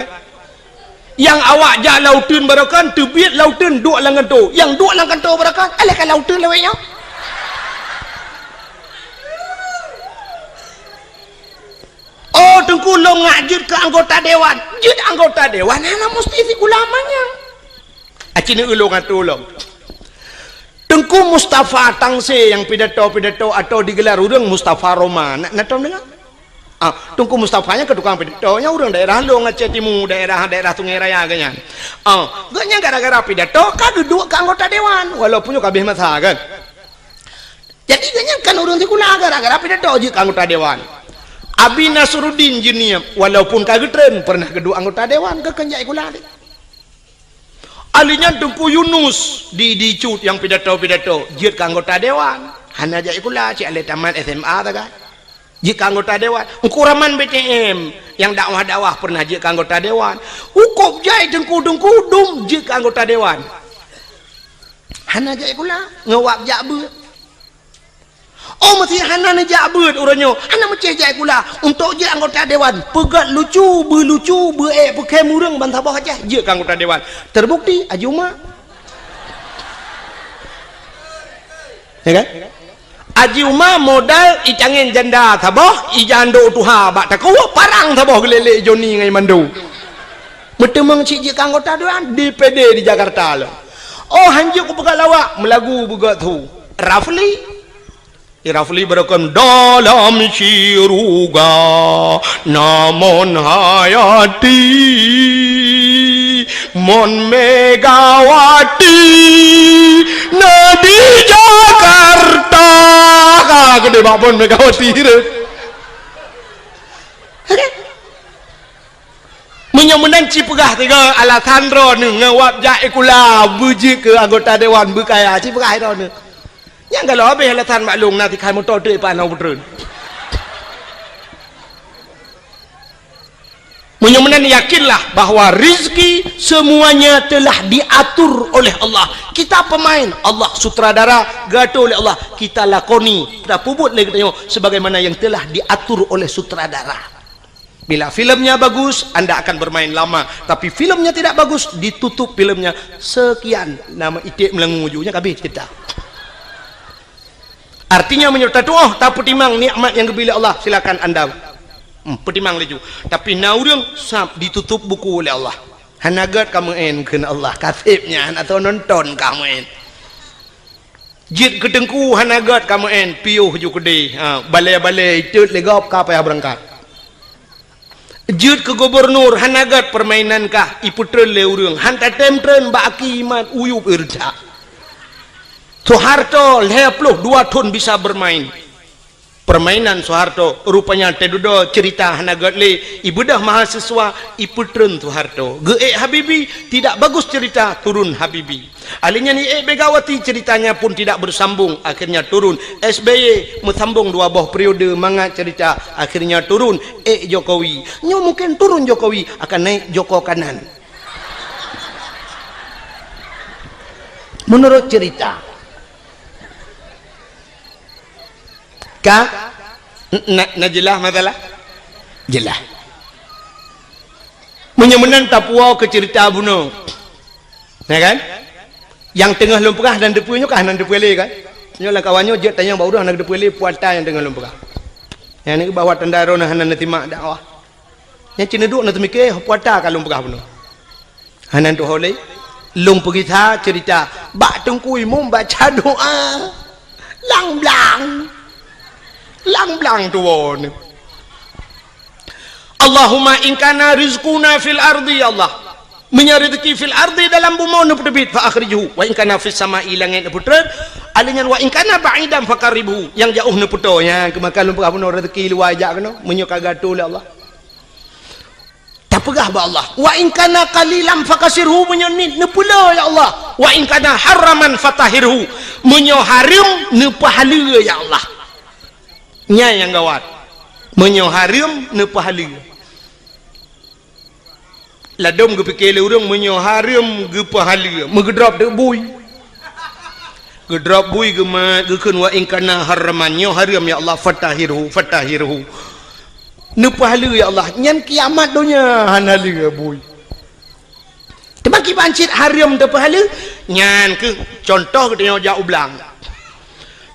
Nyang awak jak lam uteuen baroekon, teubiet lam uteuen duek lam kantô. Nyang duek lam kantô baroekon, alah ka lam uteuen lawét nyoe. Oh, Teungku, lôn ngak jeuet keu anggota dewan. Jeuet anggota dewan hana musti sikula manyang. Aci neu ulôn atô lom. Teungku Mustafa Tangse nyang pidato-pidato atau digelar ureueng Mustafa Roma. Na, na tom deungoe? Ah, Teungku Mustafa nyan keu tukang pidato, nyan ureueng daerah Long Aceh Timu, daerah, daerah Sungai Raya geuh nyan. Ah, geuh nyan gara-gara pidato ka geuduek keu anggota dewan, walaupun nyoe ka abéh masa kan. Jadi geuh nyan kan ureueng sikula gara-gara pidato jeuet keu anggota dewan. Abi Nasruddin Jeunieb, walaupun ka geutreun, pernah geuduek anggota dewan, geuh kon jak sikula lé. Ahli nyan Teungku Yunus di, di Cut nyang pidato-pidato, jeuet keu anggota dewan. Hana jak sikula, cit lé tamat S M A sagai. Jeuet keu anggota dewan. Teungku Rahman B T M nyang dakwah-dakwah pernah jeuet keu anggota dewan. Ukop jai teungku-teungku dum jeuet keu anggota dewan. Hana jak sikula, ngon wab jak beuet. Oh, meusé hana neujak beuet uroe nyoe, hana meucéh jak sikula. Untuk jeuet anggota dewan, peugöt lucu, beulucu, beuék peukhém ureueng bansaboh Aceh, jeuet keu anggota dewan. Terbukti, Haji Uma. Ya kan? Aji Uma modal itangen janda saboh, ija andok tuha bak takue, parang saboh geulelek Joni ngon Mando. Meuteumong cit jeuet keu anggota dewan D P D di Jakarta lom. Oh, hanjeuet kupeugah lawak, meulagu beugöt su. Rafli. Rafli beureukan dalam syeuruga, namon hayati, mon Megawati na di Jakarta. Ka geude bak mon Megawati tu. Meunyoe meunan ci peugah tiga alasan droeneuh ngon wab jak ikula beujeuet keu anggota dewan beukaya, ci peugah droeneuh. Nyang galo habéh alasan bak lôn na tikai moto teuk ipan hana peutreun. Meunyoe meunan yakinlah bahwa rizki semuanya telah diatur oleh Allah. Kita pemain, Allah sutradara, geuatur oleh Allah. Kita lakoni, kita peubuet lé geutanyoe sebagaimana yang telah diatur oleh sutradara. Bila filmnya bagus, anda akan bermain lama. Tapi filmnya tidak bagus, ditutup filmnya. Sekian, nama iték meulangô ju, nyan ka habéh cerita. Artinya, meunyoe tatuoh, tapeutimang nikmat nyang geubri lé Allah, silakan anda, hmm, peutimang laju. Tapi na ureuëng sab ditutup buku oleh Allah. Hana gét ka meu'en kheun Allah, ka seb nyan atau nonton ka meu'en. Jeuet keu teungku hana gét ka meu'en, piôh ju keudeh. Ha, balée-balée itot lé gob ka payah beurangkat. Jeuet keu gubunur hana gét, peurmainan kah ipeutreun lé ureuëng, han tatem treun bak aki mat uyueb irja. Soeharto lhée ploh dua thon bisa bermain. Permainan Soeharto, rupanya teududoe ceurita hana gét lé, ibeudoh mahasiswa, ipeutreun Soeharto. Geuék Habibie, tidak bagus cerita, turun Habibie. Ahli nyan iék Megawati, ceritanya pun tidak bersambung, akhirnya turun. S B Y meusambong dua boh periode mangat cerita, akhirnya turun, ék Jokowi. Nyoe mungkin turun Jokowi, akan naik Joko Kanan. Menurut cerita. Ka? Na, na jeulaih masalah? Jeulaih. Meunyoe meunan tapuwoe keu ceurita bunoe. Ya kan? Nyang teungoh lôn peugah dan teupeue nyoe kah nan teupeue lé kan? Nyoe lam kawan nyoe jeuet tanyong bak uroe na teupeue lé puata nyang teungoh lôn peugah. Nyang ni bahwa tanda droeneuh hana neusimak dakwah. Nyang cit neuduek na teumike puata ka lôn peugah bunoe. Hana tuho lé. Lôn peugisa ceurita bak Teungku Imum baca doa. Lang blang. Lang blang tuwoe ni. Allahumma in kana rizquna fil ardi, ya Allah. Meunyoe rezeki fil ardi dalam bumoe neupeuteubiet fa akhrijhu, wa in kana fis sama'i langét neupeutreun, alèh nyan wa in kana ba'idan faqarribhu, nyang jaoh neupeutoe, nyan keumakan lôn peugah bunoe rezeki luwa jak keunoe, meunyoe ka geuatoe lé Allah. Tapeugah bak Allah, "Wa in kana qalilan fakasirhu," meunyoe nit neupeuleueh ya Allah. "Wa in kana haraman fatahhirhu," meunyoe hareuem neupeuhaleue ya Allah. Nyan nyang gawat. Meunyoe hareuem neupeuhaleue. Ladôm geupike lé ureueng meunyoe hareuem geupeuhaleue, meugeudrop teuk bui. Geudrop bui geumat, geukheun, "Wa in kana haraman," nyoe hareuem ya Allah, "fatahhirhu, fatahhirhu." Neupeuhaleue ya Allah, nyan kiamat donya hana lé bui. Teuma kiban cit hareuem teupeuhaleue, nyan keuh contoh geutanyoe jak u blang.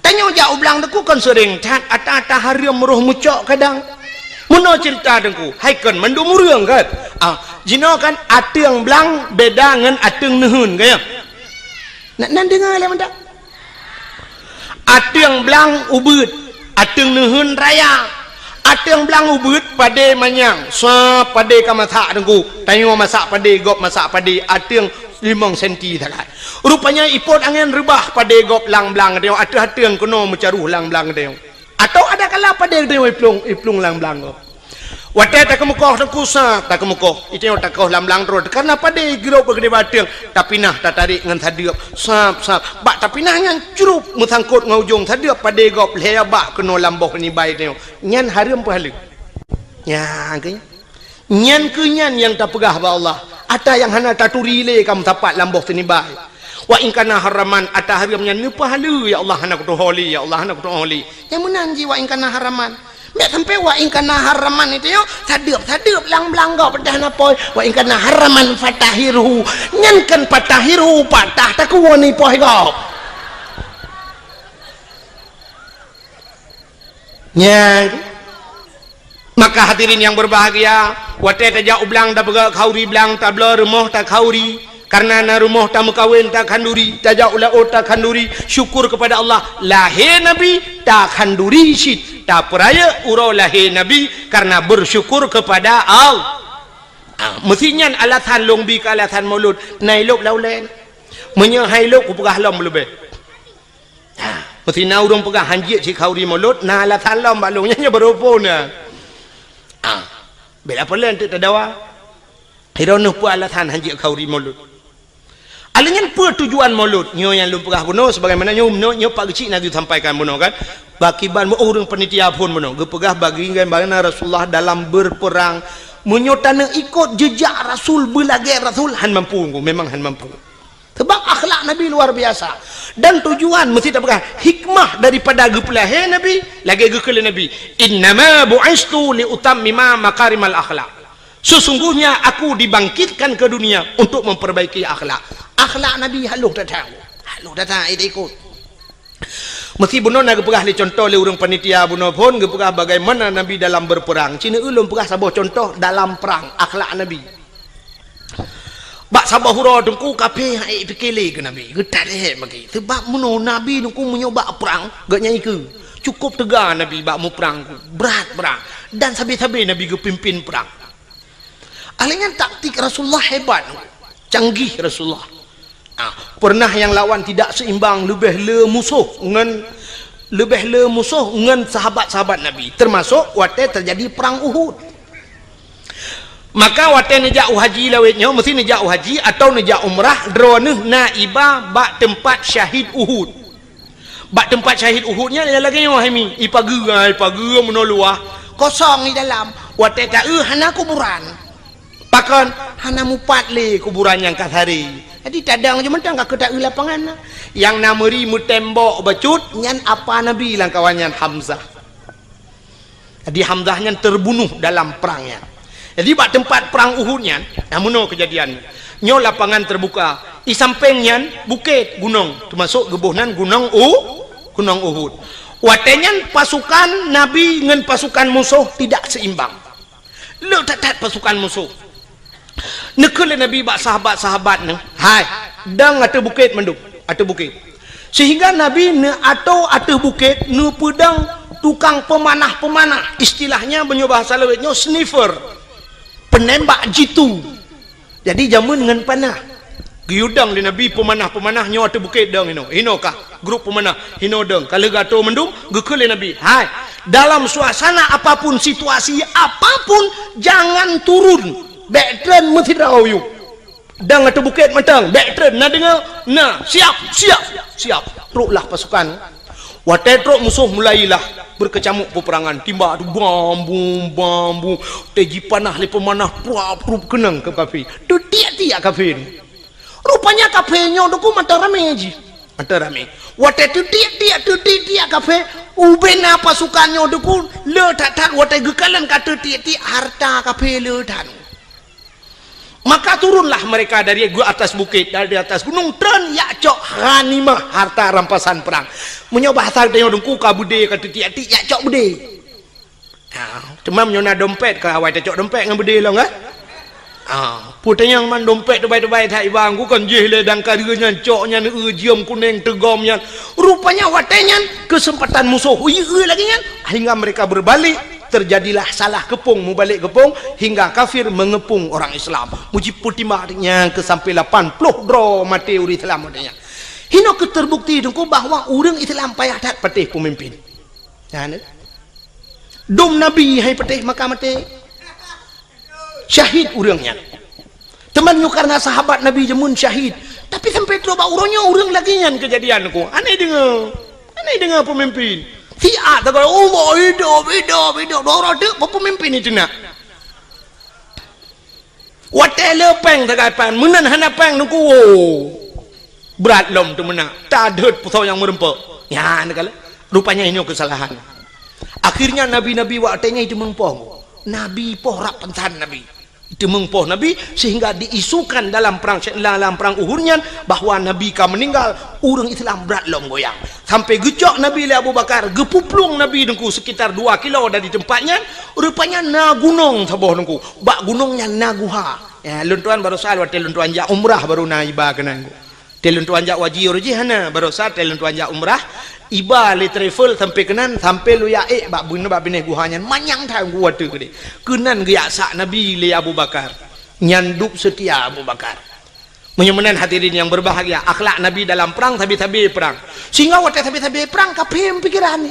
Tanyoe jak u blang teungku kon seuréng that, ata-ata hareuem roh meucok kadang. Meunoe ceurita teungku, hai kon mandum ureueng kan? Ah, jinoe kan ateueng blang beda ngon ateueng neuheun, kan ya? Nak nan deungoe lé mantap. Ateueng blang ubeuet, ateueng neuheun raya. Ateueng blang ubeuet padé manyang, sab padé ka masak teungku. Tanyoe masak padé, gob masak padé, ateueng limong senti sagai. Rupanya ipot angén reubah padé gob lam blang tanyoe, ateueh ateueng keunoe meucaroh lam blang tanyoe. Atau ada kala padé tanyoe iplueng, iplueng lam blang gob. Watèe takeumeukoh teungku sab, takeumeukoh. Itanyoe takoh lam blang droe, karena padé girok bak keudéh ateueng, tapinah tatarék ngon sadeuep, sab, sab. Bak tapinah nyan crup meusangkot ngon ujong sadeuep padé gob lhèe bak keunoe lam boh nibai tanyoe. Nyan hareuem peuhaleue. Nyan keuh. Nyan keuh nyan nyang tapeugah bak Allah. Ata nyang hana taturi lé ka meusapat lam boh sinibai. Wa in kana haraman, ata hareuem nyan neupeuhaleue, ya Allah, hana kutuho lé, ya Allah, hana kutuho lé. Nyang meunan jih wa in kana haraman. Bèk sampai wa in kana haraman itu yo, sadeuep-sadeuep lang beulangga peudah na poi. Wa in kana haraman fatahhirhu. Nyan kan fatahhirhu, patah takue ni poi gob. Nyan. Maka hadirin yang berbahagia, watée tajak u blang tapeugah khauri blang, tabloe rumoh takhauri, karena na rumoh tameukawen takhanduri, tajak u laôt takhanduri, syukur kepada Allah, lahé Nabi takhanduri cit, tapeurayeuk uroe lahé Nabi karena bersyukur kepada Allah. Ha, meusi nyan alasan lôn bi keu alasan Maulud, na ilôb lam ulée. Meunyoe hai lôb kupeugah lom leubeh. Ha, meusi na ureuëng peugah hanjeuet cit khauri Maulud, na alasan lom bak lôn, nyan nyoe baroe phon na. Ha, bela peulén teuk tadawa. Hiroe neuh peue alasan hanjeuet khauri Maulud. Alèh nyan peue tujuan Maulud? Nyoe nyang lôn peugah bunoe sebagaimana nyoe, nyoe, nyoe Pak Geuchik na geusampaikan bunoe kan. Bakiban ureuëng panitia phon bunoe geupeugah bagi bagaimana Rasulullah dalam berperang. Meunyoe taneuk ikot jejak Rasul, beulagée Rasul, han mampu, memang han mampu. Sebab akhlak Nabi luar biasa. Dan tujuan meusi tapeugah hikmah daripada geupeulahé Nabi, lagée geukheun lé Nabi, "Innama bu'istu li utammima makarimal akhlak." Sesungguhnya aku dibangkitkan ke dunia untuk memperbaiki akhlak. Akhlak Nabi halôh that-that. Halôh that-that, eh, ikot. Meusi bunoe na geupeugah lé contoh lé ureuëng panitia bunoe phon geupeugah bagaimana Nabi dalam berperang. Cina ulôn peugah saboh contoh dalam perang, akhlak Nabi. Bak saboh uroe teungku kafé han ék pike lé keu Nabi. Geutat lé bagi. Sebab meunoe Nabi teungku meunyoe bak perang, geuh nyan ikeue. Cukup teuga Nabi bak muprang, brat-brat. Dan sabe-sabe Nabi geupimpin perang. Alèh nyan taktik Rasulullah hebat, canggih Rasulullah. Ah, pernah nyang lawan tidak seimbang, leubeh le musoh ngon, leubeh le musoh ngon sahabat-sahabat Nabi, termasuk watée terjadi perang Uhud. Maka watée neujak u haji lawét nyoe, meusi neujak u haji atau neujak umrah, droeneuh na iba bak teumpat syahid Uhud. Bak teumpat syahid Uhud nyan lagée nyoe hai mi, ipageue, ipageue meunoe luwah, kosong di dalam. Watée taeu hana kuburan. Pakon? Hana mupat lé kuburan nyang ka saré. Jadi tadong je mantong ka keu taeu lapangan na. Nyang na meuri meutembok bacut nyan apa Nabi lam kawan nyan Hamzah. Jadi Hamzah nyan terbunuh dalam perang nyan. Jadi bak teumpat perang Uhud nyan, nah meunoe keujadian. Nyoe lapangan terbuka. I sampéng nyan bukét, gunong, teumasok geuboh nan gunong U, gunong Uhud. Watée nyan pasukan Nabi ngon pasukan musoh tidak seimbang. Le that-that pasukan musoh. Neukheun lé Nabi bak sahabat-sahabat neuh, "Hai, dong ateueh bukét mandum, ateueh bukét." Sehingga Nabi neuatoe ateueh bukét neupeudong tukang peumanah-peumanah, istilahnya meunyoe bahasa lawét nyoe sniffer, penembak jitu. Jadi jameun ngon panah. Geuyue dong lé Nabi peumanah-peumanah nyoe ateueh bukét dong inoe. Inoe kah grup peumanah, inoe dong. Ka lheueh geuatoe mandum, geukheun lé Nabi, "Hai, dalam suasana apapun, situasi apapun, jangan turun. Bék treun meusidroe yue. Dong ateueh bukét mantong, bék treun. Na deungoe? Na. Siap, siap, siap." Troklah pasukan. Watée trok musoh mulailah beukeucamuk peupeurangan. Timbak tu bam bum, bam bum. Watée jipanah lé peumanah, pruap pruap keunong keu kafé. Teutiek-tiek kafé nyoe. Rupanya kafé nyoe teungku mantong ramé jih. Mantong ramé. Watée teutiek-tiek, teutiek-tiek kafé, ubena pasukan nyoe teungku le that-that watée geukalon ka teutiek-tiek hareuta kafé le that. Maka turunlah mereka dari atas bukét, dari atas gunong, treun jak cok ghanimah, harta rampasan perang. Meunyoe bahasa geutanyoe teungku ka beudé ka teutiek-tiek, jak cok beudé. Ha, teuma meunyoe na dompet, ka awai tacok dompet ngon beudé lom, kan? Ha, peue tanyong man dompet teubai-teubai that iba, ku kon jih lé dan ka deuh nyan cok nyan, eu, jeuem kuneng teugom nyan. Rupanya watée nyan keuseumpatan musoh, eu, eu lagée nyan, hingga mereka berbalik, terjadilah salah keupông, mubalek keupông, hingga kafir mengeupông orang Islam. Mujipeutimang nyan keu sampai lapan ploh droe maté ureuëng Islam watée nyan. Hinoe keuh terbukti teungku bahwa ureuëng Islam payah that patéh peumimpin. Nyan, eh. Dum Nabi hai patéh maka maté. Syahid ureuëng nyan. Teuma nyoe karena sahabat Nabi jameun syahid. Tapi sampai trok bak uroe nyoe ureuëng lagée nyan keujadian ku. Aneh deungoe. Aneh deungoe peumimpin. Siat takalon, "Allah hidup, hidup, hidup." Dua uroe teuk peumimpin itu nak. Watée le péng sagai pan, meunan hana péng teungku, wo. Brat lom teumeunak, tadhôt pusoe nyang meureumpok. Nyan kala, rupanya inoe keusalahan. Akhirnya nabi-nabi watée nyan itu meureumpok. Nabi poh rab pansan nabi. Teumeung poh Nabi, sehingga diisukan dalam perang, dalam perang Uhud nyan bahwa Nabi ka meninggal, ureuëng Islam brat lom goyang. Sampai geucok Nabi lé Abu Bakar, geupuplueng Nabi Teungku sekitar dua kilo dari tempat nyan, rupanya na gunong saboh Teungku. Bak gunong nyan na guha. Ya, lôn tuan barosa watée lôn tuan jak umrah baru na iba keunan. Teuh lôn tuan jak haji uroe jih hana, barosa teuh lôn tuan jak umrah, iba lé travel sampai keunan, sampai lôn jak ék bak bun-, bak binéh guha nyan, manyang that gua teuh keudeh. Keunan geujak sak Nabi lé Abu Bakar. Nyan dub seutia Abu Bakar. Meunyoe meunan hadirin yang berbahagia, akhlak Nabi dalam perang sabe-sabe perang. Sehingga watée sabe-sabe perang, kafé meupikiran ni.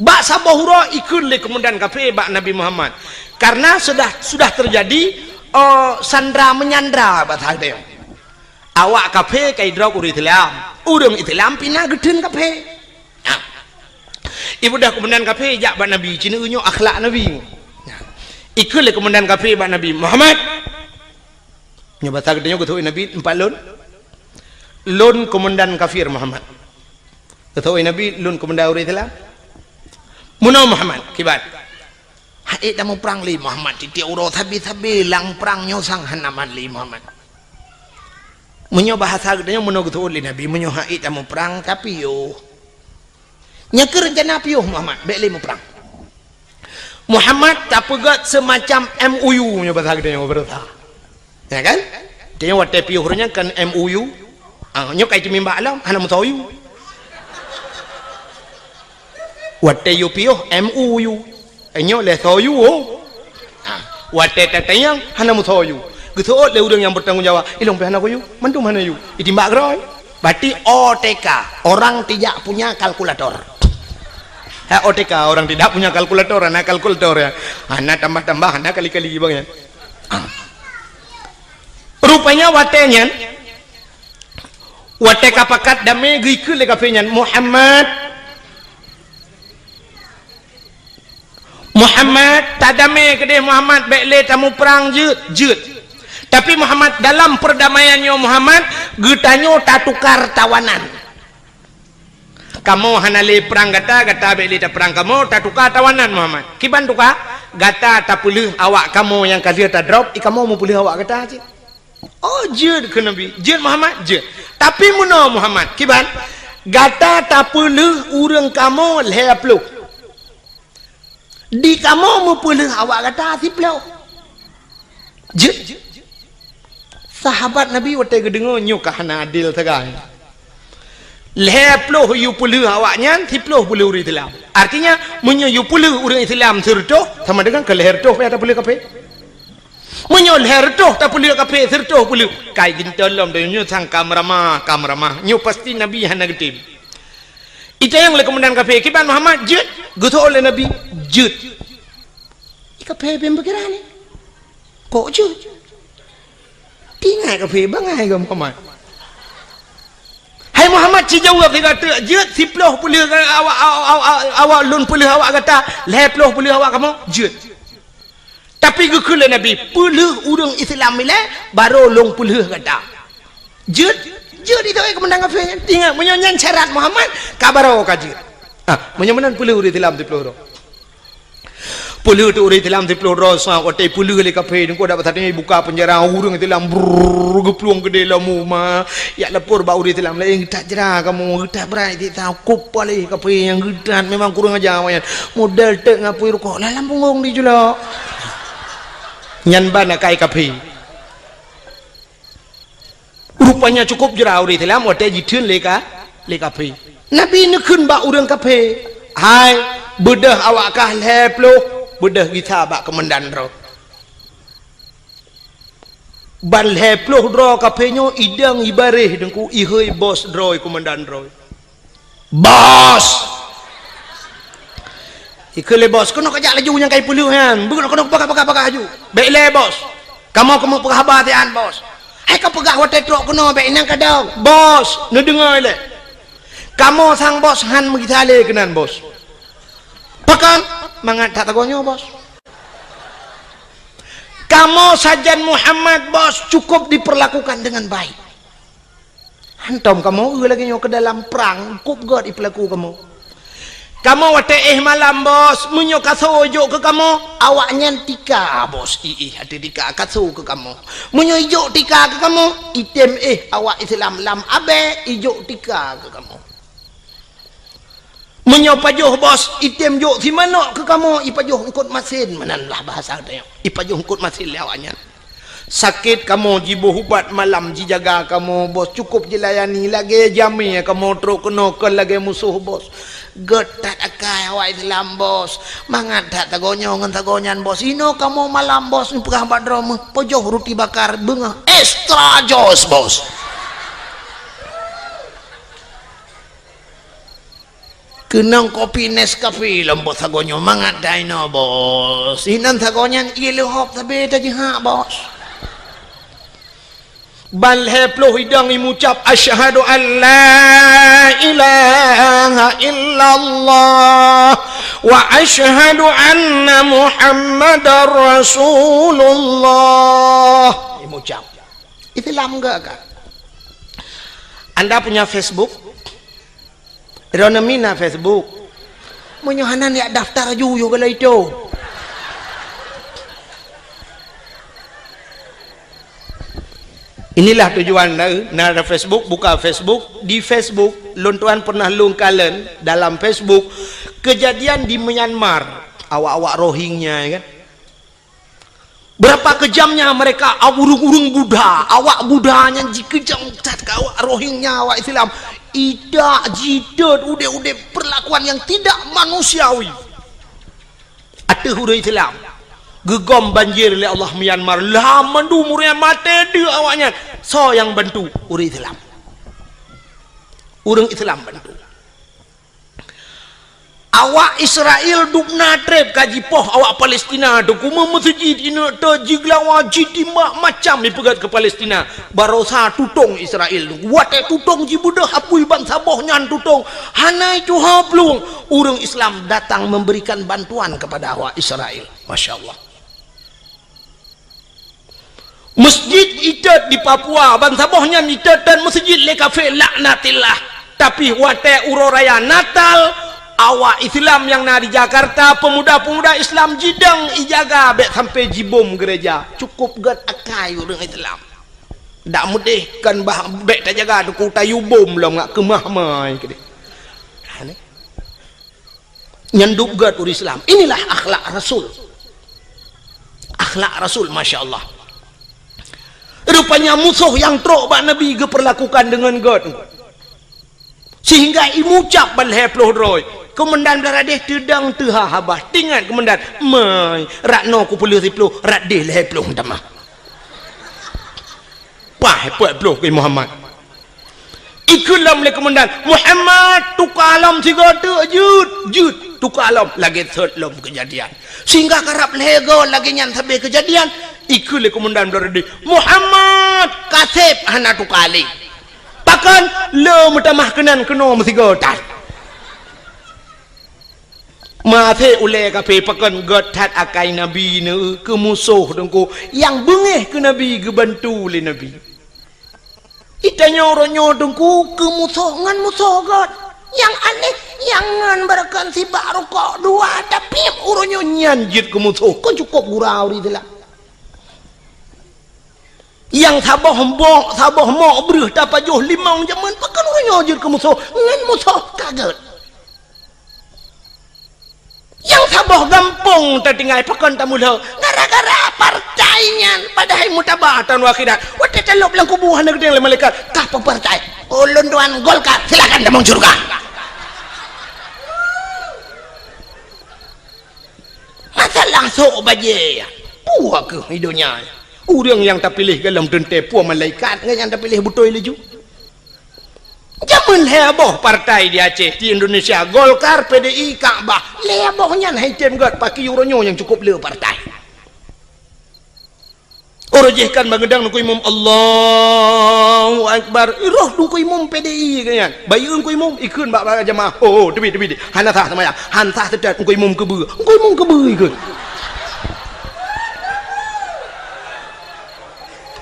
Bak saboh uroe ikheun lé komandan kafé bak Nabi Muhammad. Karena sudah, sudah terjadi, eh, sandra menyandra bak saat itu. Awak kafé ka idrop ureuëng Islam, ureuëng Islam pih na geutheun kafé. Nah. Ibudah komandan kafé jak bak Nabi, ci nyoe akhlak Nabi. Nah. Ikheun lé komandan kafé bak Nabi, "Muhammad." Nyoe basa geutanyoe geuteupeue Nabi, "Teumpat lôn? Lôn komandan kafir, Muhammad." Geuteupeue Nabi, "Lôn komandan ureuëng Islam." "Meunoe Muhammad, kiban?" "Han ék tamuprang lé Muhammad, tieb-tieb uroe sabe-sabe lam prang nyoe sang hana mat lé Muhammad." Meunyoe bahasa geutanyoe, meunoe geuteupeue lé Nabi, "Meunyoe han ék tamuprang, tapiôh." "Nyan keuh reuncana piôh Muhammad, bék lé muprang." Muhammad tapeugét seumacam M O U, meunyoe bahasa geutanyoe, beureusa. Ya kan? Tanyoe watée piôh ureuëng nyan kan M O U. Ah, nyoe ka iteumimbak lom, hana meusoe U. Watée yue piôh, M U U. Eh, nyoe lé soe U, oh. Ah, watée tatanyong, hana meusoe U. Geuseuôt lé ureuëng nyang bertanggung jawab, "Ilong pih hana soe U, mandum hana U." Itimbak keudroe. Berarti O T K, orang tidak punya kalkulator. Ha, O T K, orang tidak punya kalkulator, hana kalkulator ya. Hana tambah-tambah, hana kali-kali bang ya. Ah. Rupanya watée nyan, watée ka pakat damé geukheun lé kafé nyan, "Muhammad, Muhammad, tadamé keudeh Muhammad, bék lé tamuprang jeuet, jeuet. Tapi Muhammad, dalam perdamaian nyoe Muhammad, geutanyoe tatukar tawanan. Kamoe hana lé prang gata, gata bék lé taprang kamoe, tatuka tawanan Muhammad." "Kiban tuka?" "Gata tapeulheueh awak kamoe nyang ka lheueh tadrop, i kamoe meupeulheueh awak gata cit." "Oh, jeuet," kheun Nabi. "Jeuet Muhammad?" "Jeuet. Tapi meunoe Muhammad, kiban? Gata tapeulheueh ureuëng kamoe lhée ploh. Di kamoe meupeulheueh awak gata siploh." Jeuet. Sahabat Nabi watée geudeungoe nyoe ka hana adil sagai. Lhée ploh yue peulheueh awak nyan, siploh peulheueh ureuëng Islam. Artinya, meunyoe yue peulheueh ureuëng Islam sireutôh, sama dengan keu lhée reutôh pih tapeulheueh kafé. Meunyoe lhée reutôh tapeulheueh kafé, sireutôh peulheueh, kai geuntôn lom donya nyoe sang ka meuramah, ka meuramah. Nyoe pasti Nabi hana geutem. Itanyong lé komandan kafé, "Kiban Muhammad, jeuet?" Geuseuôt lé Nabi, "Jeuet." I kafé beu pikiran ni. "Kok jeuet?" Tingat kafé bangai keu Muhammad. "Hai Muhammad, ci jaweueb sigoe teuk, jeuet siploh peulheueh awak, awak, awak, awak lôn peulheueh awak gata, lhée ploh peulheueh awak kamoe, jeuet." Tapi geukheun lé Nabi, "Peulheueh ureuëng Islam ilée, barô lôn peulheueh gata." "Jeuet?" "Jeuet," itu komandan kafé nyan. Ingat, meunyoe nyan syarat Muhammad, ka barô ka jeuet. Ah, meunyoe meunan peulheueh ureuëng Islam siploh droe. Peulheueh teuk ureuëng Islam siploh droe, sa watée peulheueh lé kafé, nyan keuh dak basa tanyoe buka penjara, ureuëng Islam brrrr geuplueng keudeh lom uma. Jak lapor bak ureuëng Islam laén, "Geutat jra kamoe, geutat brat siksa, kop paléh kafé nyang geutat, memang kurang aja awaknyan. Model teuk ngon apui rukok, lam punggong dijulok." Nyan ban akai kafé. Rupanya cukup jra ureuëng Islam watée jitheun lé ka, lé kafé. Nabi neukheun bak ureuëng kafé, "Hai, beudôh awak kah lhée ploh, beudôh gisa bak komandan droe." Ban lhée ploh droe kafé nyoe idong ibaréh Teungku, ihôi bos droe, komandan droe. "Bos!" Ikheun lé bos, "Keunoe kajak laju nyang kai peulheueh nyan. Beuh, keunoe peugah-peugah-peugah laju. Bék lé bos. Kamoe keumeung peugah haba siat bos." "Hai kapeugah watée trok keunoe bék inan kadang." "Bos, neudeungoe lé. Kamoe sang bos han meugisa lé keunan bos." "Pakon?" "Mangat that sagoe nyoe bos. Kamoe sajan Muhammad bos cukup diperlakukan dengan baik. Hantom kamoe eu lagée nyoe keu dalam prang, kop gét ipeulaku kamoe. Kamoe watée éh malam, Bos, meunyoe kasoe jok keu kamoe, awaknyan tika, Bos, iéh ateueh tika kasoe keu kamoe. Meunyoe ijok tika keu kamoe, item éh awak Islam lam abée ijok tika keu kamoe. Meunyoe pajoh, Bos, item jok simanok keu kamoe, ipajoh eungkot masen, meunan lah bahasa tanyoe. Ipajoh eungkot masen lé awaknyan. Sakét kamoe jiboh ubat malam jijaga kamoe, Bos, cukôp jilayani, lagée jamé kamoe trok keunoe kon lagée musoh, Bos. Gét that akai awak Islam, Bos. Mangat that sagoe nyoe ngon sagoe nyan, Bos. Inoe kamoe malam, Bos, neupeugah bak droe meuh, pajoh ruti bakar beungoh extra jos, Bos. Keunong kopi Nescafe lom, Bos, sagoe nyoe mangat that inoe, Bos. Inan sagoe nyan ié leuhop sabe tajihak, Bos. Ban lhée ploh idong imucab, "Asyhadu an la ilaha illallah wa asyhadu anna Muhammadar Rasulullah." Imucab. Islam gak ka? Anda punya Facebook? Droeneuh mina Facebook. Meunyoe hana, neujak daftar aju yôh galai tu. Inilah tujuan na, na ada Facebook, buka Facebook. Di Facebook, lôn tuan pernah lôn kalon dalam Facebook, kejadian di Myanmar. Awak-awak Rohingya, ya kan? Berapa kejamnya mereka, ureuëng-ureuëng Buddha, awak Buddha nyan jikeujam that keu awak Rohingya, awak Islam. Idak, jitot, udeb-udeb perlakuan yang tidak manusiawi. Ateueh ureuëng Islam, geugom banjir lé Allah Myanmar, lam mandum ureuëng maté deuek awaknyan. Soe nyang bantu? Ureuëng Islam. Ureuëng Islam bantu. Awak Israel dubna treb ka jipoh awak Palestina tu, kumeung meuseujid ineuk teuk jigeulawa, jitimbak macam ipeugét keu Palestina. Barosa tutong Israel tu. Watée tutong jibeudôh apui bansaboh nyan tutong, hana tuha plueng. Ureuëng Islam datang memberikan bantuan kepada awak Israel. Masya Allah. Masjid itot di Papua, bansaboh nyan itot dan masjid lé kafé, laknatillah. Tapi watée uroe raya Natal, awak Islam nyang na di Jakarta, pemuda-pemuda Islam jidong ijaga bék sampai jibom gereja. Cukup gét akai ureuëng Islam. Dak meudeh kan bah bék tajaga teungku tayue bom lom ngak keumah mai keudeh. Ha, ni. Nyan dub gét ureuëng Islam. Inilah akhlak Rasul. Akhlak Rasul, masya Allah. Rupanya musoh nyang trok bak Nabi geupeurlakukan deungon gét. Sehingga imucab ban lhée ploh droe. Keumandan Blaradeh teudong teuha haba. Tingat keumandan, "Mai, rot noe kupeuleueh siploh, rot deh lhée ploh tamah." Pah, peuet ploh keu Muhammad. Ikheun lom lé keumandan, "Muhammad, tuka lom sigoe teuk jeuet, jeuet, tuka lom." Lagée sot lom keujadian. Sehingga karab lhée goe lagée nyan sabe keujadian, ikheun lé keumandan Blaradeh, "Muhammad, kaseb hana tuka lé." Pakon? Le meutamah keunan keunoe meusigoe that. Maté ulée kafé pakon gét that akai Nabi neu keu musoh teungku nyang beungéh keu Nabi geubantu lé Nabi. Itanyoe uroe nyoe teungku keu musoh ngon musoh gét. Nyang aneh, nyang ngon beureukan sibak rukok dua, tapi uroe nyoe nyan jeuet keu musoh. Kon cukop gura ureuëng Islam. Nyang saboh mok, saboh mok breueh tapajoh limong jameun, pakon uroe nyoe jeuet keu musoh ngon musoh ka gét. Nyang saboh gampông tatinggai pakon tamulhô gara-gara partai nyan, padahai mutaba taun akhirat. Watée talôb lam kubu hana geuteueng lé malaikat, "Kah peupartai?" "Ulôn tuan Golkar." "Silakan tamong syeuruga." Masalah sok bajée, peue kheueh di donya. Ureuëng nyang tapiléh golom teuntée peue malaikat ngon nyang tapiléh beutôi laju. Jameun lhée boh partai di Aceh, di Indonesia, Golkar, P D I, Kakbah. Lhée boh nyan hai tem gét, paki uroe nyoe nyang cukop le partai. Uroe jih kan bangeudang nungku imum, "Allahu Akbar." Roh nungku imum P D I keu nyan. Bayeue nungku imum, ikheun bak, bak jamaah. "Oh, oh, teubiet, teubiet. Hana sah seumayang. Han sah teutet nungku imum keubeue." Nungku imum keubeue ikheun.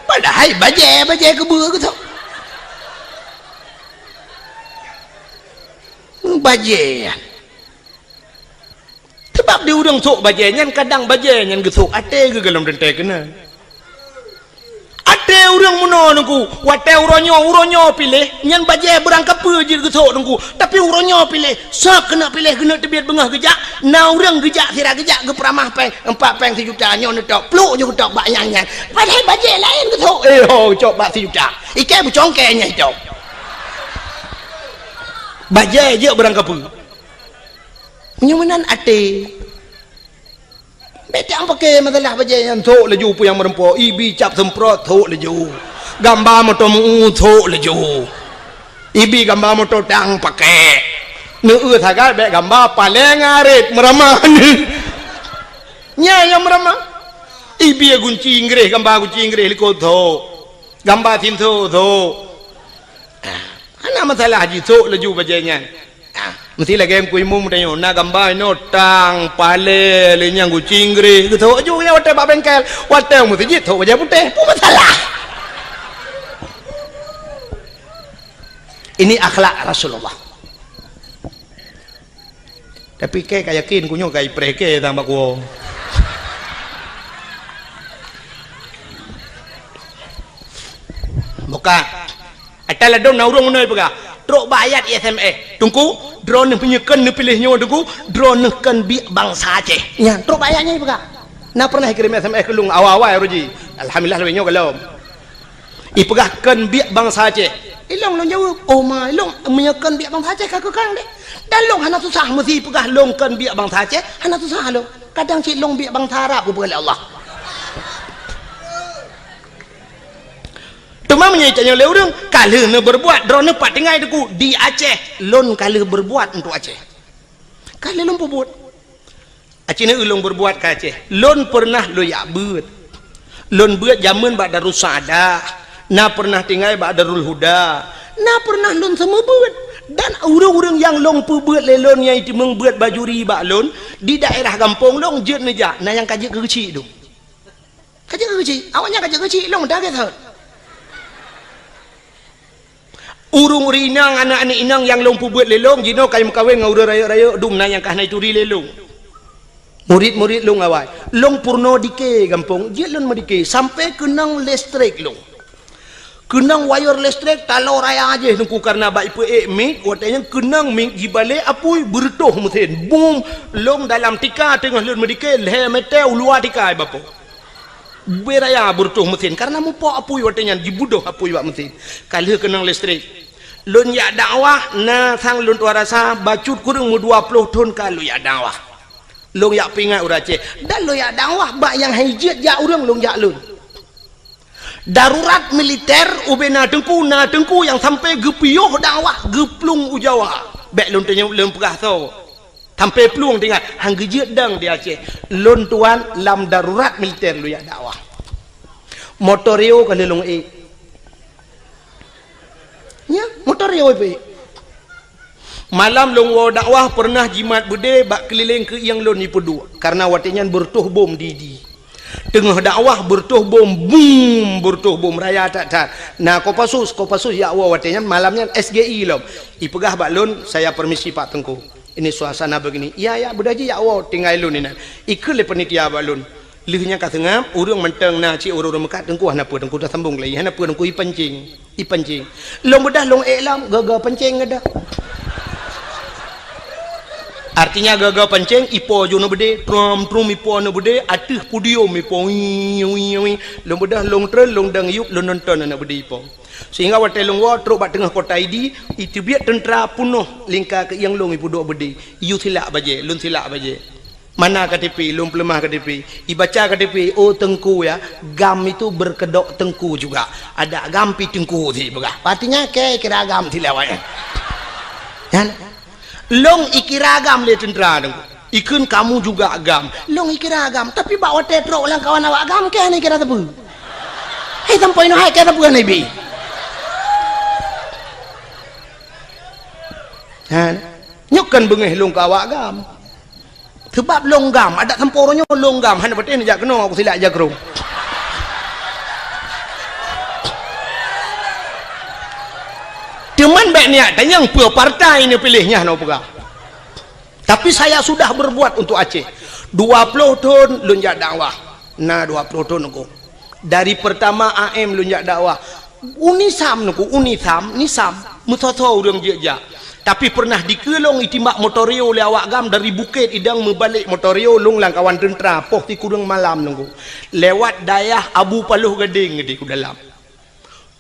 Padahai bajée, bajée keubeue keu soe. Bajée. Di ureuëng sôk bajée nyan, kadang bajée nyan geusôk até geuh golom teuntée keunan. Até ureuëng meunoe Teungku, watée uroe nyoe, uroe nyoe piléh, nyan bajée beurangkapeue jeuet geusôk Teungku. Tapi uroe nyoe piléh, soe keuneuk piléh keuneuk teubiet beungoh geujak, na ureuëng geujak sira geujak geupeuramah péng, empat péng sijuta nyoe neutôb, pluek nyoe geutôb bak nyang nyan. Padahai bajée laén geusôk, eh ho, cok bak sijuta. Iké beucongkée nyang itôb. Bajée jeuet beurangkapeue. Meunyoe meunan até. Bék tang paké masalah bajée nyan, sôk laju peue nyang meureumpok, ibi cap seumprot, sôk laju. Gamba moto meu-, sôk laju. Ibi gamba moto tang paké. Neueu sagai bék gamba paleng arit meuramah. Nyan nyang meuramah. Ibi gunci Inggréh, gamba gunci Inggréh likot sôk. Gamba sinso sôk. Ah, hana masalah jisôk laju bajée nyan. Ah, meusti lagée Teungku Imum tanyoe, na gamba inoe tang, palée, lé nyang gunci Inggréh, geusôk laju nyan watée bak bengkel, watée meuseujid sôk bajée putéh, peue masalah? Ini akhlak Rasulullah. Tapi kée ka yakin, ku nyoe ka ipreh kée sang bak kuwoe. Buka. Ata ladom na ureuëng meunoe peugah, trok bak ayat S M S. Teungku, droeneuh meunyoe kön neupiléh nyoe Teungku, droeneuh kön biek bansa Aceh. Nyan, trok bak ayat nyan peugah. Na pernah ikirém S M S keu lôn awai-awai uroe jih. Alhamdulillah lagée nyoe golom. Ipeugah kön biek bansa Aceh. Ilong lôn jaweueb, "Oh ma, ilong meunyoe kön biek bansa Aceh ka keu kang deh." Dan lôn hana susah meusi peugah lôn kön biek bansa Aceh, hana susah lôn. Kadang cit lôn biek bansa Arab kupeugah lé Allah. Teuma meunyoe itanyoe lé ureuëng, ka lheueh neubeurbuat, droeneuh pat tinggai Teungku di Aceh, lôn ka lheueh beurbuat untuk Aceh. Ka lheueh lôn peubuet. Aci na ulôn beurbuat ka Aceh. Lôn peureunah lôn jak beuet. Lôn beuet jameun bak Darussaada, na peureunah tinggai bak Darul Huda, na peureunah lôn seumeubeuet. Dan ureuëng-ureuëng nyang lôn peubeuet lé lôn nyang iteumeung beuet bajuri bak lôn, di daerah gampông lôn jeuet neujak, na nyang ka jeuet keu geuchik dum. Ka jeuet keu geuchik, awaknyan ka jeuet keu geuchik, lôn meudagai that. Ureuëng-ureuëng inong, aneuk-aneuk inong nyang lôn peubeuet lé lôn, jinoe ka meukawen ngon ureuëng rayeuk-rayeuk dum na nyang ka hana ituri lé lôn. Murit-murit lôn awai, lôn peurunoe dike gampông, jeuet lôn meudike sampai keunong listrik lôn. Keunong wayeur listrik taloe raya jih Teungku, karna bak ipeuék mic, watée nyan keunong mic jibalek apui, beureutoh meusen. Bum! Lôn dalam tika teungoh lôn meudike, lhée meuté u luwa tika ibapoe. Bui raya beureutoh meusen, karna mupok apui watée nyan, jibeudôh apui bak meusen. Ka lheueh keunong listrik. Lôn jak dakwah, na sang lôn tuan rasa bacut kureueng meudua ploh thon ka lôn jak dakwah. Lôn jak peuingat ureuëng Aceh. Dan lôn jak dakwah bak nyang han jeuet jak ureuëng lôn jak lôn. Darurat militer ubena teungku, na teungku nyang sampai geupiôh dakwah geuplueng u Jawa. Bék lôn tanyong lôn peugah soe. Sampai plueng teuingat, han geujeuet dong di Aceh. Lôn tuan lam darurat militer lôn jak dakwah. Motor Rio ka lheueh lôn ék. Nya, motor Rio ipeuék. Malam lôn woe dakwah peureunah jimat beudé bak keulileng keu ieng lôn ipeuduek, kareuna watée nyan beureutoh bom di, di. Teungoh dakwah beureutoh bom, bum, beureutoh bom raya that-that. Na Kopassus, Kopassus jak woe watée nyan, malam nyan S G I lom. Ipeugah bak lôn, "Saya permisi Pak Teungku. Ini suasana begini." "Iya, ya, beudôh jih jak woe, tinggai lôn inan." Ikheun lé panitia bak lôn. Lheueh nyan ka seungab, ureuëng mantong na cit ureuëng-ureuëng meukat, "Teungku hana peue, Teungku tasambong lé, hana peue Teungku, ipancing." Ipancing. Lôn beudôh lôn ék lom, gaga pancing geudah. Artinya gaga pancing, ipo ju aneuk beudé, trom-trom ipo aneuk beudé, ateueh podium ipo, wii, wii, wii. Lôn beudôh lôn treun, lôn dong yup, lôn nonton aneuk beudé ipo. Sehingga watée lôn woe trok bak teungoh kota Idi, iteubiet teuntra peunoh lingka keu ieng lôn ipeuduek beudé. Iyue silak bajée, lôn silak bajée. Mana K T P, lôn peuleumah K T P. Ibaca K T P, "Oh Teungku ya, GAM itu berkedok teungku juga. Ada GAM pi teungku," sipeugah. Artinya, kée kira GAM silawai. Kan? Lôn ikira GAM lé teuntra teungku. Ikheun, "Kamu juga GAM." Lôn ikira GAM, tapi bak watée trok lam kawan awak GAM, kée hana ikira sapeue. Hai sampoe inoe hai kée sapeue hana ibi. Ha? Nyoe kan beungéh lôn keu awak GAM. Seubab lôn GAM, adak sampoe uroe nyoe lôn GAM, hana patéh neujak keunoe, aku silak jakrong. Teuma bék niat tanyong peue partai neupiléh nyan, hana peugah. Tapi saya sudah berbuat untuk Aceh. Dua ploh thon lôn jak dakwah. Na dua ploh thon Teungku. Dari pertama A M lôn jak dakwah. UNISAM Teungku, UNISAM, NISAM. Meusoe-soe ureuëng jeuet jak. Tapi pernah dikeue lôn itimbak motor Rio lé awak GAM dari Bukét Idong meubalek motor Rio lôn lam kawan teuntra poh sikureueng malam Teungku. Lewat dayah Abu Paloh Gadeng di dalam.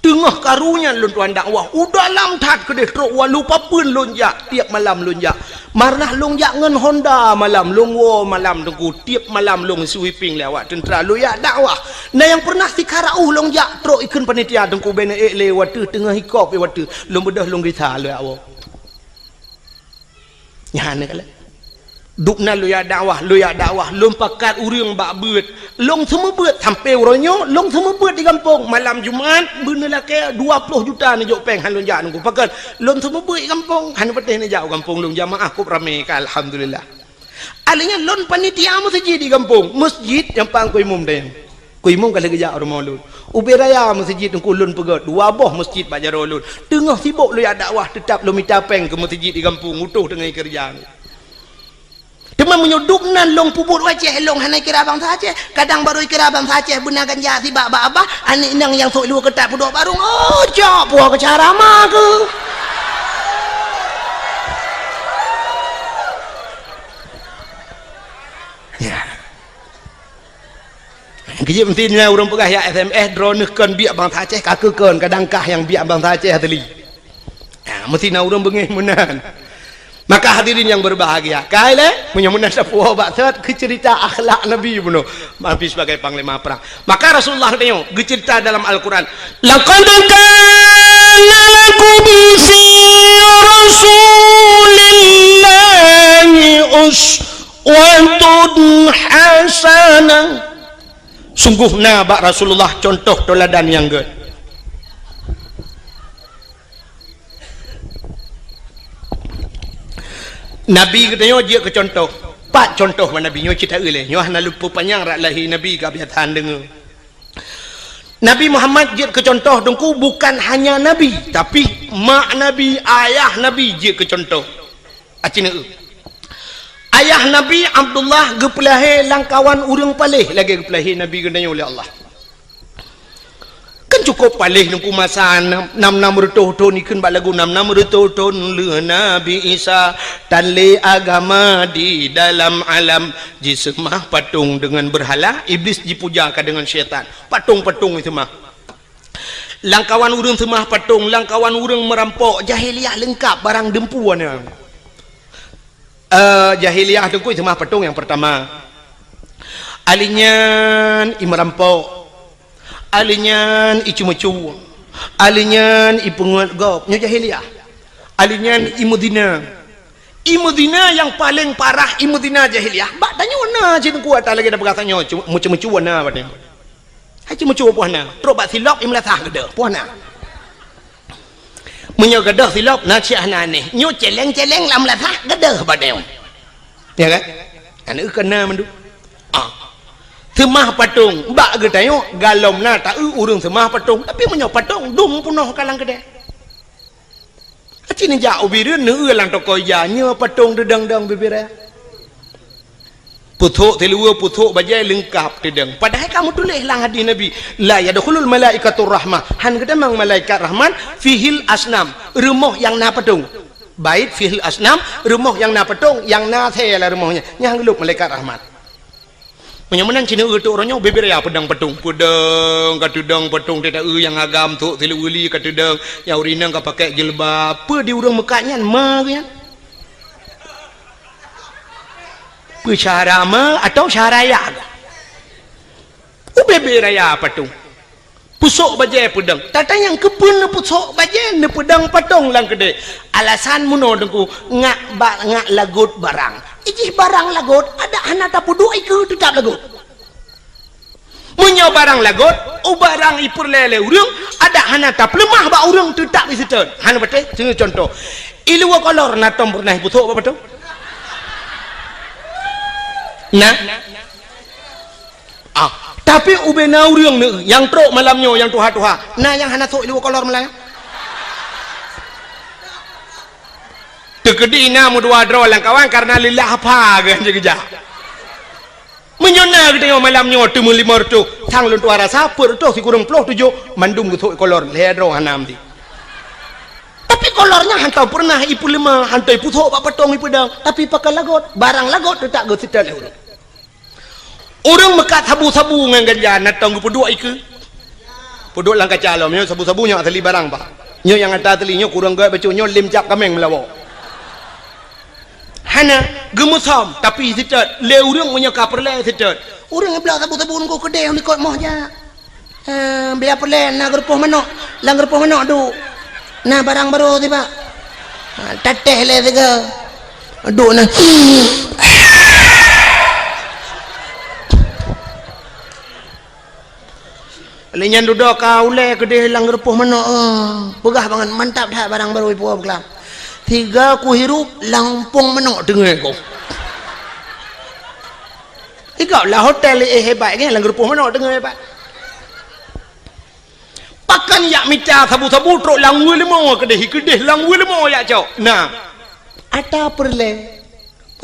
Teungoh karu nyan lôn tuan dakwah, u dalam that keudeh trok walu papeuen lôn jak, tiep malam lôn jak. Marnah lôn jak ngon Honda malam, lôn woe malam Teungku, tiep malam lôn sweeping lé awak teuntra lôn jak dakwah. Na nyang pernah sikara uh lôn jak trok ikheun panitia Teungku bèk neuék lé watèe teungoh ikop watèe lôn beudôh lôn gisa lôn jak woe. Nyan keuh lé. Dubna lôn jak dakwah, lôn jak dakwah, lôn pakat ureuëng bak beuet. Lôn seumeubeuet sampoe uroe nyoe, lôn seumeubeuet di gampông. Malam Jumat, beuneulakée dua ploh juta neujok péng han lôn jak Teungku. Pakon, lôn seumeubeuet di gampông, han patéh neujak u gampông lôn jamaah kôp ramé ka, alhamdulillah. Alèh nyan lôn panitia meuseujid di gampông, meuseujid nyang pang keu imum dayang. Keu imum ka lheueh geujak u rumoh lôn. Ubé raya meuseujid Teungku lôn peugöt, dua boh meuseujid bak jaroe lôn. Teungoh sibok lôn jak dakwah, teutab lôn mita péng keu meuseujid di gampông, utoh teungoh keureuja. Teuma meunyoe dubnan lôn peubuet u Aceh, lôn hana kira bansa Aceh. Kadang barô kira bansa Aceh beuna ganja sibak bak abah, aneuk inong nyang sôk luweue keutat peuduek barong, oh, cok puwoe keu cara ma keuh. Ya. Keujeuet meusti na ureuëng peugah, "Ya S M S, droeneuh kon biek bansa Aceh, ka keuh kon, kadang kah nyang biek bansa Aceh asli." Ha, meusti na ureuëng beungéh meunan. Maka hadirin yang berbahagia, kai lé, meunyoe meunan tapuwoe bak sot keu ceurita akhlak Nabi bunoe, Nabi sebagai panglima perang. Maka Rasulullah geutanyoe geuceurita dalam Al-Quran, "Laqad kana lakum fi Rasulillahi uswatun hasanah." Sungguh na bak Rasulullah contoh teuladan nyang gét. Nabi geutanyoe jeuet keu contoh. Pat contoh bak Nabi nyoe cit taeu lé. Nyoe hana lôn peupanyang rot lahé Nabi ka biasa deungoe. Nabi Muhammad jeuet keu contoh Teungku bukan hanya Nabi, tapi mak Nabi, ayah Nabi jeuet keu contoh. Aci neu. Ayah Nabi Abdullah geupeulahé lam kawan ureuëng paléh lagée geupeulahé Nabi geutanyoe lé Allah. Kan cukup paléh Teungku masa nam, nam, nam reutôh thon, ikheun bak lagu nam, nam reutôh thon lheueh Nabi Isa, tan lé agama di dalam alam, jiseumah patong deungon beurhala, Iblis jipuja ka deungon syaitan. Patong-patong jiseumah. Lam kawan ureuëng seumah patong, lam kawan ureuëng meurampok, jahiliyah leungkap barang deumpu na. Eh, jahiliyah Teungku seumah patong nyang pertama. Alèh nyan i meurampok. Alèh nyan i ceumeucue. Alèh nyan i peungeut gob. Nyoe jahiliyah. Alèh nyan i meuzina. I meuzina nyang paleng parah i meuzina jahiliyah. Bak tanyoe na cit Teungku ata lagée na peugah tanyoe, ceu-, meuceumeucue na bak tanyoe. Hai ceumeucue poh na, trok bak silop i meulasah geudeh poh na. Meunyoe geudeh silop na cit hana aneh. Nyoe celeng-celeng lam meulasah geudeh bak tanyoe. Ya kan? Aneuk keu na mandum. Ah. Seumah patong bak geutanyoe galom na taeu ureuëng seumah patong. Tapi meunyoe patong dum peunoh ka lam keudè. Aci neujak u Bireuen neueu lam toko ija nyoe patong teudong-dong bibiré. Pusok siluweue, pusok bajée leungkap teudong. Padahai ka meutuléh lam hadis Nabi, "La yadkhulul malaikatur rahmah." Han geutamong malaikat rahmat fihil asnam, rumoh nyang na patong. Bait fihil asnam, rumoh nyang na patong, nyang na asée lam rumoh nyan. Nyan han geulôp malaikat rahmat. Meunyoe meunan cit neueu teuh uroe nyoe bibiré peudong patong. Peudong ka teudong patong teuh taeu nyang agam tôk siluweue li ka teudong, nyang ureuëng inong ka pakai jilbab. Peue di ureuëng meukat nyan ma geuh nyan? Peue syara ma atau syara ya? Ubé-bé raya patong. Pusok bajée peudong. Tatanyong keupeue neupusok bajée neupeudong patong lam keudè. Alasan meunoe Teungku, ngak ba-, ngak lagot barang. Ijih barang lagot, adak hana tapeuduek ikeue teutap lagot. Meunyoe barang lagot, u barang ipeureulée lé ureuëng, adak hana tapeuleumah bak ureuëng teutap iseutôt. Hana patéh, seuneu contoh. Iluwa kolor na tom peureunah ipusok bak patong? Na? Ah, tapi ubé na ureuëng neu nyang trok malam nyoe nyang tuha-tuha, na nyang hana sok iluwa kolor malam nyoe? Teukeudi na meudua droe lam kawan karena lillah apa geuh jeuet geujak. Meunyoe na geutanyoe malam nyoe teumeulimong reutôh, sang lôn tuha rasa peuet reutôh sikureueng ploh tujoh, mandum geusok kolor, lhèe droe hana meuti. Tapi kolor nyan hana pernah ipeuleumah, hana ipeusok bak patong ipeudong, tapi pakon lagot, barang lagot teutab geuseutôt lé ureueng. Ureueng meukat sabu-sabu ngon ganja, na tong geupeuduek ikeue. Peuduek lam kaca lom, nyoe sabu-sabu nyoe asli barang, Pak. Nyoe nyang ata asli, nyoe kureueng gèt bacut, nyoe lém cap kaméng meulawa. Hana, geumeusom, tapi seutôt, lé ureueng meunyoe ka peureulèe seutôt. Ureueng bloe sabu-sabu ngon keudéh likot moh jak. Eh, biar peureulèe na geurupoh manok, lam geurupoh manok duek. Na barang barô sibak. Ha, tatéh lé sigoe. Duek na. Lé nyan dudoe ka ulèe keudéh lam geurupoh manok, eh. Peugah bangat, mantap that barang barô ipuwoe beukelam. Sigoe kuhirup lam umpung manok teungoh ku. Igoe lah hotel, eh, hebat, kan, lam geurupoh manok teungoh hebat. Pakon jak mita sabu-sabu trok lam weuleumô keudéh, keudéh lam weuleumô jak cok. Nah, ata peureulèe.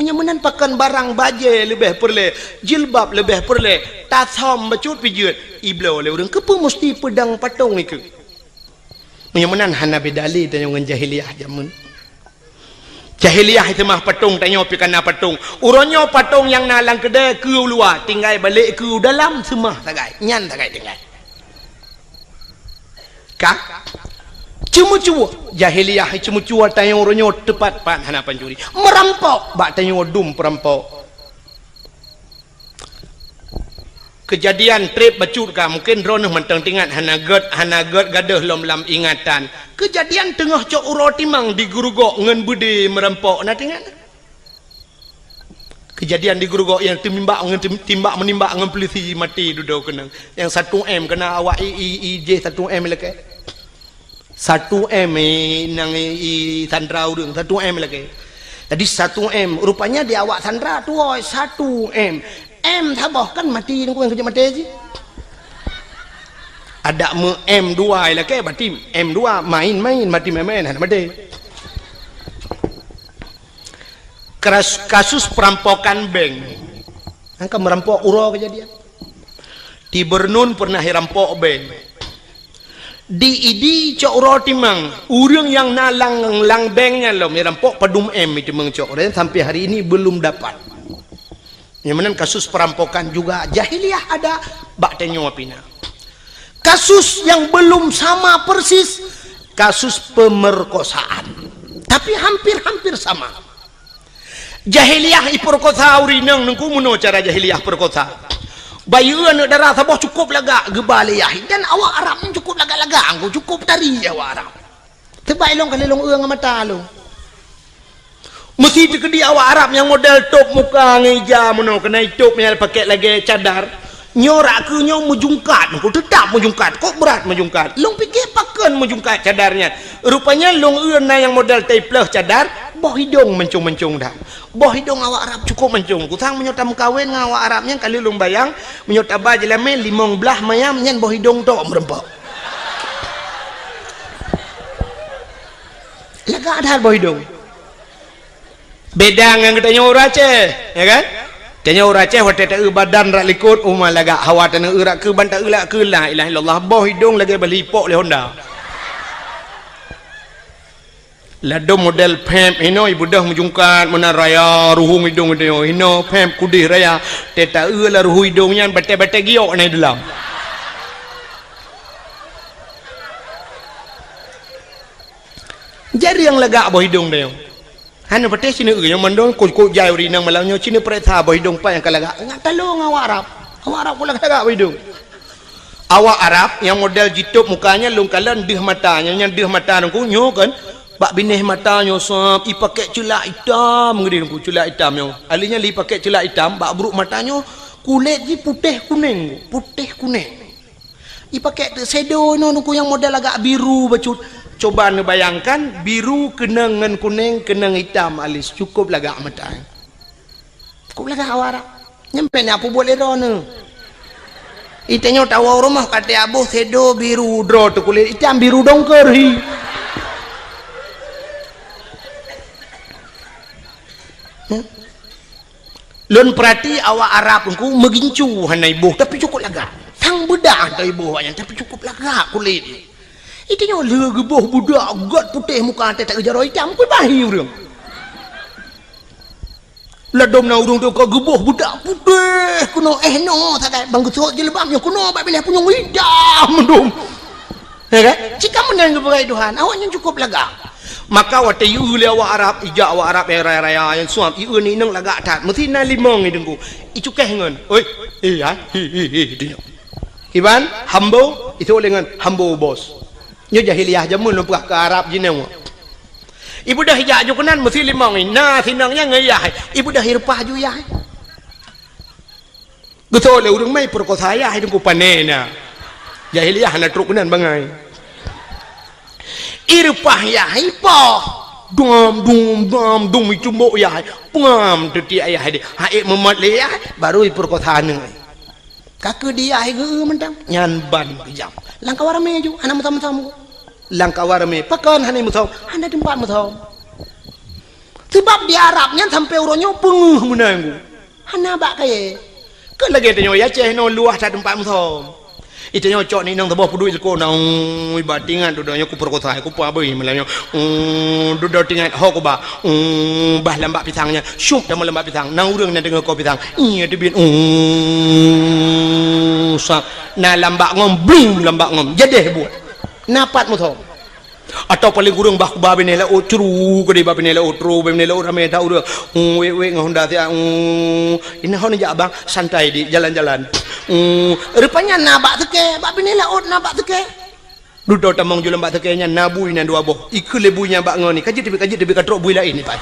Meunyoe meunan pakon barang bajèe leubeh peureulèe, jilbab leubeh peureulèe, tasôm bacut pijeuet, ibloe lé ureueng. Keupeue musti peudong patong ikeue? Meunyoe meunan hana beda lé tanyoe ngon jahiliyah jameun. Jahiliyah seumah patong, tanyoe pih ka na patong. Uroe nyoe patong nyang na lam keudè keu u luwa, tinggai balek keu u dalam seumah sagai. Nyan sagai tinggai. Ka? Ceumeucue. Jahiliyah ceumeucue tanyoe uroe nyoe teupat-pat hana pancuri. Meurampok bak tanyoe dum peurampok. Keujadian trép bacut ka, mungken droeneuh mantong teuingat, hana gèt, hana gèt gadôh lom lam ingatan. Keujadian teungoh cok uroe timang di Geurugok ngon beudé meurampok, na teuingat? Keujadian di Geurugok nyang teumimbak ngon tim-, timbak meunimbak ngon peulisi maté dudoe keunong. Nyang satu M keuna awak i, i, i jih satu M lakèe. Satu M, eh, nyang i, i sandra ureueng, satu M lakèe. Jadi satu M, rupanya di awak sandra tuwoe satu M. M saboh kan maté, nyang keujeuet maté jih. Adak meu M dua lakèe, berarti M dua main-main, maté main-main, hana maté. Kras-, kasus perampokan bank. Angka meurampok uroe keujadian. Di Bernun pernah irampok bank. Di Idi cok uroe timang, ureueng nyang na lam, lam bank nyan lom irampok padum M, itu meucok, dan sampai hari ini belum dapat. Nyang meunan kasus perampokan juga jahiliyah ada, bak tanyoe pih na. Kasus yang belum sama persis, kasus pemerkosaan. Tapi hampir-hampir sama. Jahiliyah ipeurkosa ureueng inong, Teungku, meunoe cara jahiliyah peurkosa. Bayeue aneuk dara saboh cukôp lagak geuba lé yah, dan awak Arab nyan cukôp lagak-lagak, Teungku, cukôp tari awak Arab. Teubai lôn kali lôn eu ngon mata lôn. Meusi teukeudi awak Arab nyang model tôp muka ngon ija meunoe, keunan itôp nyang pakék lagèe cadar. Nyoe rak keu nyoe meujungkat, Teungku, teutap meujungkat, kok brat meujungkat. Lôn pike pakon meujungkat cadar nyan. Rupanya lôn eu na nyang model taipleuh cadar, boh idong mancong-mancong that. Boh idong awak Arab cukôp mancong. Kusang meunyoe tameukawen ngon awak Arab nyan, ka lheueh lôn bayang, meunyoe taba jeulamé limong blaih mayam nyan boh idong tok meurumpok. Lagak that boh idong. Beda ngon geutanyoe ureueng Aceh, ya kan? Tanyoe ureueng Aceh watèe taeu badan rak likot, uma lagak, hawa taneuk eu rak keu ban taeu rak keu, la ilaha illallah, boh idong lagèe bali ipok lé honda. Ladôm model pép hinoe ibeudôh meujungkat meunan raya, ruhueng idong geutanyoe hinoe pép kudeh raya, teuh taeu lam ruhueng idong nyan batèe-batèe giok na di dalam. Jareueng lagak boh idong tanyoe. Hana patéh sineuk eu nyang mandum kok-kok jai ureueng inong malam nyoe sineuk pareksa boh idong pat nyang ka lagak. Ngat talong awak Arab. Awak Arab kok lagak-lagak boh idong. Awak Arab nyang model jitôp muka nyan lôn kalon deuh mata nyan, nyan deuh mata Teungku nyoe kan. Bak binéh mata nyoe sab ipakék ceulak itam geudeh Teungku, ceulak itam nyoe. Alèh nyan lé ipakék ceulak itam bak brôk mata nyoe kulét jih putéh kunéng, putéh kunéng. Ipakék teuk shadow inoe Teungku nyang model agak biru bacut. Coba neubayangkan, biru keunong ngon kunéng, keunong itam alis, cukôp lagak meutai. Cukôp lagak awak Arab. Nyan pih na peubuet lé droeneuh. Itanyoe tawoe rumoh ka teuaboh shadow biru droe teuh kulét itam biru dongker hi. Nyan. Lôn peurati awak Arab Teungku meugincu hana iboh, tapi cukôp lagak. Sang beudah hana iboh awaknyan, tapi cukôp lagak kulét. Itu nyoe lheueh geuboh budak göt putéh muka até tak geujaroe itam, kui bahi ureuëng. Ladôm na ureuëng teuka geuboh budak putéh keunoe, eh, noe sagai bang geusot jilbab nyoe keunoe bak binéh punyueng itam mandum. Ya kan? Cika meunan geupeugah Tuhan, awaknyan cukôp lagak. Maka watée ieu lé awak Arab, ijak awak Arab nyang raya-raya nyang suam, ieu ni inong lagak that. Meusti na limong i deungku. Icukéh ngon, "Oi, eh, hai, hi, hi, hi," dinyo. Kiban, hambo, itu lé ngon hambo bos. Nyoe jahiliyah jameun lôn peugah keu Arab jinoe. Ibeudôh ijak ju keunan meusti limong i. Na sinong nyang ngon yah. Ibeudôh ireupah ju yah. Geutôi lé ureuëng mai peurkosa yah i deungku pané na. Jahiliyah hana trok keunan bangai. Ireupah yah ipoh. Dum, dum, dum, dum icumbok yah. Pengam teutiek yah deh. Haék meumat lé yah, baru ipeurkosa aneuk. Ka keu dia hai geu mantong, nyan ban keujam. Lam kawan ramé ju, hana meusom-som. Lam kawan ramé, pakon hana meusom, hana teumpat meusom. Sebab di Arab nyan sampai uroe nyoe peungeuh meunan gu. Hana bak kayée. Keu lagée tanyoe i Aceh nyoe luwah that teumpat meusom. Itanyoe cok ni nang saboh peuduek ilko na, ui, ba tingat dudoe nyoe kupeurkosa, kupeubeuih malam nyoe. Ui, dudoe tingat ho kuba. Ui, bah lambak pisang nyan. Syup teuma lambak pisang. Nang ureuëng na deungoe ko pisang. Iya teubiet. Ui, sak. Na lambak ngom, bling lambak ngom. Jadeh buet. Na pat meusom. Atau paling kureueng bah kuba binéh laôt, curu keudeh bah binéh laôt, tru bah binéh laôt ramé that ureuëng. Ui, wék, wék ngon honda siat. Ui, ini hon jak abang, santai di jalan-jalan. Ui, rupanya na bak seukée, bak binéh laôt na bak seukée. Dudoe tamong ju lam bak seukée nyan na bui nyan dua boh. Ikheun lé bui nyan bak ngon ni, ka jeuet teubiet, ka jeuet teubiet, ka trok bui laén ni pai.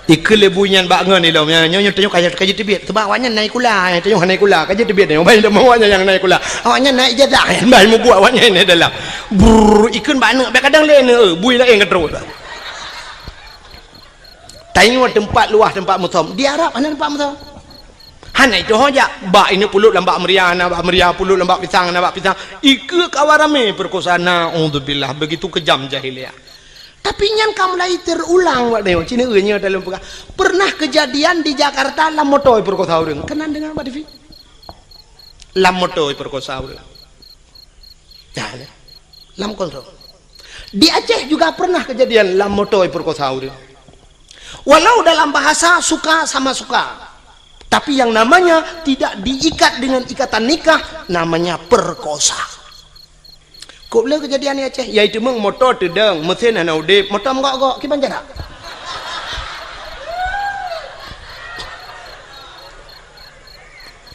Ikheun lé bui nyan bak ngon ni lom, nyoe, nyoe, nyoe tanyoe ka jeuet, ka jeuet teubiet. Sebab awaknyan na ikula, eh, tanyoe hana ikula, ka jeuet teubiet nyoe. Ban tamong awaknyan nyang na ikula. Awaknyan na ijazah, ban mubuet awaknyan di dalam. Brrr, ikheun bak aneuk, bak kadang lé aneuk, eh, bui laén ka trok. Tanyoe teumpat luwah teumpat meusom. Di Arab hana teumpat meusom. Hana itu ho jak. Bak ini puluk lam bak meuria, na bak meuria, puluk lam bak pisang, na bak pisang. Ikeu kawan ramé peurkosa, naudzubillah. Begitu kejam jahiliyah. Tapi nyan ka mulai terulang, Pak Neo. Cina nyoe dalam peugah. Pernah kejadian di Jakarta lam moto peurkosa ureuëng. Keunan deungoe bak T V. Lam moto peurkosa ureuëng. Nah, lam kontrol. Di Aceh juga pernah kejadian lam moto peurkosa ureuëng. Walau dalam bahasa suka sama suka, tapi yang namanya tidak diikat dengan ikatan nikah, namanya perkosa. Kok le kejadian di Aceh, yaitu meng moto teudong, mesin hana udeb, moto menggok-gok, kiban jarak.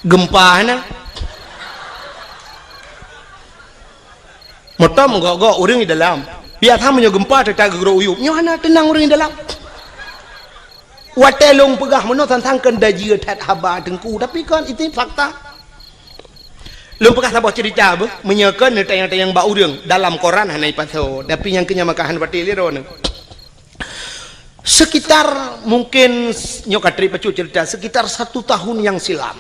Gempa na. Moto menggok-gok ureuëng di dalam. Biasa meunyoe gempa teuta geurok uyup, nyoe hana teunang ureuëng di dalam. Watée lôn peugah meunoe sang-sang keu dajieue that haba teungku, tapi kon itu fakta. Lôn peugah saboh cerita beuh, meunyoe kon neutayang-tayang bak ureuëng dalam koran hana ipasoe, tapi nyang keu nyan maka hana patéh lé droeneuh. Sekitar mungkin nyoe ka trép bacut cerita, sekitar satu tahun yang silam,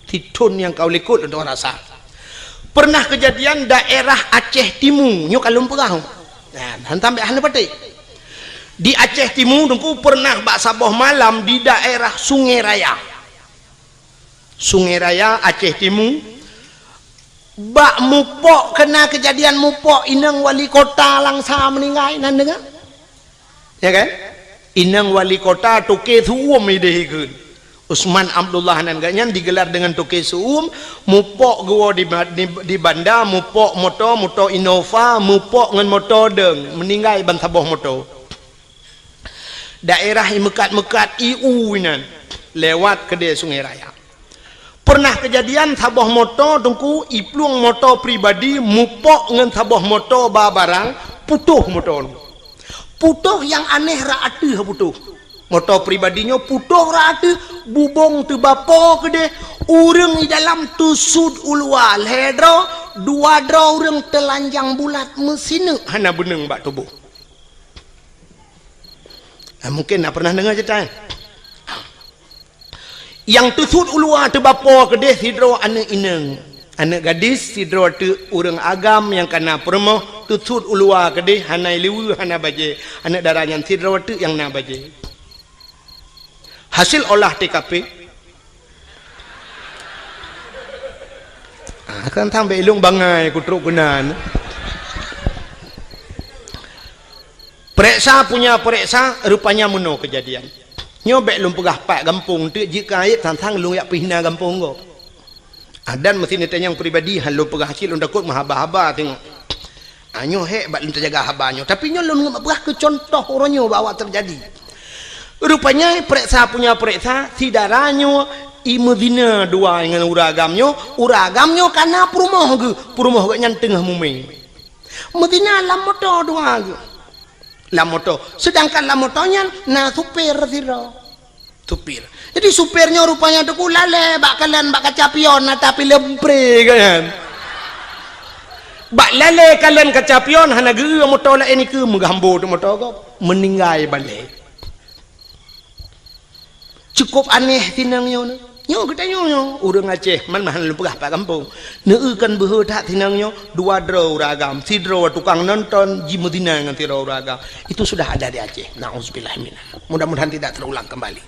sithon nyang ka u likot lôn rasa, pernah kejadian daerah Aceh Timu, nyoe ka lôn peugah. Nah, han sampai hana patéh. Di Aceh Timu teungku pernah bak saboh malam di daerah Sungai Raya. Sungai Raya, Aceh Timu. Bak mupok, kena kejadian mupok inong wali kota Langsa meuninggai, nan deungoe? Ya kan? Inong wali kota Toke Su'um ideh ikheun. Usman Abdullah nan gobnyan digelar dengan Toke Su'um, mupok geuwoe di, di, di banda, mupok moto, moto Innova, mupok ngon moto dong, meuninggai ban saboh moto. Daerah i meukat-meukat i u inan, lewat keudeh Sungai Raya. Pernah kejadian saboh moto teungku, iplueng moto pribadi mupok ngon saboh moto ba barang, putôh moto nyoe. Putôh nyang aneh rot ateueh putôh. Moto pribadi nyoe putôh rot ateueh, bubông teubapo keudeh, ureuëng i dalam teusut u luwa lhée droe, dua droe ureuëng teulanjang bulat meusineuk hana beuneueng bak tuboh. Ah, mungkin na pernah deungoe cerita nyan. Nyang teusut u luwa teubapo keudeh sidroe aneuëk inong. Aneuk gadis sidroe teuk ureuëng agam nyang ka na peurumoh, teusut u luwa keudeh, hana ileue, hana bajée. Aneuk dara nyan sidroe teuk nyang na bajée. Hasil olah T K P. Ah, kan sampai ilong bangai ku trok keunan. Pereksa punya pereksa, rupanya meunoe kejadian. Nyoe bék lôn peugah pat gampông teuk jeuet keu ayeb, sang-sang lôn yak pihna gampông gob. Ah, dan meusi neutanyong pribadi, han lôn peugah cit lôn takot meuhaba-haba teungoh. Ah, nyoe hék bak lôn teujaga haba nyoe. Tapi nyoe lôn peugah keu contoh uroe nyoe bak awak teujadi. Rupanya pereksa punya pereksa, si dara nyoe i meuzina dua ngon ureuëng agam nyoe, ureuëng agam nyoe ka na peurumoh geuh, peurumoh geuh nyan teungoh mumé. Meuzina lam moto dua geuh. Lam moto. Sedangkan lam moto nyan na supir sidroe. Supir. Jadi supir nyoe rupanya teungku lalée bak kalon bak kaca pion ata pilem pre kan. Bak lalée kalon kaca pion hana geu moto laén nikeue meugambo tu moto gob. Meuninggai balée. Cukup aneh sinang nyoe. Nyoe geutanyoe nyoe, ureuëng Aceh, man mahan lôn peugah pat gampông. Neu-eu kan beuhe that sinang nyoe, dua droe ureuëng agam, sidroe tukang nonton jimeuzina ngon sidroe ureuëng agam. Itu sudah ada di Aceh. Nauzubillah minha. Mudah-mudahan tidak terulang kembali.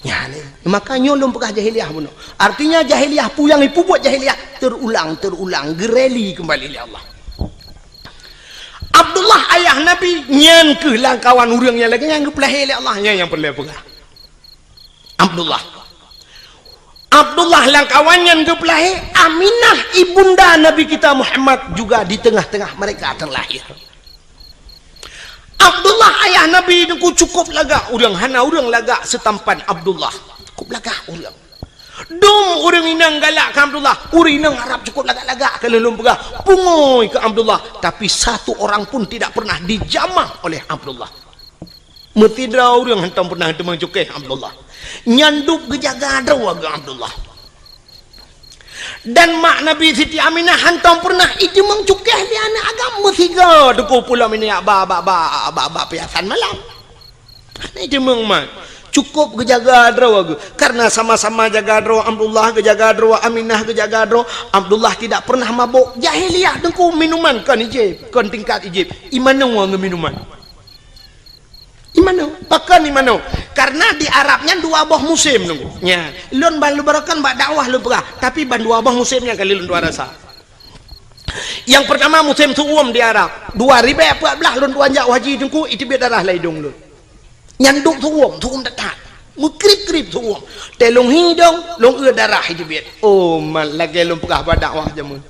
Ya, ni. Maka nyoe lôn peugah jahiliyah bunoe. Artinya jahiliyah puyang ipubuet jahiliyah terulang, terulang, geureli kembali oleh Allah. Abdullah ayah Nabi nyan keuh lam kawan ureuëng nyang lagée nyang geupeulahé lé Allah, nyan nyang peureulée peugah. Abdullah. Abdullah lam kawan nyan geupeulahé, Aminah ibunda Nabi kita Muhammad juga di tengah-tengah mereka terlahir. Abdullah ayah Nabi nyoe cukup lagak ureuëng, hana ureuëng lagak seutampan Abdullah. Cukup lagak ureuëng. Dum ureuëng inong galak keu Abdullah, ureuëng inong Arab cukup lagak-lagak keu lôn peugah, pungui keu Abdullah, tapi satu orang pun tidak pernah dijamah oleh Abdullah. Meusidroe ureuëng hantom pernah teumeung cukéh Abdullah. Nyan dub geujaga droe geuh Abdullah. Dan mak Nabi Siti Aminah hantom pernah iteumeung cukéh lé aneuk agam meusigoe teungku pulo minyak ba ba ba ba ba piasan malam. Hana iteumeung mat. Cukup geujaga droe geuh. Karena sama-sama jaga droe Abdullah geujaga droe, Aminah geujaga droe, Abdullah tidak pernah mabok. Jahiliyah teungku minuman kon ijép, kon tingkat ijép. Imanoe ngon minuman. Imanoe, pakon imanoe? Karena di Arab nyan dua boh musém teungku. Nya, lôn ban lôn barokan bak dakwah lôn peugah, tapi ban dua boh musém nyang kali lôn tuan rasa. Yang pertama musim su'um di Arab. Dua ribèe peuet blah lôn tuan jak haji teungku, iteubiet darah lam idong lôn. Nyan dub su'um, su'um that-that. Meukrib-krib su'um. Teuh lôn hi idong, lôn eu darah iteubiet. Oh, mat lagée lôn peugah bak dakwah jameun.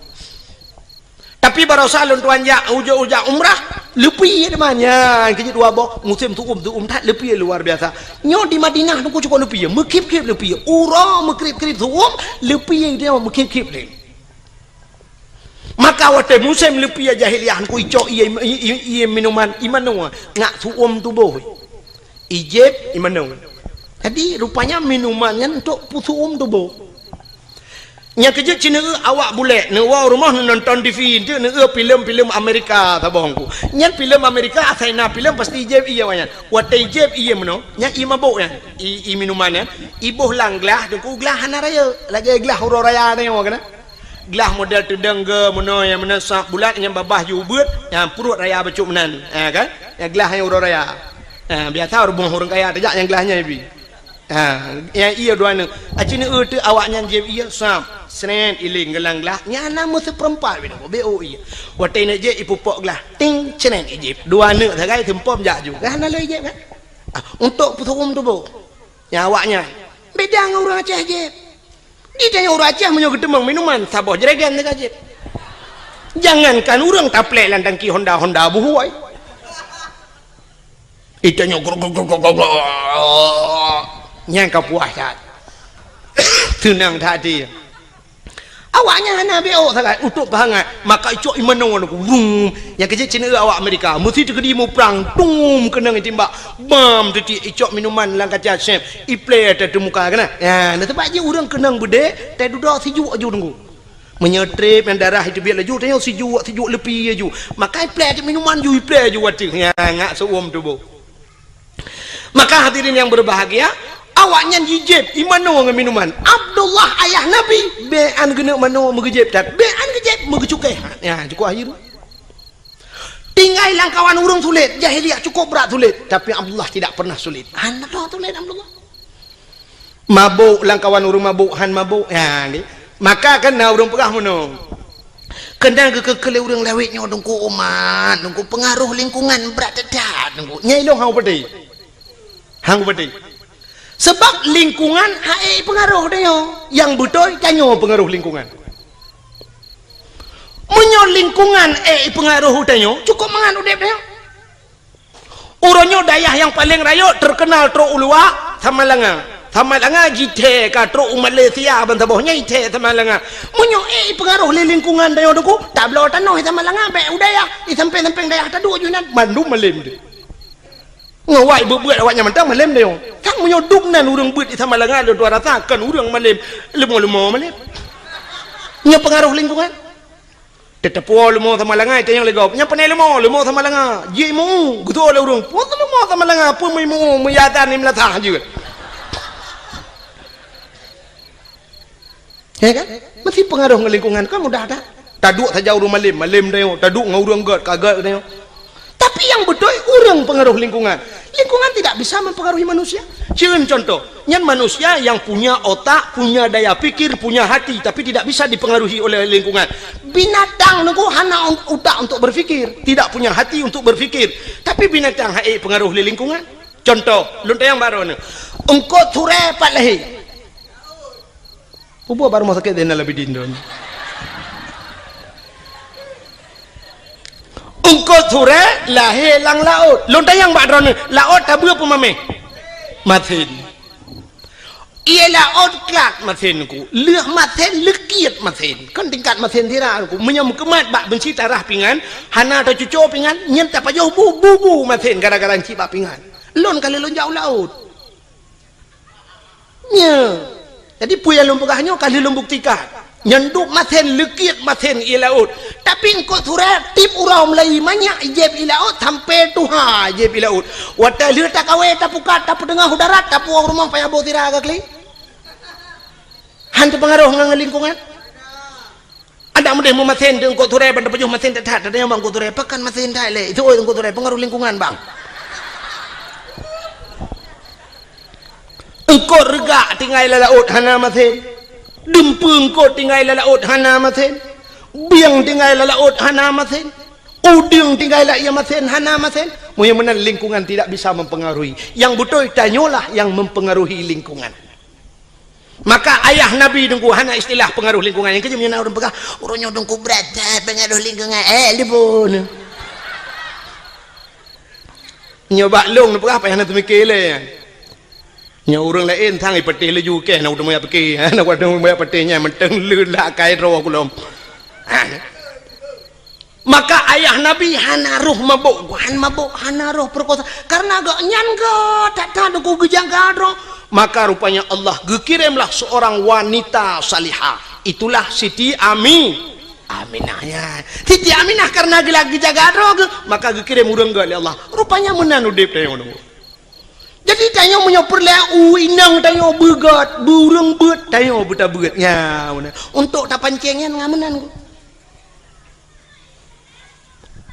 Tapi barosa lôn tuan jak ujoe-ujoe umrah, leupie teuma nyan keu jeuet dua boh musim su'um, su'um that leupie luar biasa. Nyoe di Madinah teungku cukup leupie, meukrib-krib leupie. Uroe meukrib-krib su'um, leupie dia meukrib-krib lé. Maka watée musém leupie jahiliyah teungku icok ié, ié, ié, ié minuman, imanoe ngat su'um tuboh. Ijép imanoe. Jadi rupanya minuman nyan untuk peusu'um tuboh. Nyang keujeuet cit neu awak bulek, neuwoe rumoh neunonton T V, nteuk neu filem-filem Amerika saboh teungku. Nyan filem Amerika asai na filem pasti ijép ié awak nyan. Watée ijép ié meunoe, nyan ié mabok nyan, ié, ié minuman nyan, iboh lam glah teungku, glah hana rayeuk, lagée glah uroe raya nyoe keunan. Glah model teudong geu meunoe nyang meunoe sab bulat nyang babah ju ubeuet, nyang pruet raya bacut meunan. Ha kan? Nyang glah nyang uroe raya. Ha, biasa ureuëng ureuëng kaya tajak nyang glah nyan ibi. Ha, nyang ié dua aneuk. Aci neu teuk awak nyan jieb ié sab, sret iling geulang glah. Nyan na meuseupeurempat bidang beu ié. Watée neuk jieb ipupok glah, ting cret ijieb. Dua aneuk sagai seumpom jak ju. Kan hana lé ijieb kan? Ah, untuk peusu'um tuboh. Nyang awak nyan beda ngon ureuëng Aceh jieb. Di tanyoe ureuëng Aceh meunyoe geuteumeung minuman, saboh jerigen teuka jieb. Jangankan ureuëng taplek lam tangki Honda-Honda buhôi. Itanyoe grok, grok, grok, grok, grok, grok. Nyang ka puas that. Seunang that até. Awak nyan hana B O sagai, utok peuhangat. Maka icok imanoe lagu. Wum. Nyang keujeuet cit neu awak Amerika. Meusi teukeudi muprang. Tum keunong itimbak. Bam teuti icok minuman lam kaca sep. Iplé teumuka keunan. Ya, na teumpat jih ureuëng keunong beudé, teududoe sijuek aju teungku. Meunyoe treb nyang darah iteubiet laju, tanyoe sijuek, sijuek leupie laju. Maka iplé cit minuman ju iplé laju watée nyan ngat seuuem tuboh. Maka hadirin yang berbahagia, Awaknyan jijieb, imanoe ngon minuman. Abdullah ayah Nabi, bèk an geuneuk manoe meugeujeb that. Bèk an geujeb meugeucukéh. Ya, cukup akhir. Tinggai lam kawan ureuëng sulet, jahiliyah cukup brat sulet. Tapi Abdullah tidak pernah sulit. Hana droe sulet Abdullah. Mabök lam kawan ureuëng mabök, han mabök. Ya, ni. Maka kan na ureuëng peugah meunoe. Keunan geukeu-keu lé ureuëng lawét nyoe Teungku umat, Teungku pengaruh lingkungan brat that, Teungku. Nyai lôn hang peudeh. Hang peudeh. Sebab lingkungan hana pengaruh tanyoe. Nyang beutôi tanyoe pengaruh lingkungan. Meunyoe lingkungan hana pengaruh tanyoe, cukup mangat udeb tanyoe. Uroe nyoe dayah nyang paleng rayeuk teukeunal trok u luwa, Samalanga. Samalanga jithèe ka trok u Malaysia ban saboh nyan jithèe Samalanga. Meunyoe hana pengaruh lé lingkungan tanyoe Teungku, tabloe tanoh di Samalanga bèk u dayah, di sampéng-sampéng dayah taduek ju nan, mandum malem deh. Ngon awak beuet-beuet awaknyan mantong malem tanyoe. Kan meunyoe dum nan ureuëng beuet di Samalanga lôn tuan rasa kon ureuëng malem, leumo-leumo malem. Nyoe pengaruh lingkungan. Teuteupeue leumo Samalanga, itanyong lé gob. Nyang panai leumo, leumo Samalanga. Jimeu, geutu'oh lé ureuëng. Peue leumo Samalanga, peue meuimu, meuyadan ni meulasah jeuet. Ya kan? Meusti pengaruh ngon lingkungan, kan mudah that. Taduek saja ureuëng malem, malem tanyoe. Taduek ngon ureuëng gèt, ka gèt tanyoe. Tapi nyang beutôi ureuëng pengaruh lingkungan. Lingkungan tidak bisa mempengaruhi manusia. Cieun contoh, nyan manusia yang punya otak, punya daya pikir, punya hati, tapi tidak bisa dipengaruhi oleh lingkungan. Binatang Teungku hana un-, utak untuk berpikir, tidak punya hati untuk berpikir. Tapi binatang hana pengaruh lé lingkungan. Contoh, lôn tanyong baroe nyoe. Eungkôt surée pat lahé. Peue buet bak rumoh sakét Zainal Abidin tu? Eungkôt surée lahé lam laôt. Lôn tanyong bak droeneuh, laôt tabeuet peue mamèh? Masen. Ié laôt klat masen Teungku. Lheueh masen, leukiet masen. Kan tingkat masen sira Teungku. Meunyoe meukeumat bak beunsi tarah pingan, hana tacuco pingan, nyan tapajoh bu, bu, bu masen gara-gara cit bak pingan. Lôn ka lheueh lôn jak u laôt. Nyoe. Jadi peue nyang lôn peugah nyoe ka lheueh lôn buktikan. Nyan duek masen, leukiet masen ié laôt. Tapi eungkôt surée tiep uroe mulai manyak jieb ié laôt sampoe tuha jieb ié laôt. Watée lheueh takawé tapukat tapeuteungoh u darat tapuwoe rumoh payah boh sira ka klik. Han teupeungaroh ngon lingkungan. Adak meudeh meumasen di eungkôt surée ban teupajoh masen that-that, tanyong bak eungkôt surée, "Pakon masen that lé?" Itu oi eungkôt surée, pengaruh lingkungan bang. Eungkôt reugak tinggai lam laôt hana masen. Dumpeue eungkôt tinggai lam laôt hana masen. Bieng tinggai lam laôt hana masen. Udeueng tinggai lam ié masen hana masen. Meunyoe meunan lingkungan tidak bisa mempengaruhi. Nyang beutôi tanyoe lah nyang mempengaruhi lingkungan. Maka ayah Nabi Teungku hana istilah pengaruh lingkungan. Nyang keujeuet meunyoe na ureuëng peugah, "Ureuëng nyoe Teungku brat that pengaruh lingkungan." Eh, lipun. Nyoe bak lôn peugah payah na teumike lé. Nyoe ureuëng laén sang ipatéh laju keh na udeueng meuyak pike. Na udeueng meuyak patéh nyan mantong le lak akai droe kulom. Ah. Maka ayah Nabi hana roh mabök, han mabök, hana roh peurekosa. Karena gobnyan geuh that-that Teungku geujaga droe. Maka rupanya Allah geukiremlah seorang wanita salihah. Itulah Siti Ami-, Aminah nyan. Siti Aminah karena geula geujaga droe geuh, maka geukirém ureuëng gèt lé Allah. Rupanya meunan udeb tanyoe nyoe. Jadi tanyoe meunyoe peureulée u inong tanyoe beugèt, beu ureuëng beuet, tanyoe beutabeuet. Nya, meunan. Untuk tapancéng nyan ngon meunan.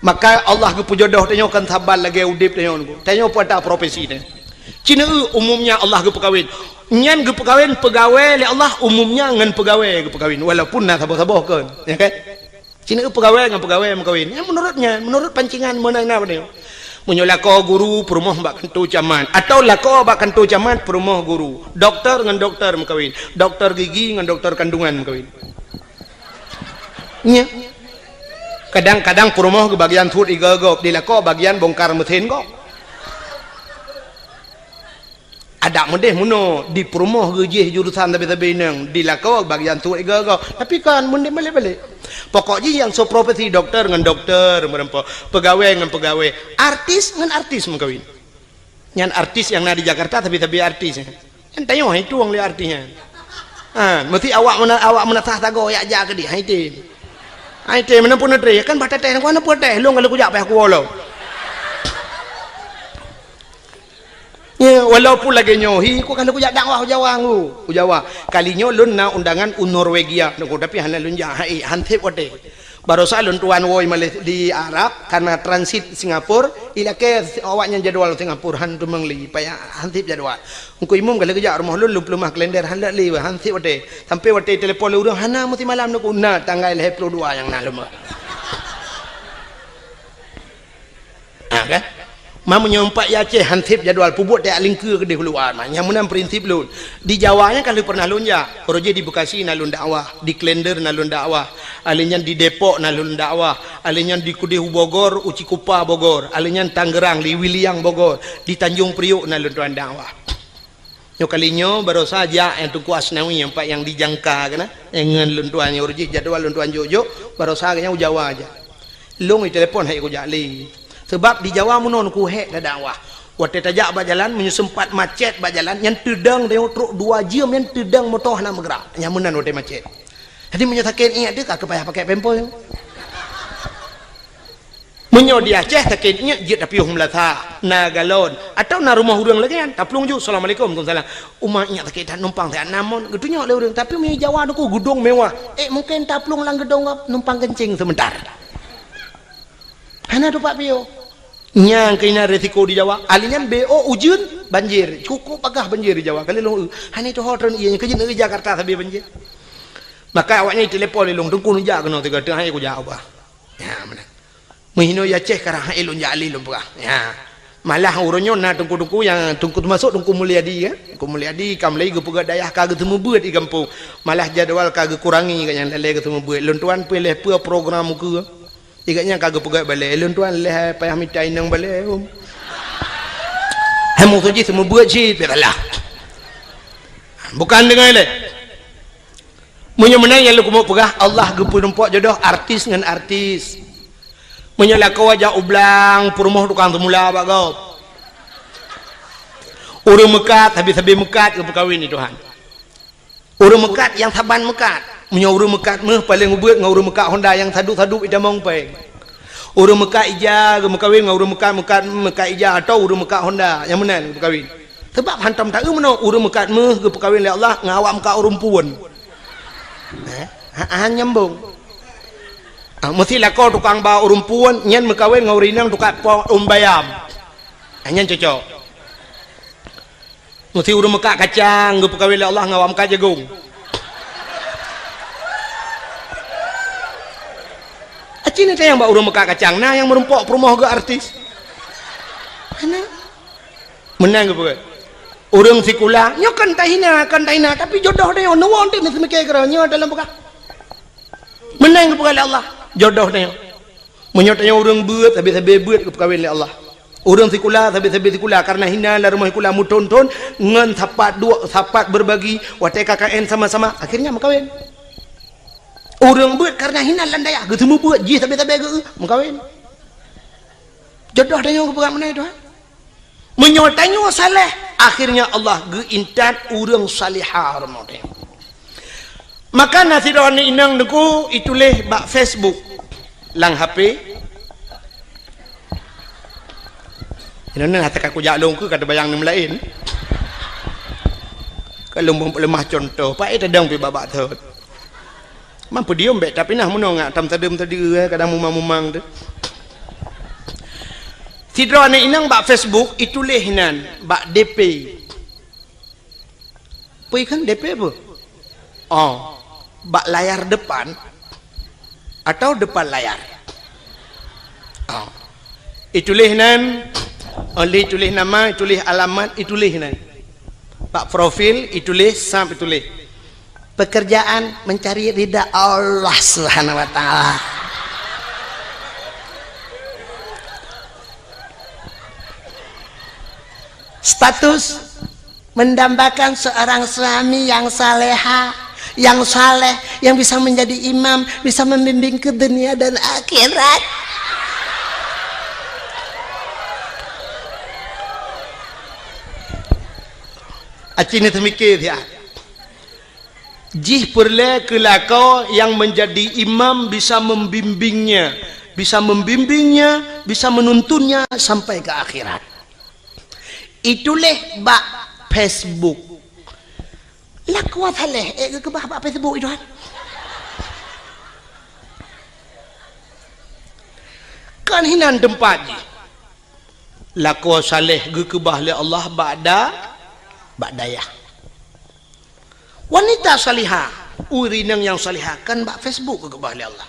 Maka Allah geupeujodoh tanyoe kon saban lagée udeb tanyoe nyoe. Tanyoe peue ata profesi tanyoe. Cina umumnya Allah geupeukawen. Nyan geupeukawen peugawée lé Allah umumnya ngon peugawée geupeukawen walaupun na saboh-saboh kon, ya kan? Cina peugawée ngon peugawée meukawén. Nyan menurut nyan, menurut pancingan meunan na tanyoe. Meunyoe lakoe guru peurumoh bak kanto camat atau lakoe bak kanto camat peurumoh guru, doktor ngon doktor meukawén, doktor gigi ngon doktor kandungan meukawén. Nya. Kadang-kadang peurumoh geubagian suet igoe gob, di lakoe bagian bongkar mesin gob. Adak meudeh meunoe di peurumoh geujih jurusan sabe-sabe inong, di lakoe bagian suet igoe gob. Tapi kan meudeh balek-balek. Pokok jih nyang soe profesi doktor ngon doktor meureumpok, peugawée ngon peugawée, artis ngon artis meukawén. Nyan artis nyang na di Jakarta sabe-sabe artis. Nyan tanyoe hai tueng lé artis nyan. Ha, meusti awak meuna-, awak meunasah sagoe yak jak keudeh, hai tem. Hai tem, meunan pun neutré, kan bah teuteh, kan neupeuteh, lôn ka lheueh kujak payah kuwoe lom. Ya, walaupun lagèe nyoe, hi, ku ka lheueh kujak dakwah u Jawa ngu, u Jawa. Kali nyoe lôn na undangan u Norwegia, nunggu, tapi hana lôn jak, hai, han sép watèe. Barosa lôn tuan woe Malaysia di Arab, karena transit Singapura, ilakèe awaknyan jadwal Singapura, han teumeung lé, payah han sép jadwal. Teungku Imum ka lheueh geujak rumoh lôn, lôn peuleumah kalender, han lé, han sép watèe. Sampai watèe telepon lé ureueng, hana meusimalam nunggu, na tanggai lhèe ploh dua nyang na lôn. Ha, kan? Ma meunyoe pat i Aceh han sép jadwal, peubuet tajak lingkeue keudéh u luwa, ma. Nyang meunan prinsip lôn. Di Jawa nyan ka lheueh pernah lôn jak. Uroe jih di Bekasi na lôn dakwah, di Klender na lôn dakwah, alèh nyan di Depok na lôn dakwah, alèh nyan di keudéh u Bogor, u Cikupa Bogor, alèh nyan Tangerang, di Wiliang Bogor, di Tanjung Priok na lôn tuan dakwah. Nyoe kali nyoe barosa jak nyang Teungku Asnawi, nyang pat nyang dijangka keunan, nyang ngon lôn tuan nyoe, uroe jih jadwal lôn tuan jok-jok, barosa geuh nyan u Jawa jak. Lôn itelepon han kujak lé. Sabab di Jawa meunoe ku hék dakwah. Watèe tajak bak jalan, meunyoe seumpat macet bak jalan, nyan teudong tanyoe trok dua jeuem, nyan teudong moto hana meugerak. Nyan meunan watèe macet. Jadi meunyoe sakét iék teuh ka keu payah pakai pempel. Meunyoe di Aceh sakét iék jeuet tapiôh meulasa, na galon, atawa na rumoh ureueng lagèe nyan, taplueng ju, "Assalamualaikum." "Waalaikumsalam." "Uma iék sakét that, numpang siat na mon." Geutunyok lé ureueng, tapi meunyoe Jawa nyoe ku geudong mewah, eh, mungken taplueng lam geudong gob, numpang keuncing seumeuntar. Hana tupat piôh. Nyang keunan risiko di Jawa, alèh nyan B O ujeuen, banjir. Cukôp bagaih banjir di Jawa. Kali lôn, eh, hana tuho treun ié nyan, keu jeuet neuh Jakarta sabe banjir. Maka awaknyan itelepon lé lôn, "Teungku neujak keunoe sigoe, teungoh hai kujak ubah." Ya, meunan. Meuhinoe i Aceh karang hai lôn jak lé lôn peugah. Ya. Malah uroe nyoe na teungku-teungku nyang teungku teumasok Teungku Mulyadi, ya. Teungku Mulyadi ka mulai geupeugah dayah ka geuseumeubeuet di gampông. Malah jadwal ka geukurangi gobnyan lé geuseumeubeuet. Lôn tuan pih lheueh peue program ukeue. Di gobnyan ka geupeugah balèe. Lôn tuan lheueh payah mita inong balèe, um. Hai musoh jih seumeubeuet cit, biasalah. Bukan deungon lé. Meunyoe meunan nyang lôn keumeung peugah, Allah geupeurumpok jodoh artis ngon artis. Meunyoe lakoe jak u blang, peurumoh tukang seumula bak gob. Ureueng meukat, sabe-sabe meukat geupeukawen lé Tuhan. Ureueng meukat nyang saban meukat. Meunyoe ureueng meukat méuh paleng ubeuet ngon ureueng meukat Honda nyang sadub-sadub itamong péng. Ureueng meukat ija geumeukawen ngon ureueng meukat, meukat, meukat ija atawa ureueng meukat Honda nyang meunan geupeukawen. Sabab hantom taeu meunoe ureueng meukat méuh geupeukawen lé Allah ngon awak meukat ureueng puon. Eh, ha, ha, nyambong. Ah, meusi lakoe tukang ba ureueng puon nyan meukawen ngon ureueng inong tukang po ureueng bayam. Ah, nyan cocok. Meusi ureueng meukat kacang geupeukawen lé Allah ngon awak meukat jagong. Aci ni tayang bak ureueng meukat kacang, na nyang meurumpok peurumoh geuh artis. Hana. Meunan geupeugah. Ureueng sikula, nyoe kan tahina, kan tahina, tapi jodoh tanyoe, neuwoe teuk neuseumiké keudroe nyoe dalam peugah. Meunan geupeugah lé Allah, jodoh tanyoe. Meunyoe tanyoe ureueng beuet, sabe-sabe beuet geupeukawen lé Allah. Ureueng sikula, sabe-sabe sikula, karena hina lam rumoh sikula meuthon-thon ngon sapat duek, sapat berbagi, watèe K K N sama-sama, akhirnya meukawen. Ureueng beuet karena hina lam dayah, geuseumeubeuet jih sabe-sabe geu-, meukawen. Jodoh tanyoe geupeugah meunan, Tuhan. Meunyoe tanyoe saleh, akhirnya Allah geuintat ureueng salihah rumoh tanyoe. Maka na sidroe aneuk inong teungku ituléh bak Facebook lam H P. Inoe hana ka kujak lôn keu ka teubayang nyang laén. Ka lôn beuleumah cuntoh, paét tadong pih babak thot. Mampu diem bék, tapi nah meunoe ngak tam tadeuem tadi, eh, kadang mumang-mumang tu. Sidroe aneuk inong bak Facebook ituléh nan bak D P. Peue kheun D P peue? Oh, bak layar depan atau depan layar? Oh. Ituléh nan, oh, lé ituléh nama, ituléh alamat, ituléh nan. Bak profil ituléh, sab ituléh. Pekerjaan mencari ridha Allah Subhanahu wa Ta'ala. Status mendambakan seorang suami yang saleha, yang saleh, yang bisa menjadi imam, bisa membimbing ke dunia dan akhirat. Aci ni teumikir ya. Jih peureulée keu lakoe nyang meunjadi imam bisa membimbingnya, bisa membimbingnya, bisa menuntunnya sampai ke akhirat. Ituléh bak Facebook. Lakoe saleh, eh, geukeubah bak Facebook itu kan. Kan hinan teumpat jih. Lakoe saleh geukeubah lé Allah bak da-, bak dayah. Wanita salihah, ureueng inong nyang salihah kan bak Facebook geukeubah lé Allah.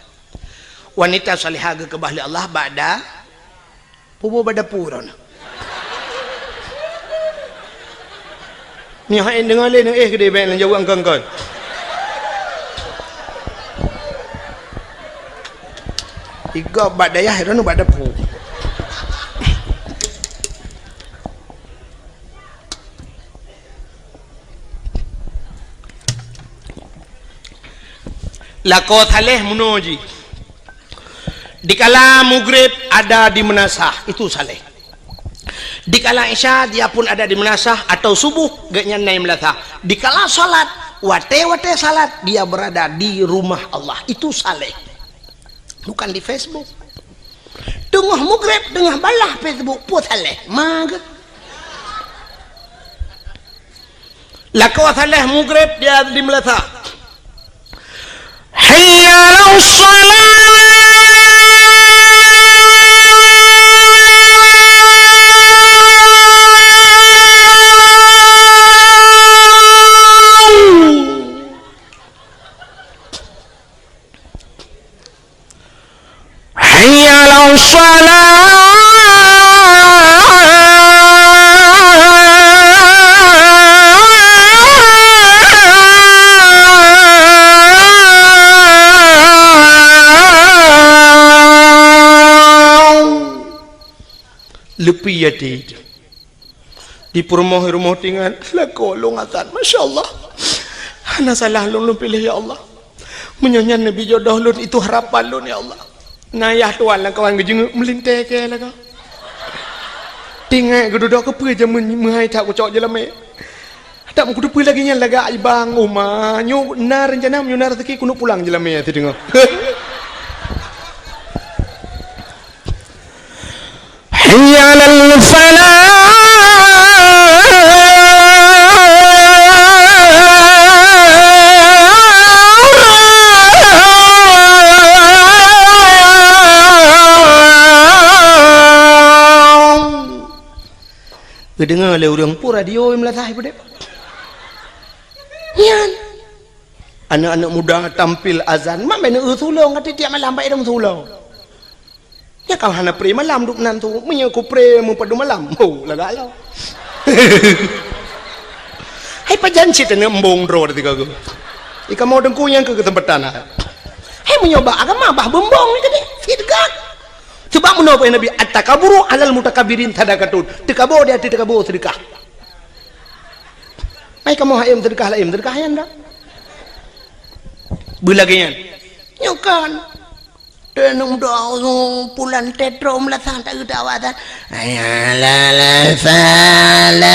Wanita salihah geukeubah lé Allah bak da-, puboh bak dapu droeneuh. Nyoe hai deungoe lé, eh, keudéh bèk lam jaweueb kon-kon. Igob bak dayah, droeneuh bak dapu. Lakoe saleh meunoe jih. Dikala mugreb ada di meunasah, itu saleh. Dikala isya dia pun ada di meunasah atau subuh gobnyan na i meunasah. Dikala salat, watèe-watèe salat dia berada di rumah Allah, itu saleh. Bukan di Facebook. Teungoh mugreb, teungoh balah Facebook, peue saleh. Ma geuh. Lakoe saleh mugreb dia di meunasah. Hayya 'alas shalah. Hayya 'alas shalah. Leupie até. Di peurumoh-rumoh tingan, lakoe lôn azan. Masya Allah. Hana salah lôn, lôn piléh, ya Allah. Meunyoe nyan neubi jodoh lôn, itu harapan lôn, ya Allah. Na yah tuan lam kawan geujeungeuk meulintèe kèe lagoe. Tingat geududoe keupeue jameun meuhai that kucok jeulamèe. Tak meukuteupeu lagèe nyan lagak ibang uma. Nyoe na rencana, meunyoe na rezeki keuneuk pulang jeulamèe sideungoe. Hayya 'alal falah. Geudeungoe lé ureueng, peue radio i meulasah ipeudép. Nyan. Aneuk-aneuk muda tampil azan, mak bèk neu-eu sulong, ka tiep-tiep malam bak idong sulong. Nyan ka hana pré malam duek nan su, meunyoe ku pré meupadum malam, ho, lagak lom. Hai pajan cit aneuk embong droe teuka geuh. Ikamoe teungku nyang keu keuseumpatan hai. Hai meunyoe bak agama bah beumbong ni tadi, seudeukah. Sebab meunoe peue Nabi, "At-takaburu 'alal mutakabbirin sadaqatun." Teukaboe di ateueh teukaboe seudeukah. Hai kamoe hayem seudeukah laén, seudeukah nyan dak? Beulagèe nyan. Nyoe kan. Deungon doa pulan tetro meulasah tak geudak awak tan. Hayya 'alal falah.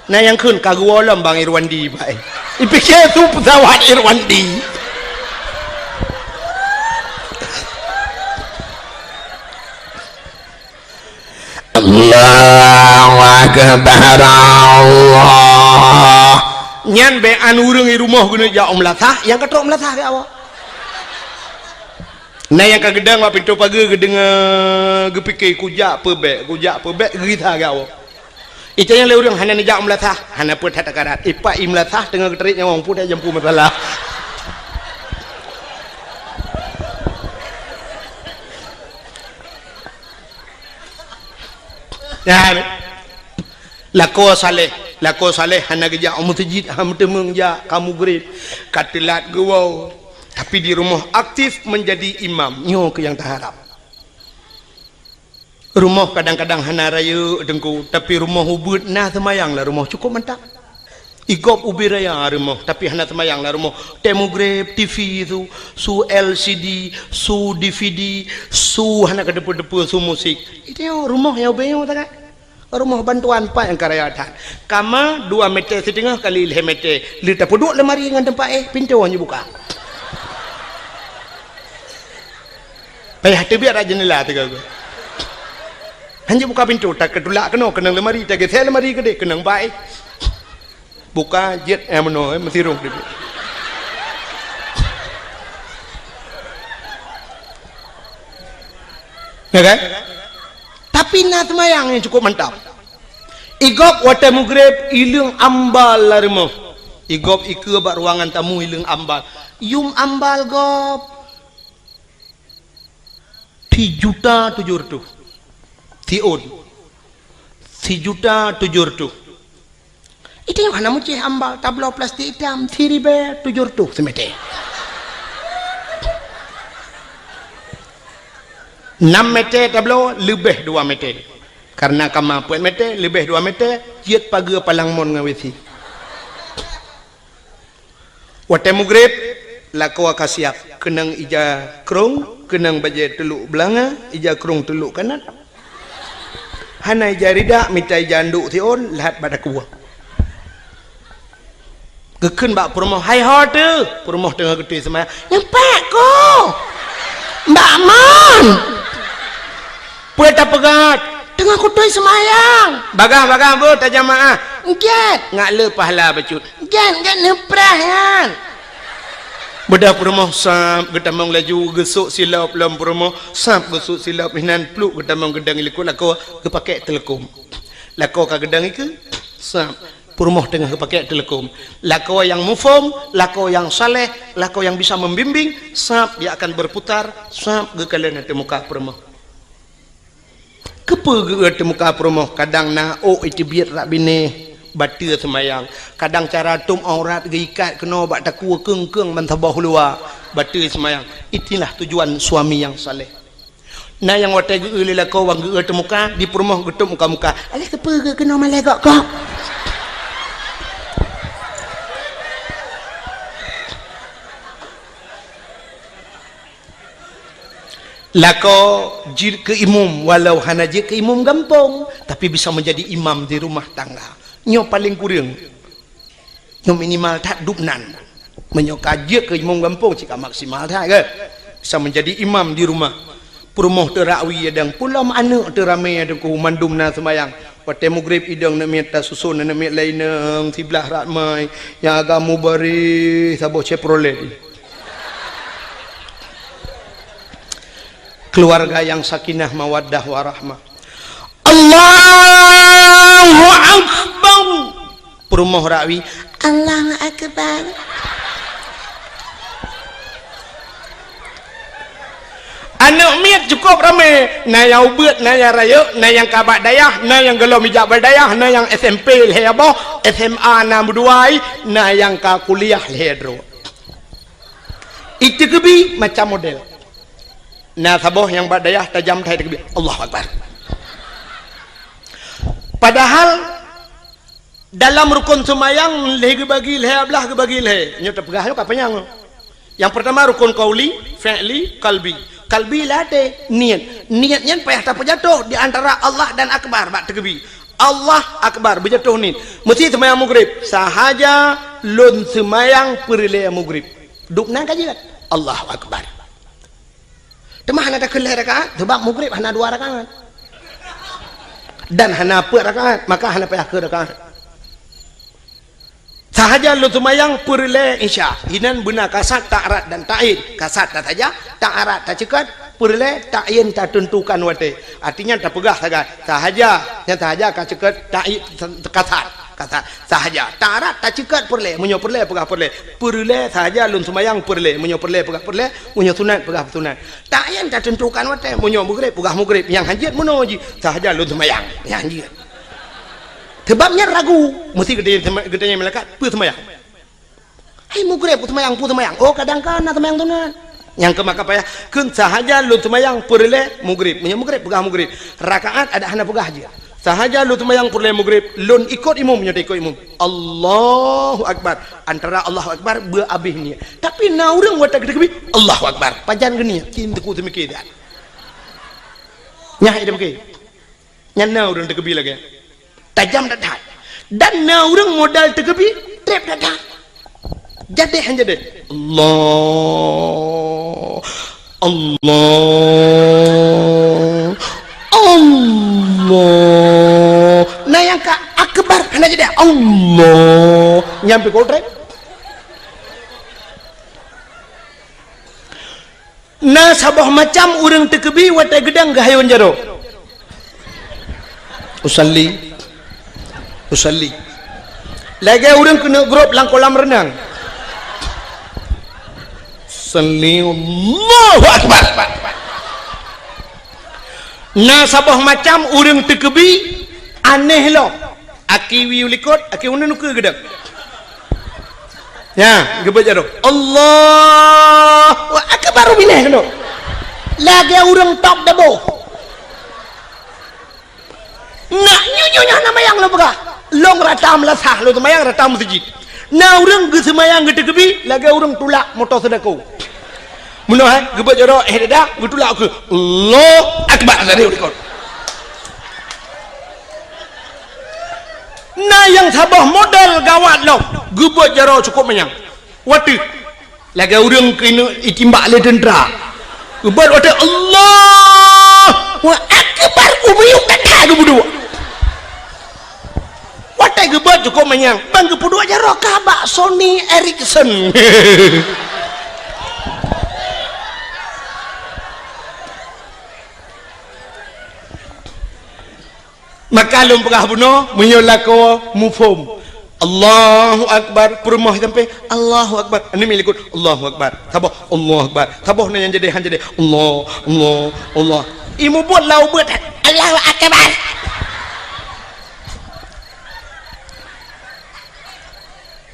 Na nyang kheun ka geuwoe lom Bang Irwandi, bai. Ipike su peusawat Irwandi. Allahu Akbar, Allah. Nyan bèk an ureueng i rumoh geuneuk jak u meulasah, nyang ka trok meulasah keu awak. Na nyang ka geudong bak pintoe pageue geudeungoe, geupike, "Kujak peue bèk, kujak peue bèk," geugisa keu awak. Itanyong lé ureueng, "Hana neujak u meulasah?" "Hana peue that takarat." Ipak i meulasah teungoh geutrép nyawöng, peue dak jampu masalah. Nyan. Lakoe saleh, lakoe saleh hana geujak u meuseujid, hana meuteumeung jak, ka mugreb, ka teulat geuwoe. Tapi di rumoh aktif menjadi imam. Nyoe keuh nyang taharab. Rumoh kadang-kadang hana rayeuk teungku, tapi rumoh ubeuet na seumayang lam rumoh cukôp mantap. Igob ubé raya rumoh, tapi hana seumayang lam rumoh. Tée mugreb, T V su, su L C D, su D V D, su hana keudeupeue-deupeue, su musik. Itu rumoh nyang ubé nyoe sangat. Rumoh bantuan pat nyang ka raya that. Kama dua meter siteungoh kali lhée meter. Lheueh tapeuduek lemari ngon teumpat éh, pintoe nyoe buka. Payah teubiet rot jeundela teuga geuh. Hanjeuet buka pintoe, takeutulak keunoe, keunong leumari, tageusée leumari keudeh, keunong bai. Buka jeuet, eh, meunoe, eh, meusirong keudeh. Ya kan? Tapi na seumayang nyang cukup mantap. Igob watée mugreb, ileueng ambal lam rumoh. Igob ikeue bak ruangan tamu, ileueng ambal. Yum ambal gob. Sijuta tujoh reutôh. Siôn. Sijuta tujoh reutôh. Itu nyang hana mucéh ambal, tabloe plastik itam, siribée tujoh reutôh seumeté. Nam meté tabloe, leubeh dua meté. Karena kama peuet meté, leubeh dua meté, jeuet pageue palang mon ngon W C. Watée mugreb, lakoe ka siab, keunong ija krong, keunong bajée teulok beulanga, ija krong teulok kanat. Hana ija ridak, mita ija andok siôn, lahat bak dakue. Geukheun bak peurumoh, "Hai ho teuh?" Peurumoh teungoh geutôi seumayang, "Nyoe pat ko, Mbak Mon." "Peue tapeugah?" "Teungoh kutôi seumayang." "Bagah-bagah beuh tajamaah." "Gét." "Ngat le pahala bacut." "Gét, gét neuprah nyan." Beudôh peurumoh sab geutamong laju, geusok silop lom peurumoh, sab geusok silop inan, pluk geutamong geudong likot lakoe, geupakée teuleukom. Lakoe ka geudong ikeue, sab peurumoh teungoh geupakée teuleukom. Lakoe nyang muphom, lakoe nyang saleh, lakoe nyang bisa membimbing, sab dia akan berputar, sab geukalon ateueh muka peurumoh. Keupeue geu-eu teuh muka peurumoh, kadang na ôk iteubiet rak binéh, bateue seumayang. Kadang cara tôb aurat geuikat keunoe bak takue keung-keung ban saboh luwa, bateue seumayang. Itulah tujuan suami nyang saleh. Na nyang watée geu-eu lé lakoe wan geu-eu teuh muka, di peurumoh geutôb muka-muka. "Alah keupeue geu-eu keunoe malée gok-gok?" Lakoe jeuet keu imum, walau hana jeuet keu imum gampông, tapi bisa menjadi imam di rumah tangga. Nyoe paleng kureueng. Nyoe minimal that dubnan. Meunyoe ka jeuet keu imum gampông, cit ka maksimal that, kan? Bisa menjadi imam di rumah. Peurumoh teuh rak wie dang, pulom aneuk teuh ramé teungku, mandum na seumayang. Watée mugreb idong aneuk miet tasuson aneuk miet laén, siblah rak mai, nyang agam mubareh saboh Chevrolet. Keluarga yang sakinah, mawaddah, warahmah. Allahu Akbar. Peurumoh rak wie, Allahu Akbar. Aneuk miet cukup ramé, na nyang ubeuet, na nyang rayeuk, na nyang ka bak dayah, na nyang gohlom ijak bak dayah, na nyang S M P lhée boh, S M A na meudua, na nyang ka kuliah lhée droe. Iteukeubi macam model. Na saboh nyang bak dayah tajam that iteukeubi, Allahu Akbar. Padahal dalam rukon seumayang lhée geubagi lhée, blah geubagi lhée. Nyoe tapeugah nyoe ka panyang. Nyang peurtama rukon qauli, fi'li, qalbi. Qalbi lam até, niet. Niet nyan payah tapeujatoh di antara Allah dan Akbar bak teukeubi. Allah Akbar, beujatoh niet. Meusti seumayang mugreb. Sahaja lôn seumayang peureulée mugreb. Dubnan ka jeuet. Allahu Akbar. Teuma hana takheun lhée rakaat, sabab mugreb hana dua rakaat. Dan hana peuet rakaat, maka hana payah kheun rakaat. Sahaja lôn seumayang peureulée Isya. Inan beuna kasad, ta'rad dan ta'yin. Kasad tasaja, ta'rad taceukat, peureulée ta'yin tateuntukan watée. Artinya tapeugah sagai. Sahaja, nyang sahaja ka ceukat ta'yin kasad. Kasad. Sahaja. Ta'rad taceukat peureulée, meunyoe peureulée peugah peureulée. Peureulée sahaja lôn seumayang peureulée, meunyoe peureulée peugah peureulée, meunyoe sunat peugah sunat. Ta'yin tateuntukan watée, meunyoe mugreb peugah mugreb, nyang hanjeuet meunoe jih, sahaja lôn seumayang, nyang hanjeuet. Sabab nyan ragu, meusti geutanyong, geutanyong malaikat, peue seumayang? Hai mugreb, peue seumayang, peue seumayang. Oh, kadang ka na seumayang sunat. Nyang keu maka payah, kheun sahaja lôn seumayang peureulée mugreb. Meunyoe mugreb peugah mugreb. Rakaat adak hana peugah jih. Sahaja lôn seumayang peureulée mugreb, lôn ikot imum, nyoe ikot imum. Allahu Akbar. Antara Allahu Akbar beu abéh niet. Tapi na ureuëng watée geuteukeubi, Allahu Akbar. Pajan geuniet, cit teungku teumike that. Nyah ida beuke. Nyan na ureuëng teukeubi lagée. Tajam that-that. Dan na ureuëng modal teukeubi, treb that-that. Jadeh han jadeh. Allah. Allah. Allah. Nyang pih kotrek. Na saboh macam ureuëng teukeubi watée geudang geuhayôn jaroe. Usalli. Usalli. Lagée ureuëng keuneuk grob lam kolam reunang. Usalli, Allahu Akbar. Na saboh macam ureuëng teukeubi aneh lom. Aki wiyeue likot, aki uneuen ukeue geudang. Nya, geubeuet jaroe. Allahu Akbar, binéh keunoe. Lagée ureuëng top dabo. Nak nyoe-nyoe nyan na mayang lôn peugah. Lôn rata meulasah, lôn seumayang rata meuseujid. Na ureuëng geuseumayang geuteukeubi, lagée ureuëng tulak moto seudako. Meunoe hai, geubeuet jaroe, eh dada, geutulak ukeue. Allahu Akbar, tadi ulikot. Na nyang saboh model gawat lom, geubeuet jaroe cukôp manyang. Watée, lagée ureuëng keuneuk itimbak lé teuntra. Geubeuet watée, Allahu Akbar, ubiyuk that-that geupeuduek. Watée geubeuet cukôp manyang, ban geupeuduek jaroe ka bak Sony Ericsson. Maka lôn peugah bunoe, meunyoe lakoe muphom, Allahu Akbar, peurumoh sampai, Allahu Akbar. Aneuk miet likot, Allahu Akbar. Saboh, Allahu Akbar. Saboh na nyang jadi, han jadi. Allah, Allah, Allah. Imeubeuet lam ubeut, Allahu Akbar.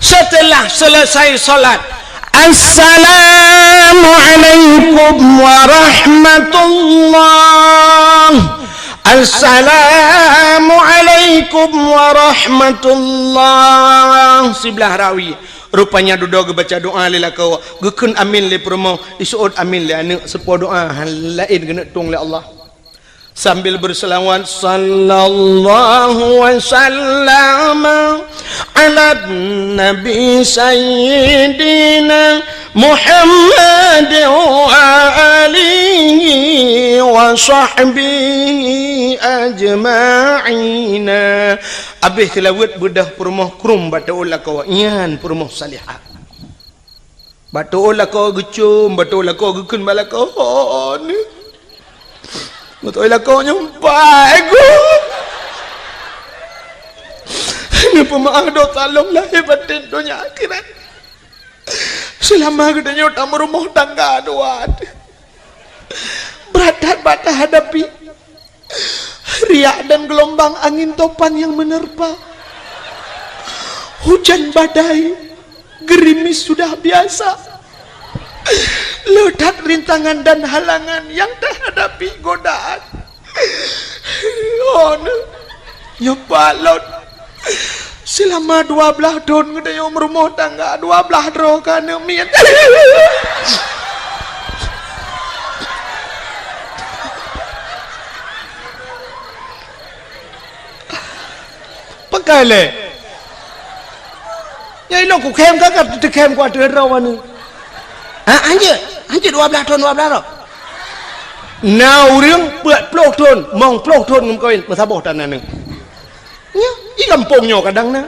Setelah selesai salat, "Assalamualaikum warahmatullah. Assalamualaikum warahmatullah." Siblah rawi. Rupanya dudoe geubaca doa lé lakoe, geukheun amin lé peurumoh, iseuôt amin lé aneuk, seupôt doa, han laén geuneuk tueng lé Allah. Sambil berselawat, "Sallallahu wa sallama ala nabi sayyidina Muhammad wa alihi wa sahbihi ajma'ina." Abéh seulaweuet beudôh peurumoh krum bak teuôt lakoe, nyan peurumoh salihah. Bak teuôt lakoe geucôm, bak teuôt lakoe geukheun bak lakoe, "Ho, nyoe." Bak teuôt lakoe nyoe, "Pai ku. Neupeumeu'ah dosa lôn lahé batén donya akhirat. Seulama geutanyoe tameurumoh tangga dua. Brat that bak tahadapi." Riak dan gelombang angin topan yang menerpa. Hujan badai, gerimis sudah biasa. Le that rintangan dan halangan yang tahadapi, godaan. Oh, nyoe. Nyoe pat lôn. Seulama dua blaih thon geutanyoe meurumoh tangga, dua blaih droe ka aneuk miet. Pakai lé. Nyang ilong kukhém ka, ka teukhém ku ateueh droe aneuk. Ha, hanjeuet, hanjeuet dua blaih thon, dua blaih droe. Na ureuëng peuet ploh thon, mong ploh thon geumeukawen, meusaboh tan aneuk. Nyoe, di gampông nyoe kadang na.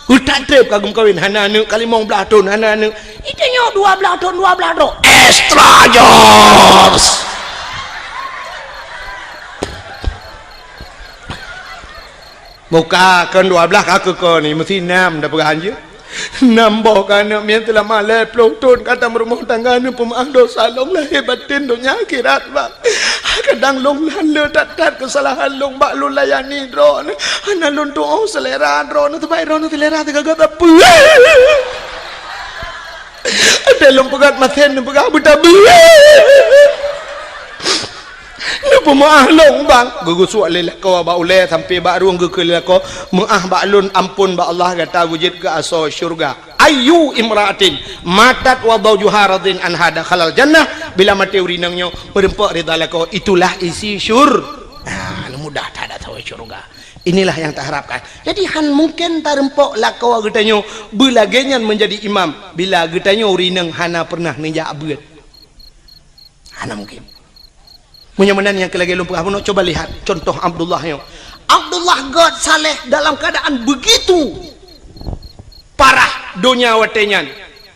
Utak treb ka geumeukawen, hana aneuk, ka limong blaih thon, hana aneuk. Itu nyoe dua blaih thon, dua blaih droe. Extra jobs. Muka kon dua blaih ka keu kon ni, meusti nam dah peugah anjeue. Nam boh ka aneuk miet teulama lhèe ploh thon ka tameurumoh tangga, neupeumaáh dosa lôn lahé batén donya akhirat, Bang. Kadang lôn hana le that-that keusalahan lôn bak lôn layani droeneuh. Hana lôn tuoh seulera droeneuh, teuma droeneuh seulera teugaga sapeue. Até lôn peugah masen neupeugah beutabeue. Neupeumaáh lôn, Bang. Geugusuek lé lakoe bak ulèe sampoe bak rueng geukheun lé lakoe, "Meuáh bak lôn, ampôn bak Allah, gata beujeuet keu asoe syeuruga." Ayyu imra'atin matat wa zaujuha radin anha dakhalal jannah. Bila maté ureueng inong nyoe meureumpok ridha lakoe, itulah isi syur-, nah, mudah that asoe syeuruga. Inilah yang taharapkan. Jadi, han mungken tareumpok lakoe geutanyoe beulagèe nyan meunjadi imam bila geutanyoe ureueng inong hana pernah neujak beuet. Hana mungkin. Meunyoe meunan nyang keu lagèe lôn peugah bunoe, coba lihat contoh Abdullah nyoe. Abdullah gèt saleh dalam keadaan begitu parah. donya watée nyan.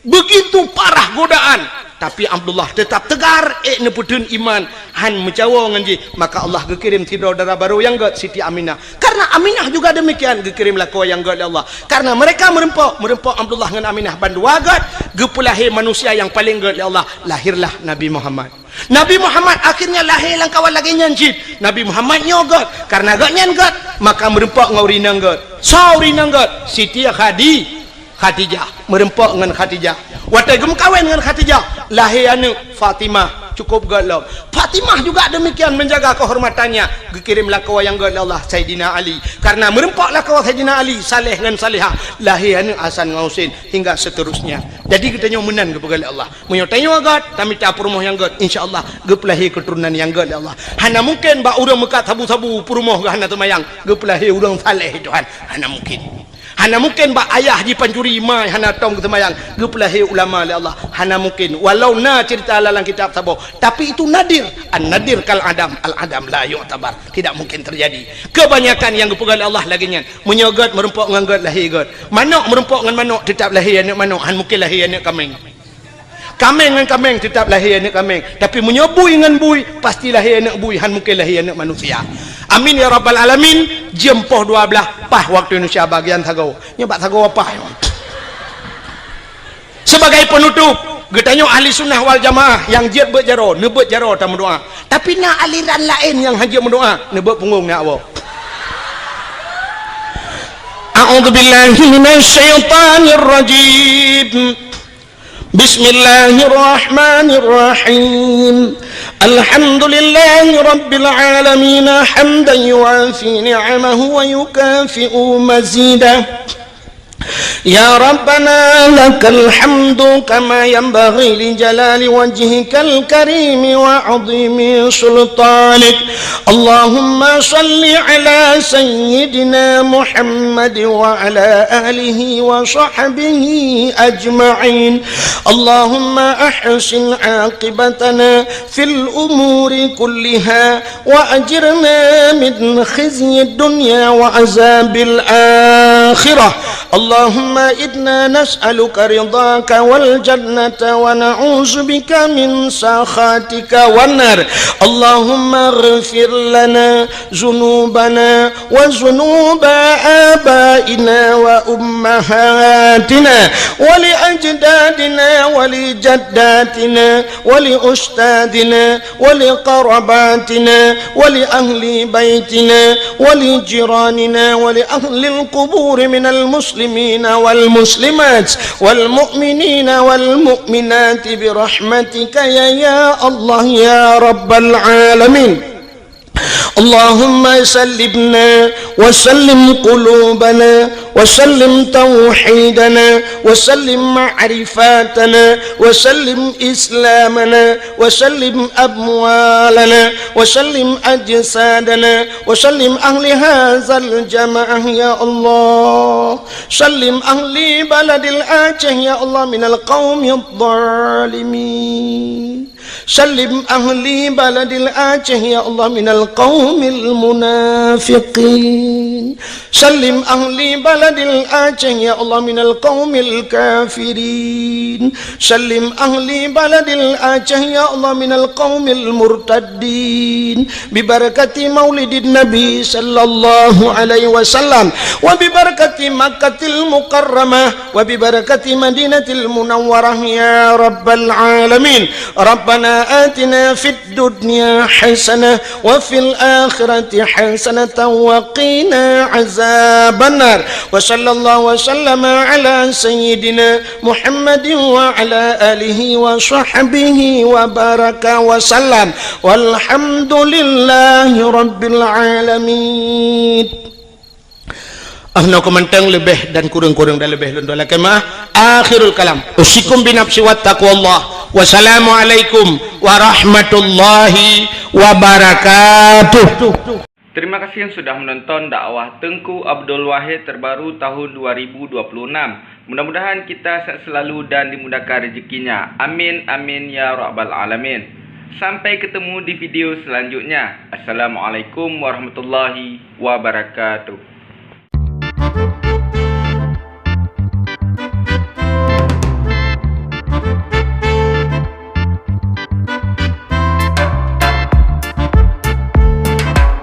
Begitu parah godaan, tapi Abdullah tetap tegar, ék neupeutheun iman, han meucawo ngon jih. Maka Allah geukirém sidroe dara barô nyang gét, Siti Aminah. Karena Aminah juga demikian, geukirém lakoe nyang gét lé Allah. Karena mereka meureumpok, meureumpok Abdullah ngon Aminah bandua gét, geupeulahé manusia nyang paleng gét lé Allah. Lahirlah Nabi Muhammad. Nabi Muhammad akhirnya lahé lam kawan lagée nyan cit. Nabi Muhammad nyoe gét, karena gét nyan gét, maka meureumpok ngon ureueng inong gét. Soe ureueng inong gét? Siti Khadi-, Khadijah. Meureumpok ngon Khadijah. Watée geumeukawen ngon Khadijah, lahé aneuëk Fatimah, cukup gét lom. Fatimah juga demikian menjaga kehormatannya. Geukirém lakoe nyang gét lé Allah, Saidina Ali. Karena meureumpok lakoe Saidina Ali, saleh ngon salehah, lahé aneuëk Hasan ngon Husein, hingga seterusnya. Jadi geutanyoe meunan geupeugah lé Allah. Meunyoe tanyoe gét, tamita peurumoh nyang gét, insya Allah geupeulahé keuturonan nyang gét lé Allah. Hana mungken bak ureuëng meukat sabu-sabu peurumoh geuh hana teumayang, geupeulahé ureuëng saleh Tuhan. Hana mungken. Hana mungken bak ayah jipancuri ma hana tom geuteumayang, geupeulahé ulama lé Allah. Hana mungken. Walau na cerita lam kitab saboh, tapi itu nadir. An-nadir kal adam, al-adam la yu'tabar. Tidak mungkin terjadi. Kebanyakan nyang geupeugah lé Allah lagée nyan. Meunyoe gét meureumpok ngon gét lahé gét. Manok meureumpok ngon manok, tetap lahé aneuëk manok, han mungken lahé aneuëk kaméng. Kaméng ngon kaméng tetap lahé aneuëk kaméng. Tapi meunyoe bui ngon bui, pasti lahé aneuëk bui, han mungken lahé aneuëk manusia. Amin ya rabbal alamin. Jeuem poh dua blaih, paih waktu Indonesia bagian sagoe. Nyoe bak sagoe paih. Sebagai penutup, geutanyoe ahli sunnah wal jamaah nyang jeuet beuet jaroe, neubeuet jaroe tameudoá. Tapi na aliran laén nyang han jeuet meudoá, neubeuet punggong ngon awoe. A'udzubillahi minasyaitonirrajim. Bismillahirrahmanirrahim. Alhamdulillahi rabbil alamin, hamdan yuwafi ni'amahu wa yukafi'u mazidah. يا ربنا لك الحمد كما ينبغي لجلال وجهك الكريم وعظيم سلطانك. اللهم صل على سيدنا محمد وعلى آله وصحبه أجمعين. اللهم أحسن عاقبتنا في الأمور كلها وأجرنا من خزي الدنيا وعذاب الآخرة. اللهم إنا نسألك رضاك والجنة ونعوذ بك من سخطك والنار. اللهم اغفر لنا ذنوبنا وذنوب آبائنا وأمهاتنا ولأجدادنا ولجداتنا ولأستاذنا ولقراباتنا ولأهل بيتنا ولجيراننا ولأهل القبور من المسلمين والمسلمات والمؤمنين والمؤمنات برحمتك يا، يا الله يا رب العالمين. اللهم سلمنا وسلم قلوبنا وسلم توحيدنا وسلم معرفاتنا وسلم إسلامنا وسلم أموالنا وسلم أجسادنا وسلم أهل هذا الجماعة يا الله. سلم أهل بلد الآجه يا الله من القوم الظالمين. سلم أهل بلد الآجه يا الله من القوم المنافقين. سلم أهل بلد الآجه يا الله من القوم الكافرين. سلم أهل بلد الآجه يا الله من القوم المرتدين. ببركة مولد النبي صلى الله عليه وسلم، وببركة مكة المكرمة، وببركة مدينة المنورة يا رب العالمين. ربنا آتنا في الدنيا حسنة وفي الآخرة حسنة وقنا عذاب النار. وصلى الله وسلم على سيدنا محمد وعلى آله وصحبه وبارك وسلم. والحمد لله رب العالمين. Ah, nyoe keuh mantong, leubeh dan kureueng-kureueng dan leubeh lôn lakée meu'ah. Akhirul kalam. Usikum binafsi wa taqwallah. Wassalamualaikum warahmatullahi wabarakatuh. Terima kasih yang sudah menonton dakwah Teungku Abdul Wahid terbaru tahun dua ribu dua puluh enam. Mudah-mudahan kita sehat selalu dan dimudahkan rezekinya. Amin, amin, ya rabbal alamin. Sampai ketemu di video selanjutnya. Assalamualaikum warahmatullahi wabarakatuh.